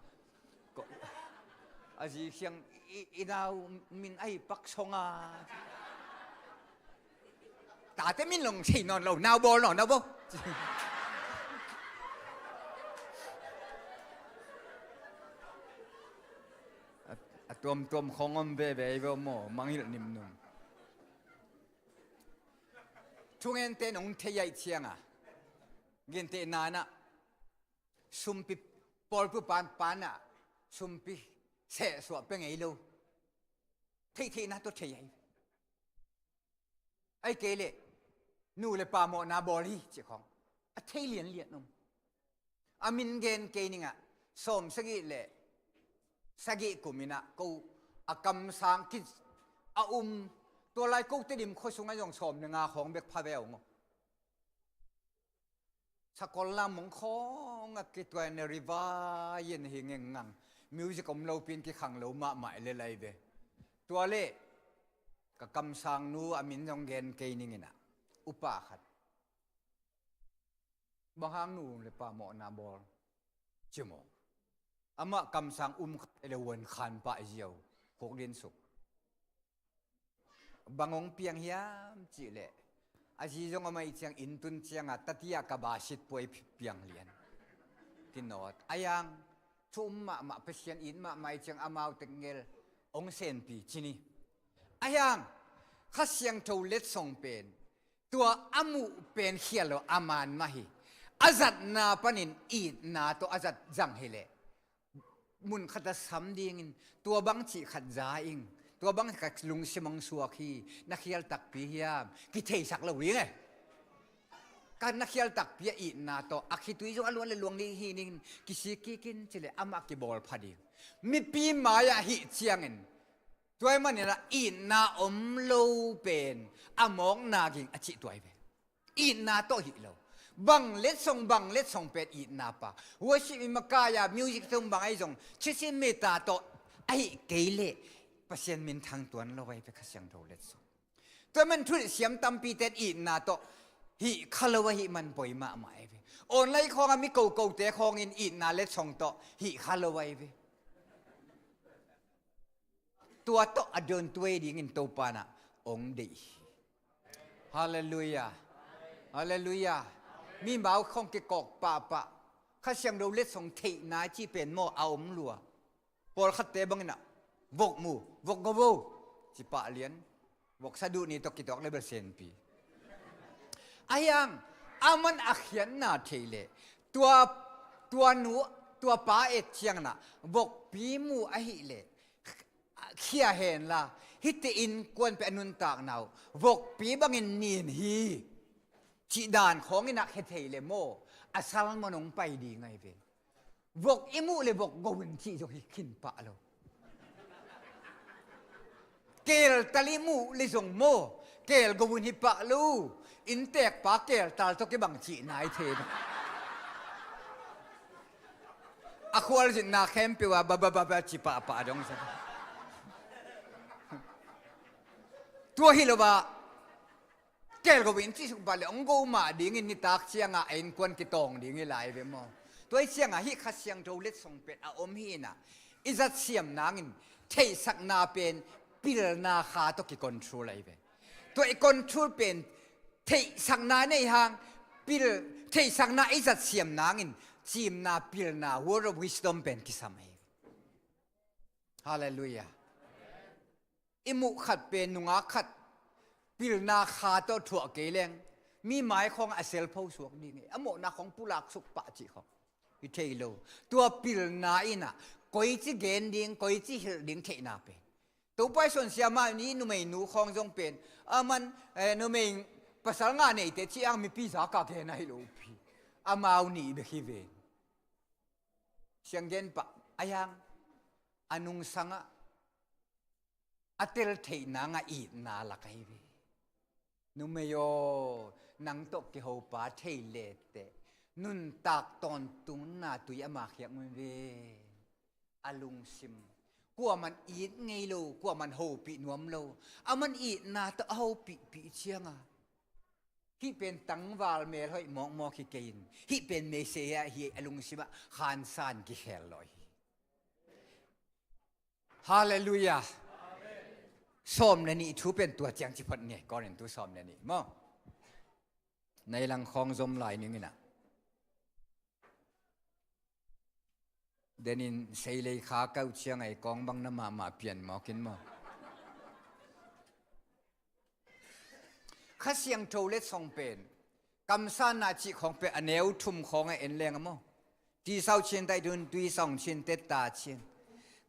Ko, a zi khiang i, i nau min ahi Pak Song a. Tate min long thei nawn lo, nau bawl nawn, nau bawl. A, a tuamtuam khawng om veve hi ve maw, mangngilh nimnum. Thungen ten hong thei aih ciang a, gentehna in ah, sumpi, pawlpi pan, pan ah, sumpi sehsuah pia ngei lo. Theihtheihna tawh thei ahi. Ahi kei leh, nu le pa mawhna bawl hi, cih khawng. A thei lianlian om. A min gen kei ning ah, sawm sagih le sagih kum in ah, ko a kamsang ki a um, tua lai ko Tedim khua sungah zong sawm le nga khawng bek pha ve ung aw. Sakol lam mong khawng a kituai na rivai in hi ngengngang. Music om lo pin kikhang lo mahmah le lai ve. Tua le, ka kamsang nu a min zong gen kei ning in ah, upa khat. Bang hang nu le pa mawhna bawl, ci maw. Amah kamsang um kha le uan khan pah ziau, khuk din suk. Bang hong piang hiam cih leh, a zi zong a mai ciang inn tun ciang a, tatia ka basit puai piang lian. Kinawt. A yang, thu um mahmah Pasian it mahmah ahi ciang amau tek ngel hong senpi ci ni. A yang, Kha Siangtho letsong pen, tua a muh pen khial lo a man mah hi. A zatna panin itna tawh a zat zang hi leh, mun khat a sam dingin, tua bang cih khat za ing, tua bang khat lungsim hong suak hi, na khial takpi hiam, kitheisak lo ding e. Ka na khial takpi a itna tawh, a khitui zong a luang le luang ding hi dingin, kisik kik in ci leh amah kibawl pha ding. Mipi mai-ah hih ciangin, tua ahih manin ah itna om lo pen a mawkna ging a cih tua hi ve. Itna tawh hi lo. Bang letsong, bang letsong pen itna pa. Worship i makai a, music tawh bang ahi zong, Christian mita tawh ahi kei leh Pasian minthang tuan lo ahi ve Kha Siangtho letsong. Tua man thu siam tampi ten itna tawh hih kha lo ahih man poi mahmah ahi ve. Online khawng a mi kokote khawngin itna letsong tawh hih kha lo ahi ve. Tua tawh a dawn tuai dingin Topa in ah hong deih hi. Halleluiah. Halleluiah. Mi mau khawng kikawk pahpah. Kha Siangtho letsong theihna cih pen maw a om lua. Pawlkhatte bangin ah, vok mu, vok go vo, ci pah lian. Vok sa duh ni tawh kituak le bel senpi. A hiang, a man a khiatna thei leh, tua, tua nu, tua pa et ciangin ah, vokpi mu ahih leh, khia hen la, hihte innkuan pen a nuntakna uh, vokpi bangin nin hi. Cih dan khawngin ah khia thei leh maw, a sermon hong pai ding ahi ve. Vok i muh le vok go in cih zong hi khin pah lo. Keltal i muh le zong maw, kelgo in hi pah lo. Innteekpa keltal tawh kibang cihna i thei. A khualzinna khempeuh ah ba ba ba ba ci pahpah dong sa. Tua hi lo ah, kelgo in cih suk pah le hong go mah dingin nitak ciangah a innkuan kitawng ding hi lai ve maw? Tua hi ciangah hih Kha Siangtho letsong pen a om hi inah, i zat siam nangin theihsakna pen pilna kha tawh kicontrol ahi ve. Tua i control pen theihsakna nei hang, pil, theihsakna i zat siam nangin cimna, pilna, word of wisdom pen kisam ahi ve. Halleluiah. I muh khat pen nungak khat pilna kha tawh thuah kei leng, mi mai khawng a selpho suak ding hi, a mawhna khawng pulak suk pah cih khawng hi thei lo. Tua pilna inah koici gen ding, koici hilh ding theihna pen. Topa Ison siamah ni numeinu khawng zong pen, aman, eh, numei pasal ngah neite ciang mipi zaka gen ahi lo pi. Amau nih bek hi ven. Sianggen pah a hiang a nungsangah a tel theih nangah itna lak ahi ve. Numei aw, nang tawh kihopa thei leteh nuntak tawntungna tui ama khiak mun ve. A lungsim. Kuaman it ngei lo, kuaman hopih nuam lo. Aman itna tawh a hopihpih cianga hih pen tangval melhoih mawkmawk hi kei in, hih pen Messiah hi a lungsimah khansan kikhel lo hi. Halleluiah. Sawm le nih thu pen tua ciang ci phot ni, Korintu sawm le nih maw? Nai lang khawng zom lai ning inah. Denin seilei kha kau ciang ai kawng bang na mahmah pian mawkin maw? Kha Siangtho letsong pen kamsanna cih khawng pen a neu thum khawng a en leng a maw? Tisau chin, taitun tuisawng chin, tetta chin.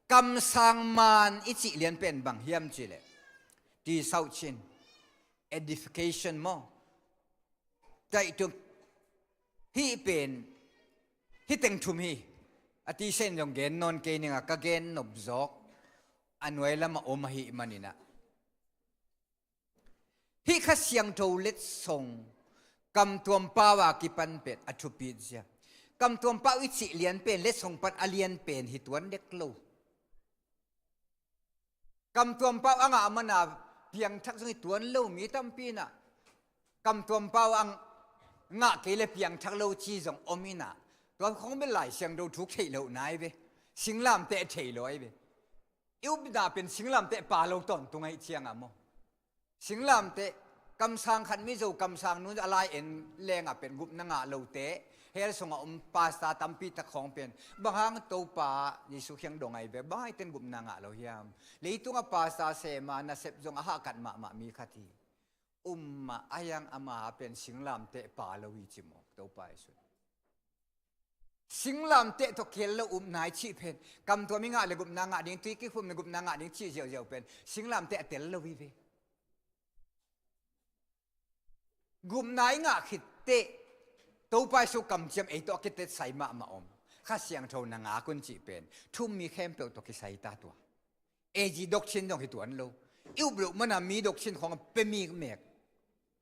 Kamsang man i cih lian pen bang hiam cih leh, tisau chin, edification maw? Taitun hih pen, hih teng thum hi. A tisen zong gen nawn kei ninga ka gen nop zawk a nuai lamah om ahih maninah. Hih Kha Siangtho letsong kamtuam pau a kipan pen a thupit zia. Kamtuam pau i cih lian pen letsong pan a lian pen hi tuan dek lo. Kamtuam pau a ngah mana piangthak zong hi tuan lo, mi tampi inah kamtuam pau a ngah kei le piangthak lo ci zong om inah. Tua khong bel Lai Siangtho thuk theih loh nai ve. Singlamteh thei lo ai ve. I upna pen singlamteh pa lo tawntung ahi cianga maw? Singlamteh, kamsang khat Mizo kamsang nu a lai en lengah pen gupna ngah lote, hell sungah om pasta tampi tak khawng pen bang hang Topa Jesu khiang dong ai ve, bang hang iten gupna ngah lo hiam? Leitungah pasta sema nasep zong a hahkat mahmah mi khat hi. Um mah a hiang ama pen singlamteh pa lo hi ci mawk Topa Jesu. Singlamteh tawh khel lo upna i cih pen, kamtuam i ngah le gupna ngah ding, tui kikhum le gupna ngah ding cih ziauziau pen singlamteh a tel lo hi ve. Gupna i ngah khitteh Topa Jesu kamciam ei tawh a kitetsai mahmah om. Kha Siangtho na ngak un cih pen thummi khempeuh tawh kisai ta tua. A G doctrine zong hi tuan lo. I up loh mana mi doctrine khawng a pia mi mek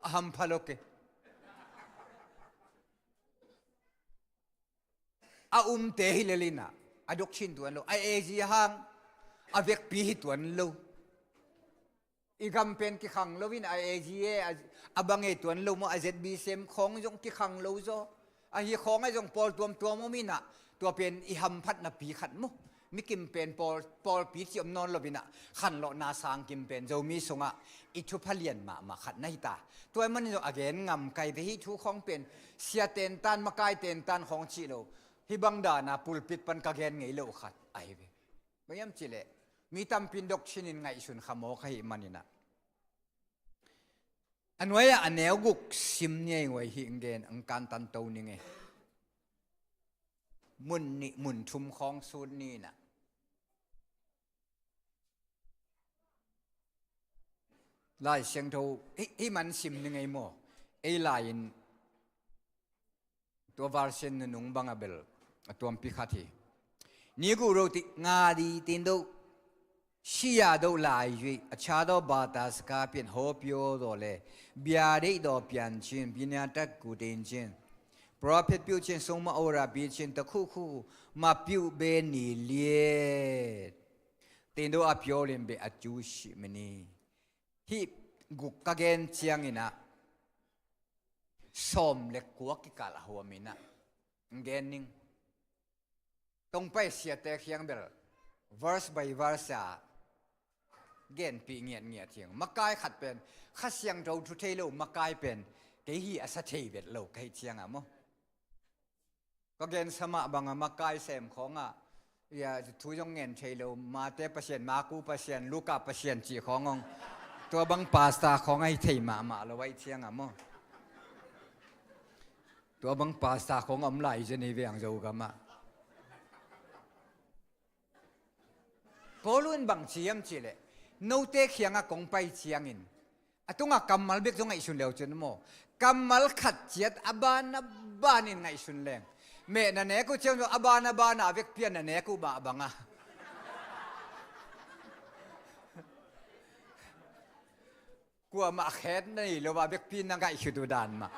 a hampha lo ke. A umte hi lel inah a doctrine tuan lo, a A G hang a vekpi hi tuan lo. I gam pen kikhang lo in a A G e, a, a bang e tuan lo maw, a Z B C M khawng zong kikhang lo zaw. Ahi khawng a zong pawl tuamtuam om inah tua pen i hamphatna pi khat maw? Mikim pen pawl, pawlpi ci om nawn lo inah khanlawhna sangkim pen Zomi sungah i thupha lian mahmah khat na hi ta. Tua ahih manin zong a gen ngam kai ve, hih thu khawng pen sia tentan, makai tentan khawng cih lo, hih bang dana pulpit pan ka gen ngei lo khat ahi ve. Bang hiam cih leh mi tampi in doctrine in ngaihsun kha mawk ahih maninah. A nuai-ah a neu guk sim ni ei, huai hih gen ang kantan to ning ei. Mun nih, mun thum khawng sut ni inah. Lai Siangtho hih, hih man sim ning ei maw? Ei lai-in tua version nunung bang a bel a tuampi khat hi. Ni guh roti nga di tin do. Siya do lai yui a cha do ba ta ska pian ho pio do le bia dei do pian chin binia tat ku tin chin. Prophet piu chin sung ma ora pi chin ta khu khu ma piu be ni liet. Tin do a pio lim be a chu shi mani. Hi guk ka gen ciangin ah, sawm le kua kikal a huamin ah, gen ning. Tongpai siate khiang bel verse by verse a genpih ngiatngiat hiang. Makai khat pen Kha Siangtho thu thei lo makai pen kei hi a sa thei vet lo ka hih ciangah maw. Ka gensa mah bangah makai sem khawngah, ia, thu zong ngen thei lo, Mate Pasian, Maku Pasian, Luka Pasian cih khawng hong, tua bang pasta khawng ahi thei mahmah lo ahi ciangah maw. Tua bang pasta khawng om lai zen hi veng Zogamah. Paul in bang ci hiam cihleh, note khiangah kong pai ciangin, a tungah kammal bek zong ngaihsun leu cun maw, kammal khat ciat a ban a banin ngaihsun leng, meh na nek uh ciang zong a ban a bana vekpi a na nek uh mah bangah. Kuamah khet na nei lo a vekpi na ngaihsut uh dan mah.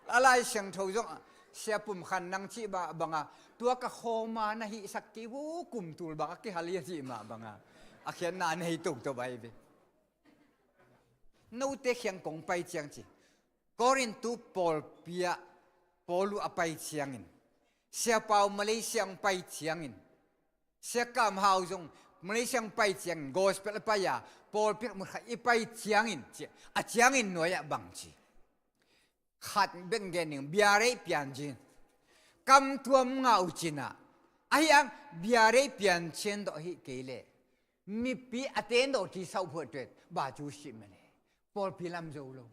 A Lai Siangtho zong ah, Sia Pum Khan nang cih mah bangah, tua ka khawma na hihsak kei uh kum tul bangah kihal hi a cih mah bangah, a khiatna a nei toktok ahi ve. Note khiang kong pai ciang ci. Korintu pawlpi ah Paul uh a pai ciangin, Sia Pau Malaysia hong pai ciangin, Sia Kam Hau zong Malaysia hong pai ciangin, gospel a pai a, pawlpi ah mut khat i pai ciangin, ci, a ciangin nuai ah bang ci. Khat bek gen ning, bia rei pian cin. Kamtuam ngah uh cin ah, ahi ang bia rei pian cin dawh hi kei leh, mipi a ten dawh ti sauh phuat tuet ba cu sih mene. Pawlpi lam zo lo.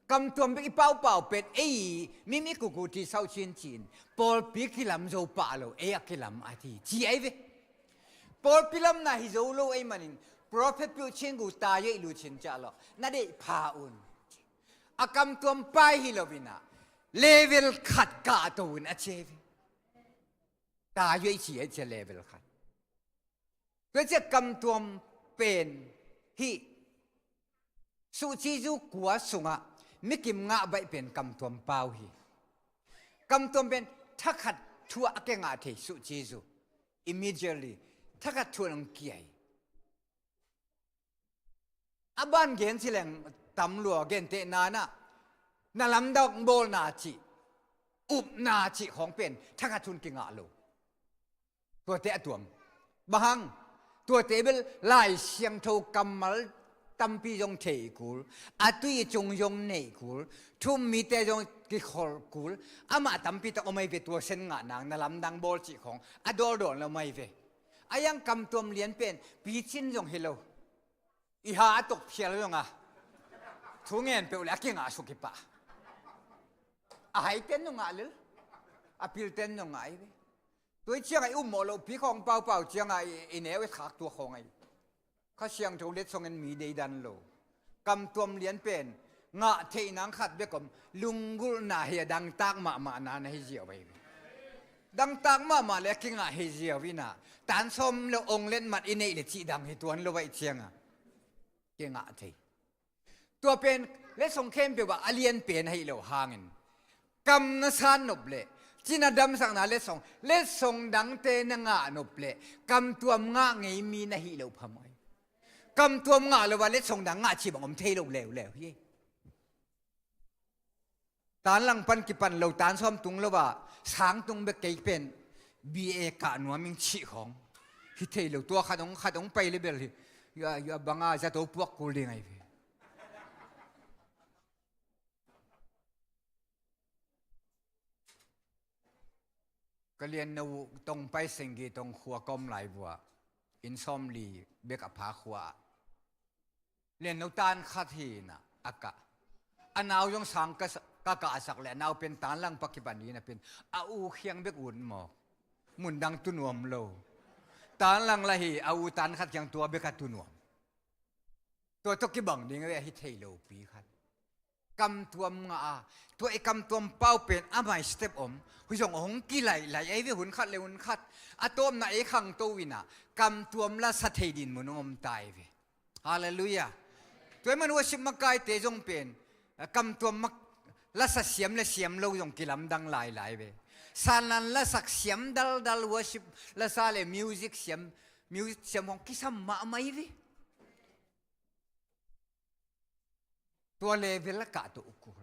Kamtuam bek i paupau pen ei mimi kuku ti sauh cin cin, pawlpi kilam zo pah lo, ei a kilam a ti ci ai ve. Pawlpi lamna hi zo lo ei manin, prophet piu cin gu ta yei lu cin ca lo na deih pha un. A kamtuam pai hi lo ina, level khat kah to un a ci ai ve. Ta yei ci ai ci level khat. Tua ciah kamtuam pen hih suhcizu kua sungah mikim ngah baih pen kamtuam pau hi. Kamtuam pen thakhat thuah a kengah thei suhcizu. Immediately thakhat thuah nong kiai. A ban gen cileng tam lua genteh nanah na lamdang bawlna cih, upna cih khawng pen thakhat thuah kingah lo. Tuate a tuam. Bang hang, tuate bel Lai Siangtho kammal tampi zong thei kul, a tui cung zong nei kul, thu um mite zong kikhol kul, amah tampi tak om ai ve tua sen ngah nang na lamdang bawl cih khawng a dawldawl na om ai ve. A iang kamtuam lian pen picin zong hi lo. I ha a tok phial zong a, thu ngen peuh le a kingah suk i pah. A haiten zong ngah lel, a pilten zong ngah ai ve. Tua i ciangah i ummawh lohpi khawng paupau ciangah i, i neu i khak tua khawng ai. Kha Siangtho letsong in mi deidan lo. Kamtuam lian pen ngah theih nang khat bek om, lunggulhna hi a dangtak mahmahna na hi ziau ai ve. Dangtak mahmah le a kingah hi ziau ina, tan sawm lo ong letmat i neih le cih dang hi tuan lo aih cianga kingah thei. Tua pen letsong khempeuh ah a lian pen ahi lo hangin, kam na san nop leh, cina damsakna letsong, letsong dangte na ngah nop leh, kamtuam ngah ngei mi na hi lo phamawh hi. Kamtuam ngah lo a letsong dang ngah cih bang om thei lo leuleu hi. Tan lang pan kipan lo, tan sawm tung lo a sang tung bek kei pen B A kah nuam ing cih khawng hi thei lo. Tua khat hong, khat hong pai le bel hi, ia, ia banga zato puak kul ding ai ve. Ka lianno uh Tongpai Senggi tong khua ka om lai vua, inn sawmli bek a pha khua ah lianno tan khat hi ina a kah. A nau zong sang ka sa-, ka kahsak le a nau pen tan lang pa kipan hi ina pen a u khiang bek ut mawk. Mundang tu nuam lo. Tan lang la hi a u tan khat khiang tua bek a tu nuam. Tua tawh kibang ding ve a hi thei lo pi khat. Kamtuam ngah a, tua i kamtuam pau pen a mai step om. Hui zong hong kilaih laih ei ve, hun khat le hun khat. A tawpna ei khangto inah kamtuam lasa thei din mun hong om ta ei ve. Halleluiah. Tua i man worship makaite zong pen, a, kamtuam mak, lasa siam le siam lo zong kilamdang lailai ve. Sanlan lasak siam daldal, worship lasa le music siam, music siam hong kisam mahmah ei ve. Tua level a kah tawh ukul.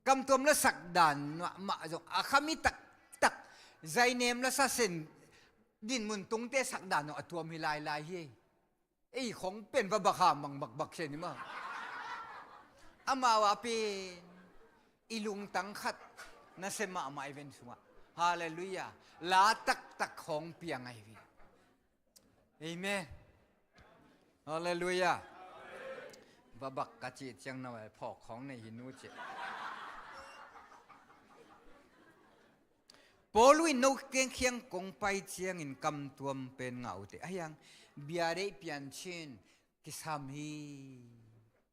Kamtuam lasak dan mahmah zong a khami taktak. Zainem lasa sen din mun tungte sak dan zong a tuam hi lailai hi. Ei khong pen va bak ha mang bakbak sen hi ma. Amau a pen i lungtang khat nasia mahmah ei ven sungah. Halleluiah. La taktak khong piang ei ve. Amen. Halleluiah. Babak ka cih ciang na wai phawk khawng nei hi nu cih. Paul in no keng khiang kong pai ciangin kamtuam pen ngah uh teh. A hiang bia deih pian cin kisam hi.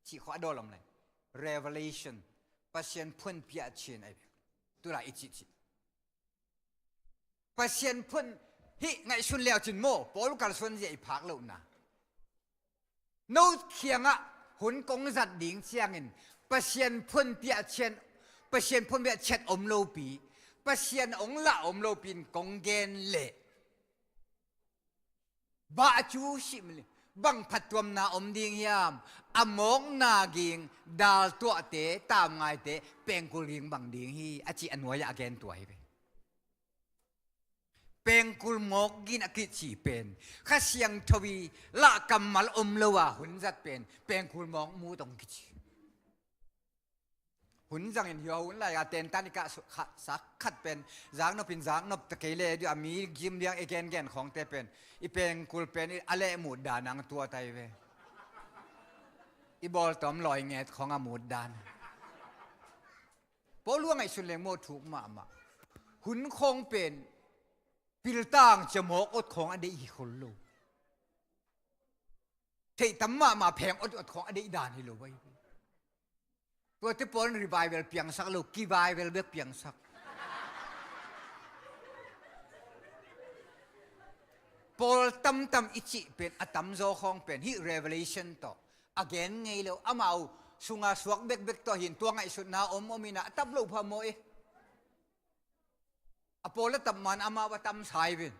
Cih khawng a dawl om lai. Revelation. Pasian phuan piah cin ai. Tulai i cih cih. Pasian phuan hih ngaihsun leu cin maw, Paul kalsuan zia i phak lohna. No kiangah hun kong zat ding ciangin Pasian phuan piah cian, Pasian phuan piah ciat om lopi, Pasian ong lah om lopi in kong gen leh. Bah cu sih mali. Bang phattuamna om ding hiam? A mawkna ging, dal tuahte, tam ngaite, pengkul ging bang ding hi, a cih a nuai-ah a gen tua hi ve. Pengkul mawk ging a kici pen Kha Siangtho i lah kammal om lo a hun zat pen pengkul mawk mut ong kici. Hun zangin hio hun lai a tentan i kah su-, kha-, sak khat pen zaknop in zaknop ta kei le, a mi gim liang i gengen khawngte pen i pengkul pen i a leh mut dan ang tua tai ve. I bawltawm lawi nget khawng a mut dan. Paul a ngaihsun leng maw thuk mahmah. Hun khawng pen piltang ciamawk ot khawng a deih hi khol lo. Theih tam mahmah pheng ot ot khawng a deih dan hi lo bai. Tuate Paul in revival piangsak lo, kivival bek piangsak. Paul tamtam i cih pen, a tamzaw khawng pen hih Revelation tawh a gen ngei lo, amau sunga suak bekbek tawh hin tua ngaihsutna om om inah a tap lo pha maw e. A Paul a tap man amau a tam sai ven.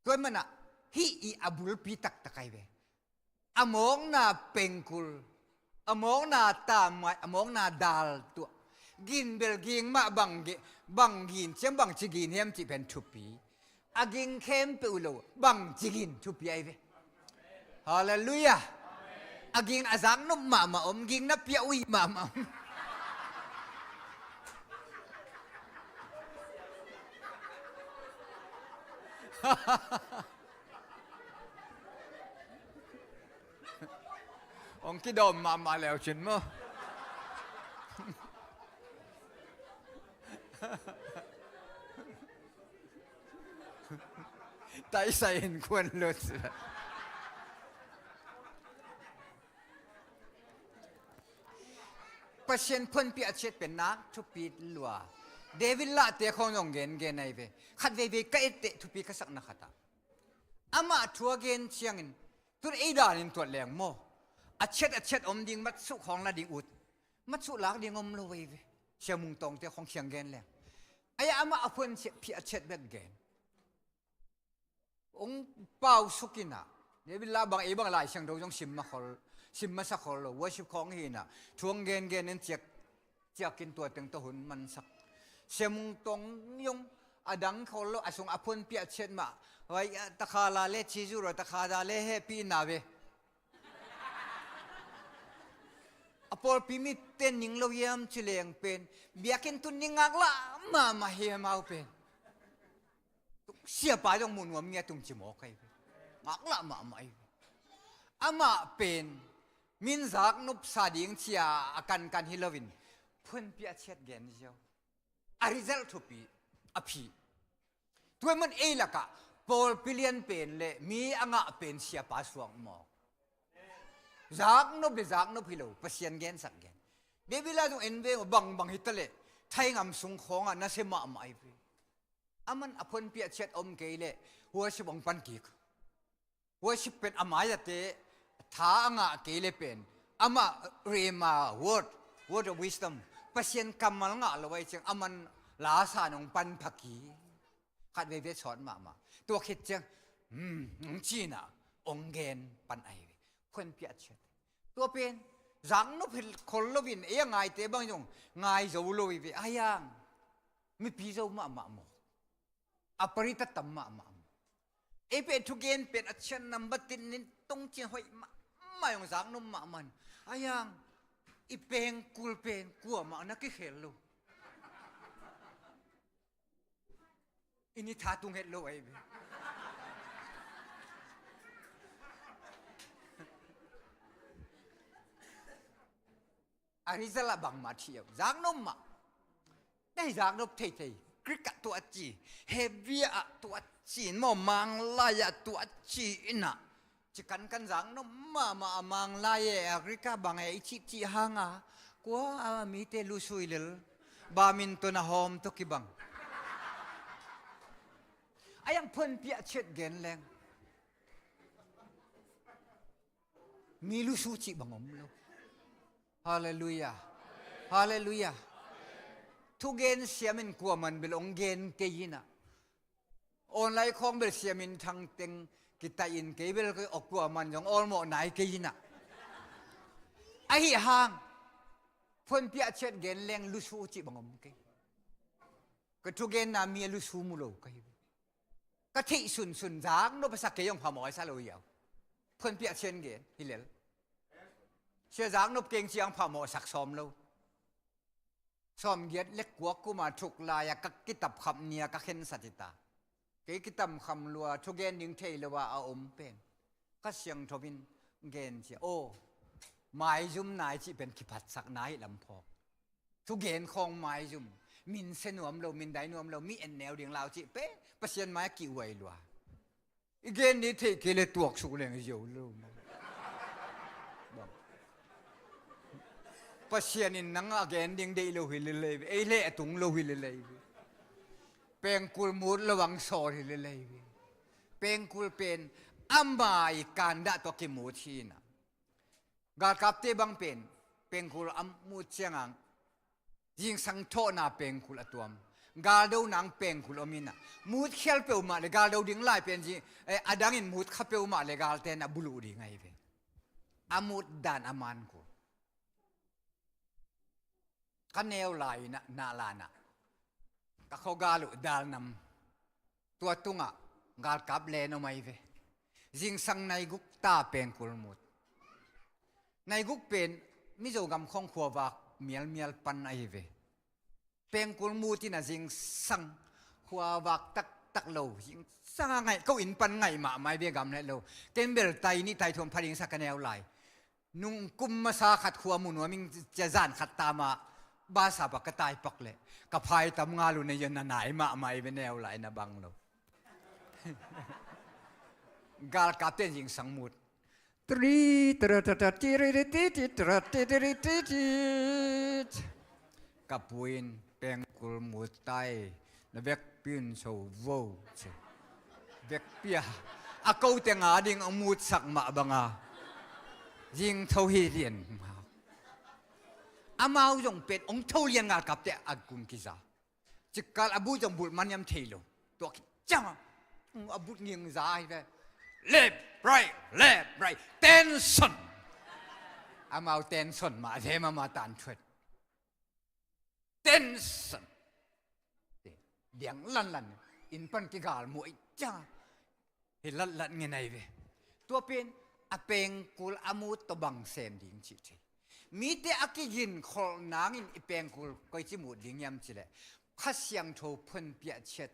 Tua manah hih i a bulpi taktak ai ve. A mawkna pengkul, a mawkna tamngai, a mawkna dal tuah. Gin bel ging mah bang ge-, bang gin ciam bang ci gin hiam cih pen thupi. A ging khempeuh lo bang ci gin thupi ai ve. Halleluiah. A ging a zaknop mahmah om, ging na piah uh mahmah om. Ong kidawm mahmah leu cin maw. Taisai in kuan lut. Pasian phuanpi a ciat pen nak thupi lua. David lahte khawng zong gengen ai ve. Khat veivei ka etteh thupi ka sakna khatah. Amah thu a gen ciangin tun ei danin tuat leng maw. A ciat a ciat om ding matsuh khawng la ding ut. Matsuh lak ding om lo vei ve. Sia Mung Tawngte khawng khiang gen leng. Ai amah a phuan ciat phi a ciat bek gen. Ong pau suk inah. David lah bang ei bang Lai Siangtho zong sim ma khol, sim masa khol lo. Worship khawng hi inah. Thu ong gengen in ciak, ciakin tua teng tawh hun mansak. Sia Mung Tawng zong a dang khol lo, a sung a phuanpi a ciat mah. Vai, a, takhala le cizu ro, takhala le hepi na ve. A pawlpi mite ning lo hiam ci leng pen biakinn tun ning ngaklah mahmah hiam au pen. Siapa zong muh nuam ngia tung ci mawk ai pen. Ngaklah mahmah ai pen. Amah pen min zaknop sa ding cia a kankan hi loin phuanpi a ciat gen ziau. A result thupi a phi. Tua man ei lakah Pawlpi lian pen le mi a ngah pen siapa suak maw? Zaknop le zaknop hi lo, Pasian gensak gen. Baibal ah zong en ve maw, bangbang hi ta leh thaingam sung khawngah nasia mahmah ahi ve. Aman a phuanpiah ciat om kei leh worship hong pan kik. Worship pen a mai-ate tha a ngah kei le pen amah rhema word, word of wisdom, Pasian kammal ngah lo ahi ciang aman la san hong pan pha kik. Khat veivei sawt mahmah. Tua khit ciang, hmm, hong ci-in ah hong gen pan ahi ve. Phuanpiah ciat. Tua pen zaknop hi khol loin ei a ngaite bang zong ngai zo lo hi ve. Ahi hang mipi zo mahmah maw? A pari tatam mahmah maw? Ei pen thugen pen a cian number tin nin tong cin hoih mahmah hong zaknop mahmah in. Ahi hang i pengkul pen kuamah na kikhel lo. I ni tha tung het lo ahi ve. A result ah bangmah thei uh. Zaknop mah. Nei zaknop theithei. Greek ah tua ci. Hebrew ah tua ci. Maw Manglai ah tua ci in ah. Ci kankan zaknop mahmah a Manglai e, a Greek ah bang e i cihcih hang a. Kua a mite lusui lel. Badminton a hawm tawh kibang. Ahi hang phuanpiah ciat gen leng mi lusu cih bang om lo. Halleluiah. Halleluiah. Thugen siamin kuaman bel hong gen kei in ah. Online khawng bel siamin thangteng kitai in kei bel kei aw kuaman zong awlmawh nai kei in ah. Ahi hang phuanpiah ciat gen leng lusu cih bang om kei. Ka thugenna mi a lusu mu lo ka hi. Ka theih sunsun zaknop a sak kei hong phamawh a sa lo hi au. Phuanpiah cian gen hi lel. Sia zaknop keng ciang phamawh sak sawm lo. Sawmgiat le kua kuma thuk lai-a ka kitap kham nia ka khensat hi ta. Kei kitam kham lua thugen ding thei lo a a om pen Kha Siangtho in gen cia aw. Maizum nai cih pen kiphatsakna hi lam phawk. Thugen khawng maizum. Min sia nuam lo, min dai nuam lo, mi en neu ding lau cih pen Pasian mai a kihuai lua. I gen ni theih kei le tuaksuk leng i zio lo. Pasian in nang a gen ding deih lo hi lelei ve. Ei le a tung lo hi lelei ve. Pengkul mut lo ang sawr hi lelei ve. Pengkul pen ama i kandah tawh kimut hi na. Galkapte bang pen pengkul a mut ciangin zingsang thawhna pengkul a tuam. Galdo nang pengkul om in a, mut khial peuhmah le galdo ding lai pen zi, eh, a dangin mut kha peuhmah le galte na buluh ding ahi ve. A mut dan a man kul. Ka neu lai na, na la na. Ka khuagal uh Dalnam. Tua tungah galkap len om ahi ve. Zingsang nai guk ta pengkul mut. Nai guk pen Mizo gam khawng khuavak mialmial pan ahi ve. Pengkul mut in a zingsang khuavak taktak lo. Zingsang a ngaih ko in pan ngaih mahmah ahi ve gam le lo. Ken bel tai nih tai thum pha ding sa ka neu lai. Nung kum masa khat khua mu nuam ing cia zan khat tama basa pa ka tai pak le ka phai tam nga lu na yan na nai mahmah i ve neu lai na bang lo. Galkapte zingsang mut. Tri, tra, tra, tra, ti, ri, ri, ti, ti, tra, ti, ti, ri, ti, ti. Ka pu in pengkul mut tai. Na vekpi un so vo ci. Vekpi a a kote nga ding a mutsak mah banga zing tho hi lian. Amau zong pen ong tho lian galkapte a gun kiza. Cikkal a bu zong bulh maniam thei lo. Tua kiciang a, a bulh ngingza hi ve. Left, right, left, right. Tension. Amau tension mah zem ama tan thuat. Tension. Diang lanlan in pan kigal muai ciang hi latlat ngen ahi ve. Tua pen a pengkul a mut tawh bang sem ding cih thei. Mite a kigin kholh nangin i pengkul koici mut ding hiam cileh Kha Siangtho phuanpiah ciat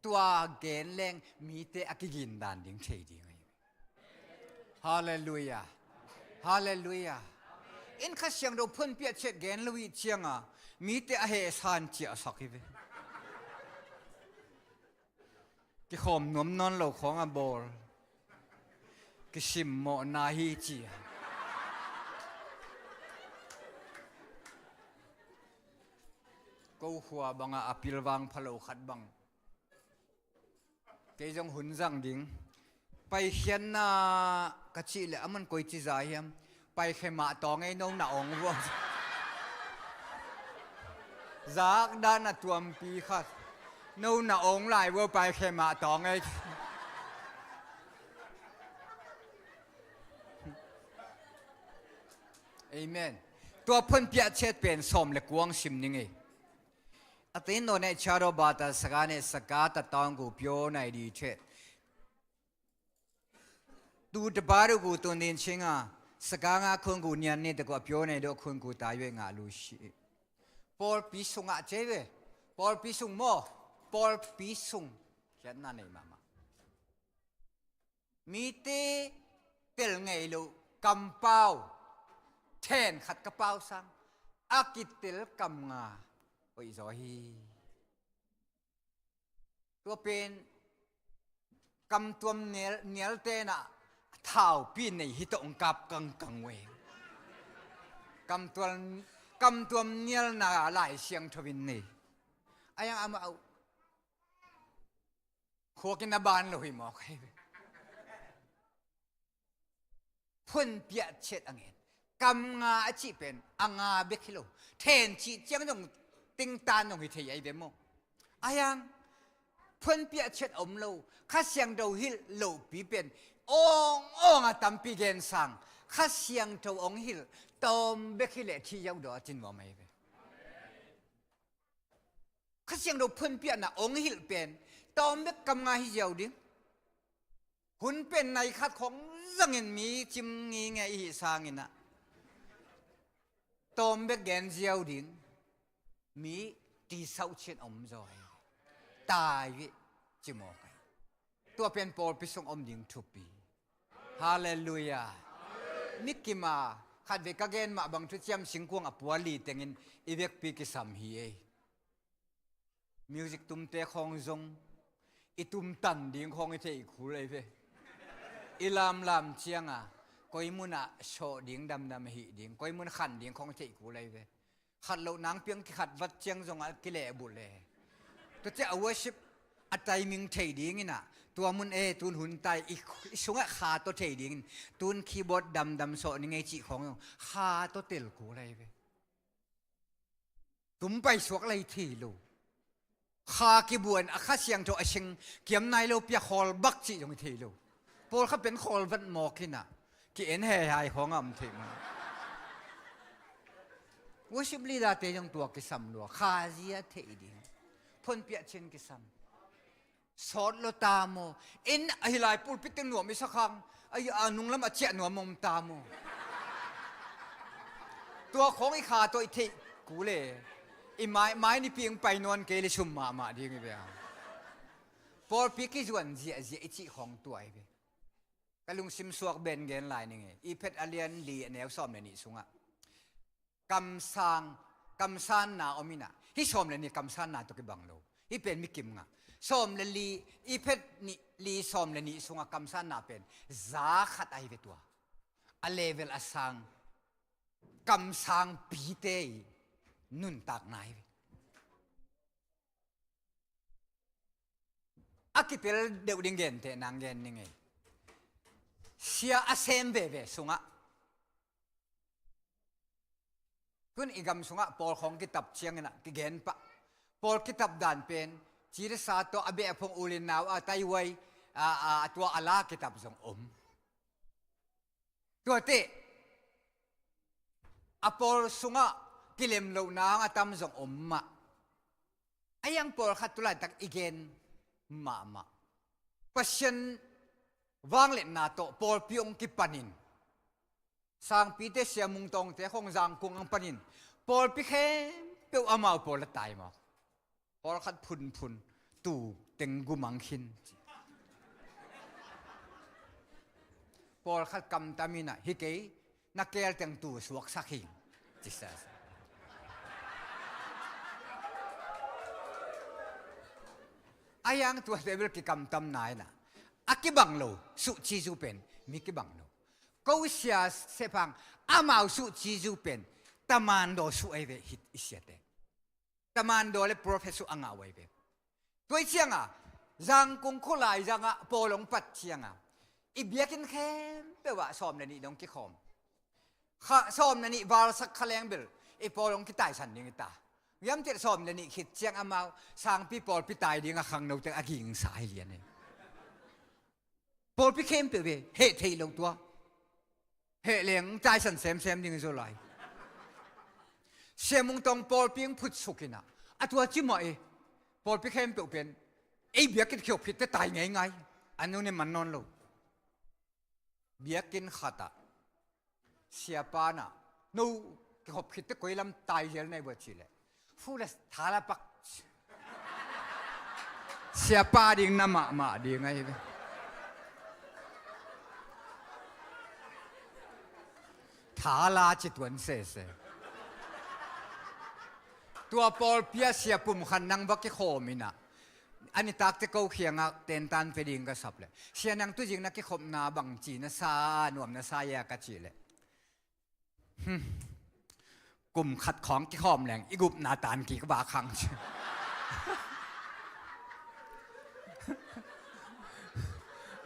tua gen leng mite a kigin dan ding thei ding ahi ve. Halleluiah. Halleluiah. In Kha Siangtho phuanpiah ciat gen lo ih cianga mite a hehsan ciahsak hi ve. Kikhawm nuam nawn lo khawng a bawl. Kisimmawhna hi ci a. Ko khua bangah a pilvang pha lo khat bang. Kei zong hun zang ding. Paikhiatna ka cih leh a man koi ci za hiam? Paikhe mah tawng ei, no na ong vua. Zak dan a tuampi khat. No na ong lai vua, paikhe mah tawng ei. Amen. Tua phun piah chet pen sawm le kuang sim ning ei. A tin no ne charo bata sagane sagata taung gu pyo nai di chet. Tu te baru gu tun din chinga, saganga khun gu nian ni te gu a pyo nai do khun gu ta yue nga lu shi. Pawlpi sungah cei ve. Pawlpi sung maw. Pawlpi sung. Khiatna nei mahmah. Mite tel ngei lo kampau, then khat ka pau sang, a kitel kam nga hoih zaw hi. Tua pen kamtuam nial, nial tenah thaupi nei hi tawh ong kap kangkang uh e. Kamtual, kamtuam nialna Lai Siangtho in nei. A yang amah uh khuakin a ban lo hi mawk ahi ve. Phun piah chet a ngen. Kam nga a cih pen a nga bek hi lo. Then cih ciang zong tingtan zong hi thei ahi ve maw? A yang phun piah chet om lo. Kha Siangtho hilh lohpi pen awng awng a tampi gen sang. Kha Siangtho ong hilh tawm bek hi leh thih yauh daw a ci nuam ahi ve. Kha Siangtho phun piahna ong hilh pen tawm bek kam nga hi ziau ding. Hun pen nai khat khong zangin mi cim ngi nge i hih sangin ah tawm bek gen ziau ding. Mi tisauh chin om zaw hi. Tai hi ci mawk ahi. Tua pen pawlpi sung om ding thupi. Halleluiah. Mi kima khatvei ka gen mah bang thuciam singkuang a puali tengin i vekpi kisam hi ei. Music tumte khawng zong i tumtan ding khawng i theih kul ei ve. I lamlam cianga koi munah sawh ding damdam hih ding, koi mun khan ding khawng i theih kul ei ve. Khat loh nang piang kikhat vat ciang zongah kilehbulh le. Tua ciah a worship a timing thei dinginah tua mun e tun hun tai i, i sungah kha tawh thei dingin tun keyboard damdam sawh ni ngei cih khawng zong kha tawh tel kul ei ve. Tum paisuak lai thei lo. Kha kibuan a Kha Siangtho a sing kiam nai lo pia khawl bak cih zong i thei lo. Pawlkhat pen khawl vat mawk hinah ki en hehai khawng a om thei man. Worship leader te zong tua kisam lua. Khazia thei ding. Phun piah chin kisam. Sawt lo ta maw? In ahi lai pulpit teng nuam i sakhang a nunglam a ciah nuam om ta maw? Tua khawng i kha tawh i theih kul e. I mai, mai nipi ong pai nuan kei le sum mahmah ding i bia. Pawlpi kizuan ziahziah i cih khawng tua i bia. Ka lungsim suak ben gen lai ning e. I phet a lian li a neu sawm le nih sungah kamsang, kamsanna om inah. Hih sawm le nih kamsanna tawh kibang lo. Hih pen mi kim ngah. Sawm le li, i phet nih, li sawm le nih sungah kamsanna pen za khat ahi ve tua. A level a sang kamsangpite i nuntakna ahi ve. A kitel deuh ding gente nang gen ni ngei. Sia a sem veve sungah. Tun i gam sungah pawl khawng kitab cianginah kigen pah. Pawl kitab dan pen cirisa tawh a beh a phung ulin nau a taihuai a, a, a tua a la kitab zong om. Tuate a pawl sungah kilem lohna hang a tam zong om mah. A yang pawlkhat tu laitak i gen mahmah. Pasian vangliatna tawh pawlpi hong kipanin sangpite siamung tawngte khong zangkung ang panin pawlpi khempeuh amau pawl a tai mawk. Pawlkhat phunphun tu teng gumang khin. Pawlkhat kamtam inah hi kei na kel teng tu suaksak hi. Ci sa sa. Ahi hang tuate bel kikamtamna in ah, a kibang lo suhcizu pen mi kibang lo. Ko sia Sephang, amau suhcizu pen tamando suh ahi ve, hih i siate. Tamando le prophet suh a ngah uh ahi ve. Tua ahih ciangin Zangkong khua lai zangah pawl hong pat ciangin i biakinn khempeuh ah sawm le nih dong kikhawm. Kha sawm le nih valsak kha leng bel i pawl hong kitaisan ding hi ta. Viamteh sawm le nih khit ciang amau sangpi pawlpi tai ding a khangnote a gingsa hi lian hi. Pawlpi khempeuh ve, heh theih loh tua. Heh leng taisan semsem ding hi zaw lai. Sia Mung Tawng pawlpi hong phutsuk in ah, a tua ci mah e. Pawlpi khempeuh pen ei biakinn kikhop khit teh tai ngeingai. A nu ne man nawn lo. Biakinn khat ah siapa in ah, no kikhop khit teh koi lam tai zel na hi uh a cih leh, fu le thala pak. Siapa ding na mahmah ding ahi ve. Thala ci tuan sese. Tua pawlpi ah sia pumkhat nang va kikhawm in ah, a nitak teh ko kiangah tentan pia ding ka sap leh, sia nang tuzing na kikhopna bangci na sa, nuam na sa hia ka cih leh, hmm, kum khat khawng kikhawm leng i gupna tan kik bak hang ci.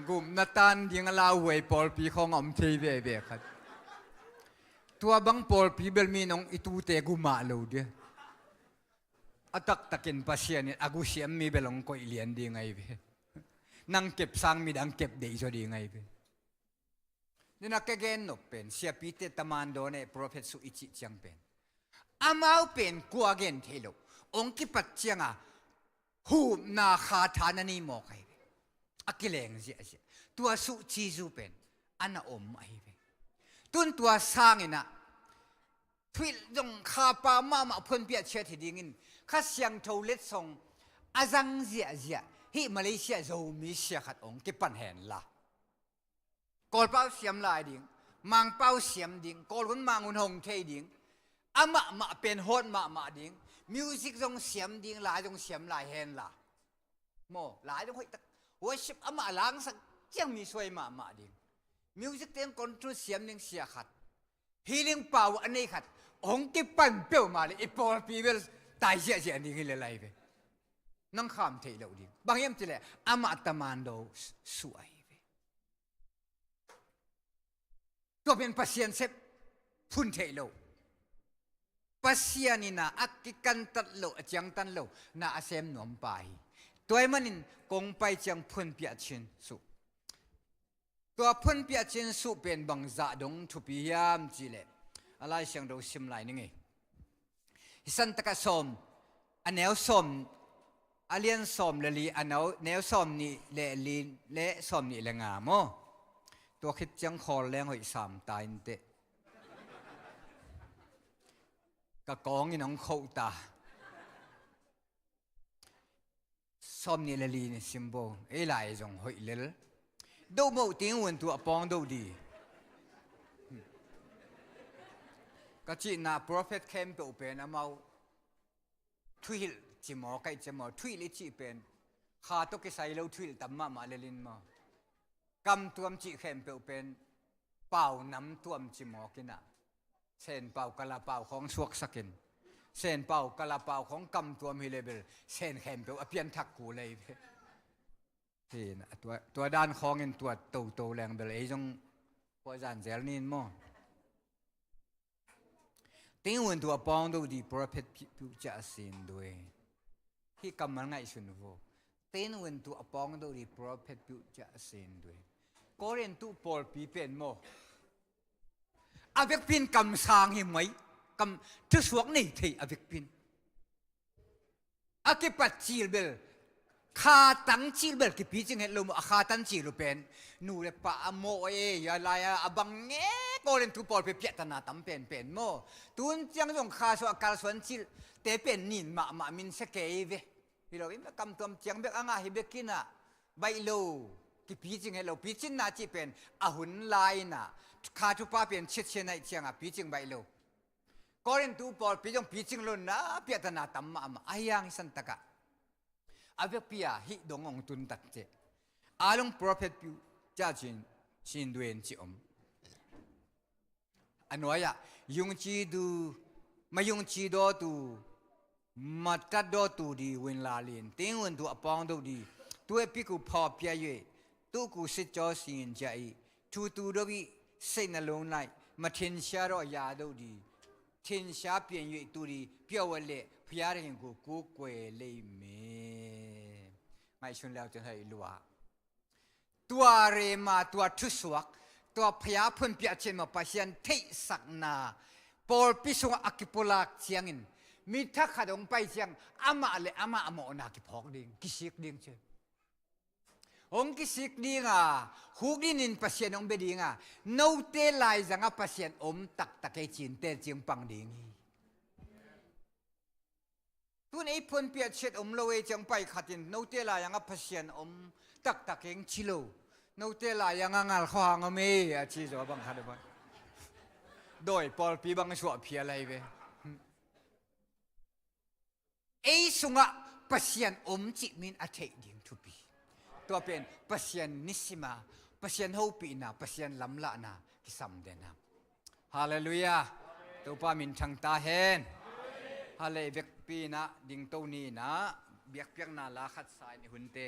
Gupna tan ding a lauhuai pawlpi khawng a om thei veve khat. Tua bang pawlpi bel mi nong i tute gu mah lo dia. A taktakin Pasian in a gusiam mi bel hong koih lian ding ahi ve. Nang kep sang midang kep deih zaw ding ahi ve. Nina ka gen nop pen, siapite tamando ne prophet suh i cih ciang pen, amau pen kua gen thei lo. Hong kipat ciangin hupna kha tha na nei mawk ahi ve. A kileng ziahziah. Tua suhcizu pen a na om ahi ve. Tun tua sangin ah thuhilh zong khapa mahmah phuanpiah ciat hi dingin Kha Siangtho letsong a zang ziahziah hih Malaysia Zomi sia khat hong kipan hen la. Kawlpau siam lai ding, Mangpau siam ding, Kawlhun Manghun hong thei ding, amahmah pen hawt mahmah ding, music zong siam ding, la zong siam lai hen la. Maw, lai zong hoih tak, worship amah langsak ciang mi suai mahmah ding. Music teng control siam ding sia khat, healing power a nei khat hong kipan peuhmah leh i pawlpi bel tai ziahziah ding hi lel ahi ve. Nang kham theih loh ding. Bang hiam cih leh amah tamando suh ahi ve. Tua pen Pasian sep phun theih loh. Pasian in ah a kikantat loh, a ciangtan loh na a sem nuam pa hi. Tua ahih manin kong pai ciang phuanpiah cin suh. Tua phuanpiah cin suh pen bangzah dong thupi hiam cih leh, a Lai Siangtho sim lai ning ei. Hih santakah Sawm, a neu sawm, a lian sawm le li, a neu, neu sawm nih le li le sawm nih le nga maw. Tua khit ciang khawl leng hoih sam ta inteh. Ka kawng in hong khoh ta. Sawm nih le li ni sim bo. Ei lai zong hoih lel. Doh moh, Tingwun tu a pawng doh di. Ka cihna prophet khempeuh pen amau thuhilh ci maw, kaih ci maw, thuhilh i cih pen kha tawh kisai lo thuhilh tam mahmah lel in maw. Kamtuam cih khempeuh pen pau namtuam ci mawk in ah, Sen pau, Kala pau khawng suaksak in, Sen pau, Kala pau khawng kamtuam hi leh bel Sen khempeuh a pianthak kul ahi ve. Hi in ah, tua, tua dan khawng in tua toto leng bel ei zong khuazan zel ni in maw. Tingwun tu a pawng doh di prophet pi-, piuh ciah a sin dui. Hih kammal ngaihsun vo. Tingwun tu a pawng doh di prophet piuh ciah a sin dui. Korin tu pawlpi pen maw, a vekpin kamsang hi mai, kam thusuak nei thei a vekpin. A kipat cil bel, kha tang cil bel kipicing het lo maw, a kha tang cil uh pen nu le pa a mawh e, a lai a, a bang nge, Korin tu pawlpi piahtana tam penpen maw. Tun ciang zong kha suah kalsuan cil te pen nin mahmah min sia kei ve. Hi lo in kamtuam ciang bek a ngah hi bek in ah, baih lo, kipicing het lo, picinna cih pen a hun lai in ah, kha thupha pen ciatciat naih ciangah picing baih lo. Korin tu pawlpi zong picing lo in ah, piahtana tam mahmah. Ahi hang hih santakah A vekpi-a hih dong hong tun tak ciah, a long prophet piu ciah cin, cin duen ci om. A nuai-ah, yungci du, ma yungci dawtu, ma tat dawtu di win la lin ting win tu a pawng do di, tu e pi ku phaw pia yue, tu ku sit caw singin cia i, tu tu do i, sei na long nai, ma thin sia do ya do di, thin sia pian yue tu di, pia wa le, pia ring ku ku kue lei me. Ngai sun leu cun hai lua. Tua rema, tua thusuak, tua phaya phun piah chin ma Pasian theihsakna, pawlpi sungah a kipulak ciangin, mi thakhat hong pai ciang, amah le amah a mawhna kiphawk ding, kisik ding cin. Hong kisik dinga, huk dinin Pasian hong bia dinga, note laizanga Pasian om taktak ei cinte cing pang ding hi. Tun ei phuanpiah chet om lo ei ciang pai khatin, note lai-anga Pasian om taktak eng ci lo. Note lai-anga ngal khuahang om ei a ci zaw bang khat a bang. Dawi pawlpi bang suah phial lai ve. Ei sungah Pasian om cih min a theih ding thupi. Tua pen Pasian nisima, Pasian hopihna, Pasian lamlahna kisam dena. Halleluiah. Topa min thang ta hen. Hallelujah. Vekpi inah dingto ni inah biakpiakna la khat sa in i hunte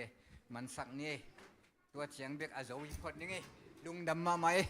mansak ni. Tua ciang bek a zo hi phot ning ei. Lungdam mahmah ei.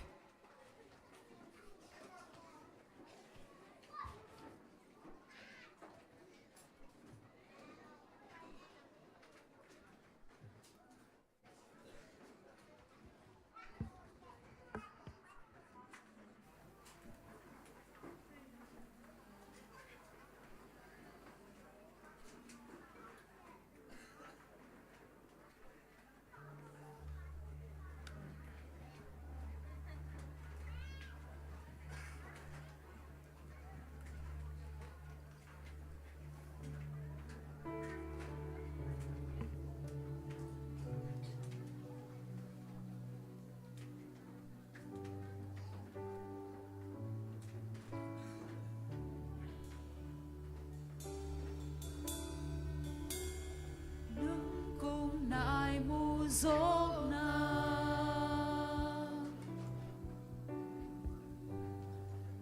Nang kong nai mu zawkna,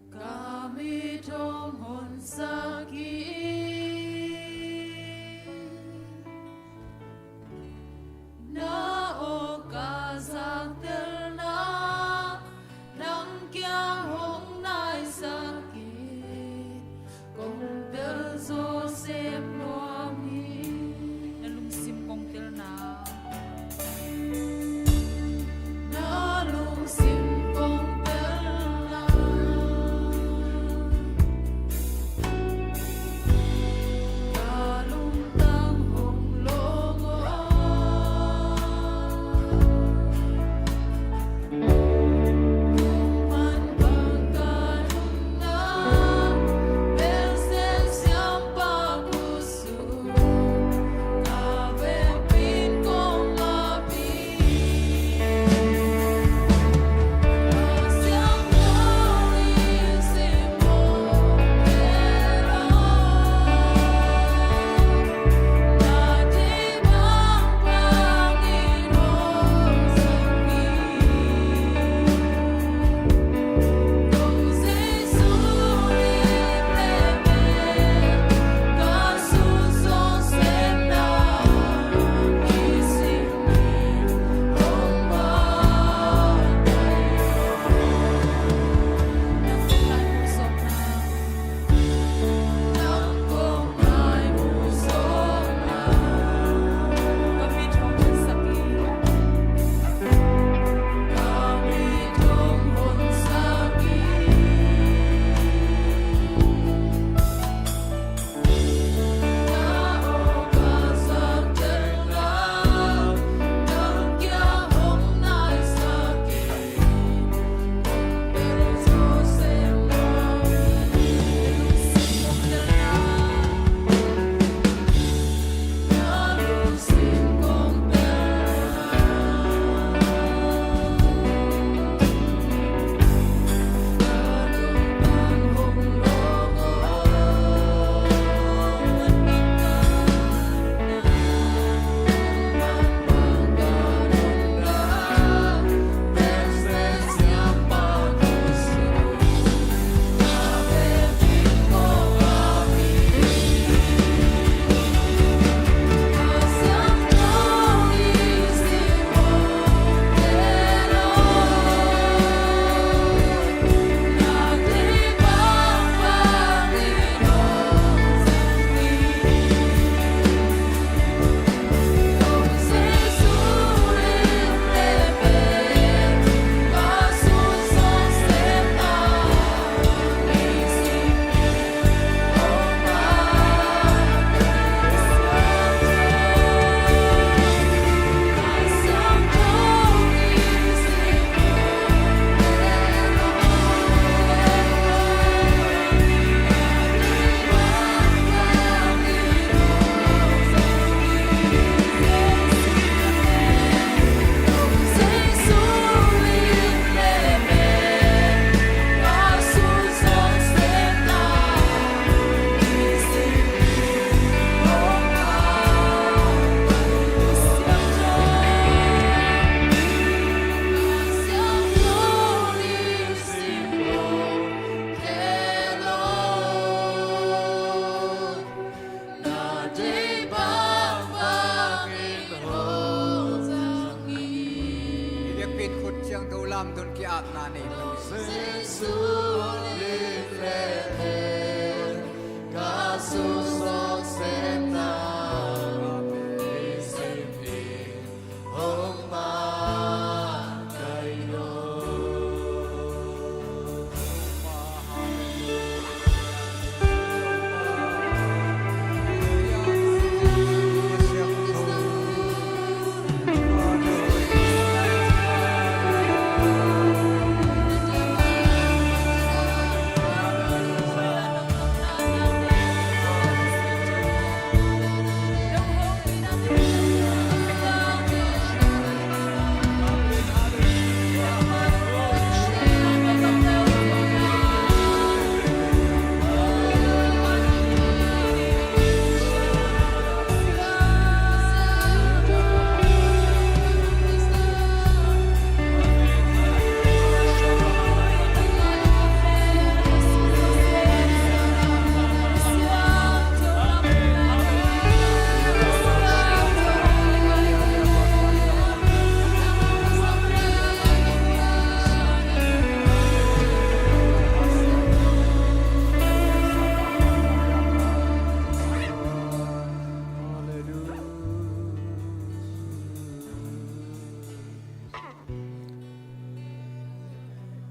ka mit hong honsak hi. Na awk ka zaktelna, nang kiang hong naisak hi. Kong tel Joseph nuam hi. Na lungsim kong telna. Na lungsim kong telna. Lamdang ki-apna nei. Jesu lim le ka sung sawt sepna i sim in hong makaih lo.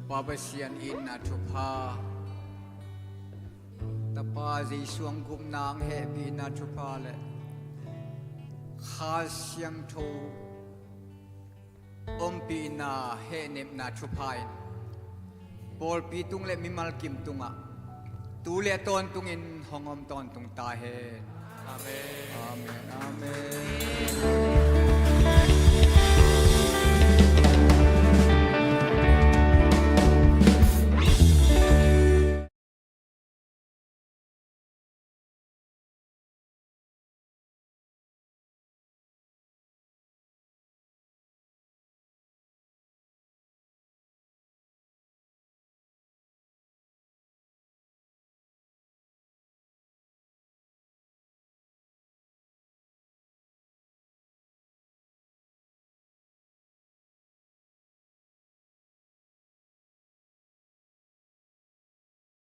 Pa Pasian itna thupha, Tapa Jesu hong gupna hong hehpihna thupha le Kha Siangtho ompihna hehnepna thupha in pawlpi tung le mimal kim tungah tu le tawntungin hong om tawntung ta hen. Amen. Amen. Amen.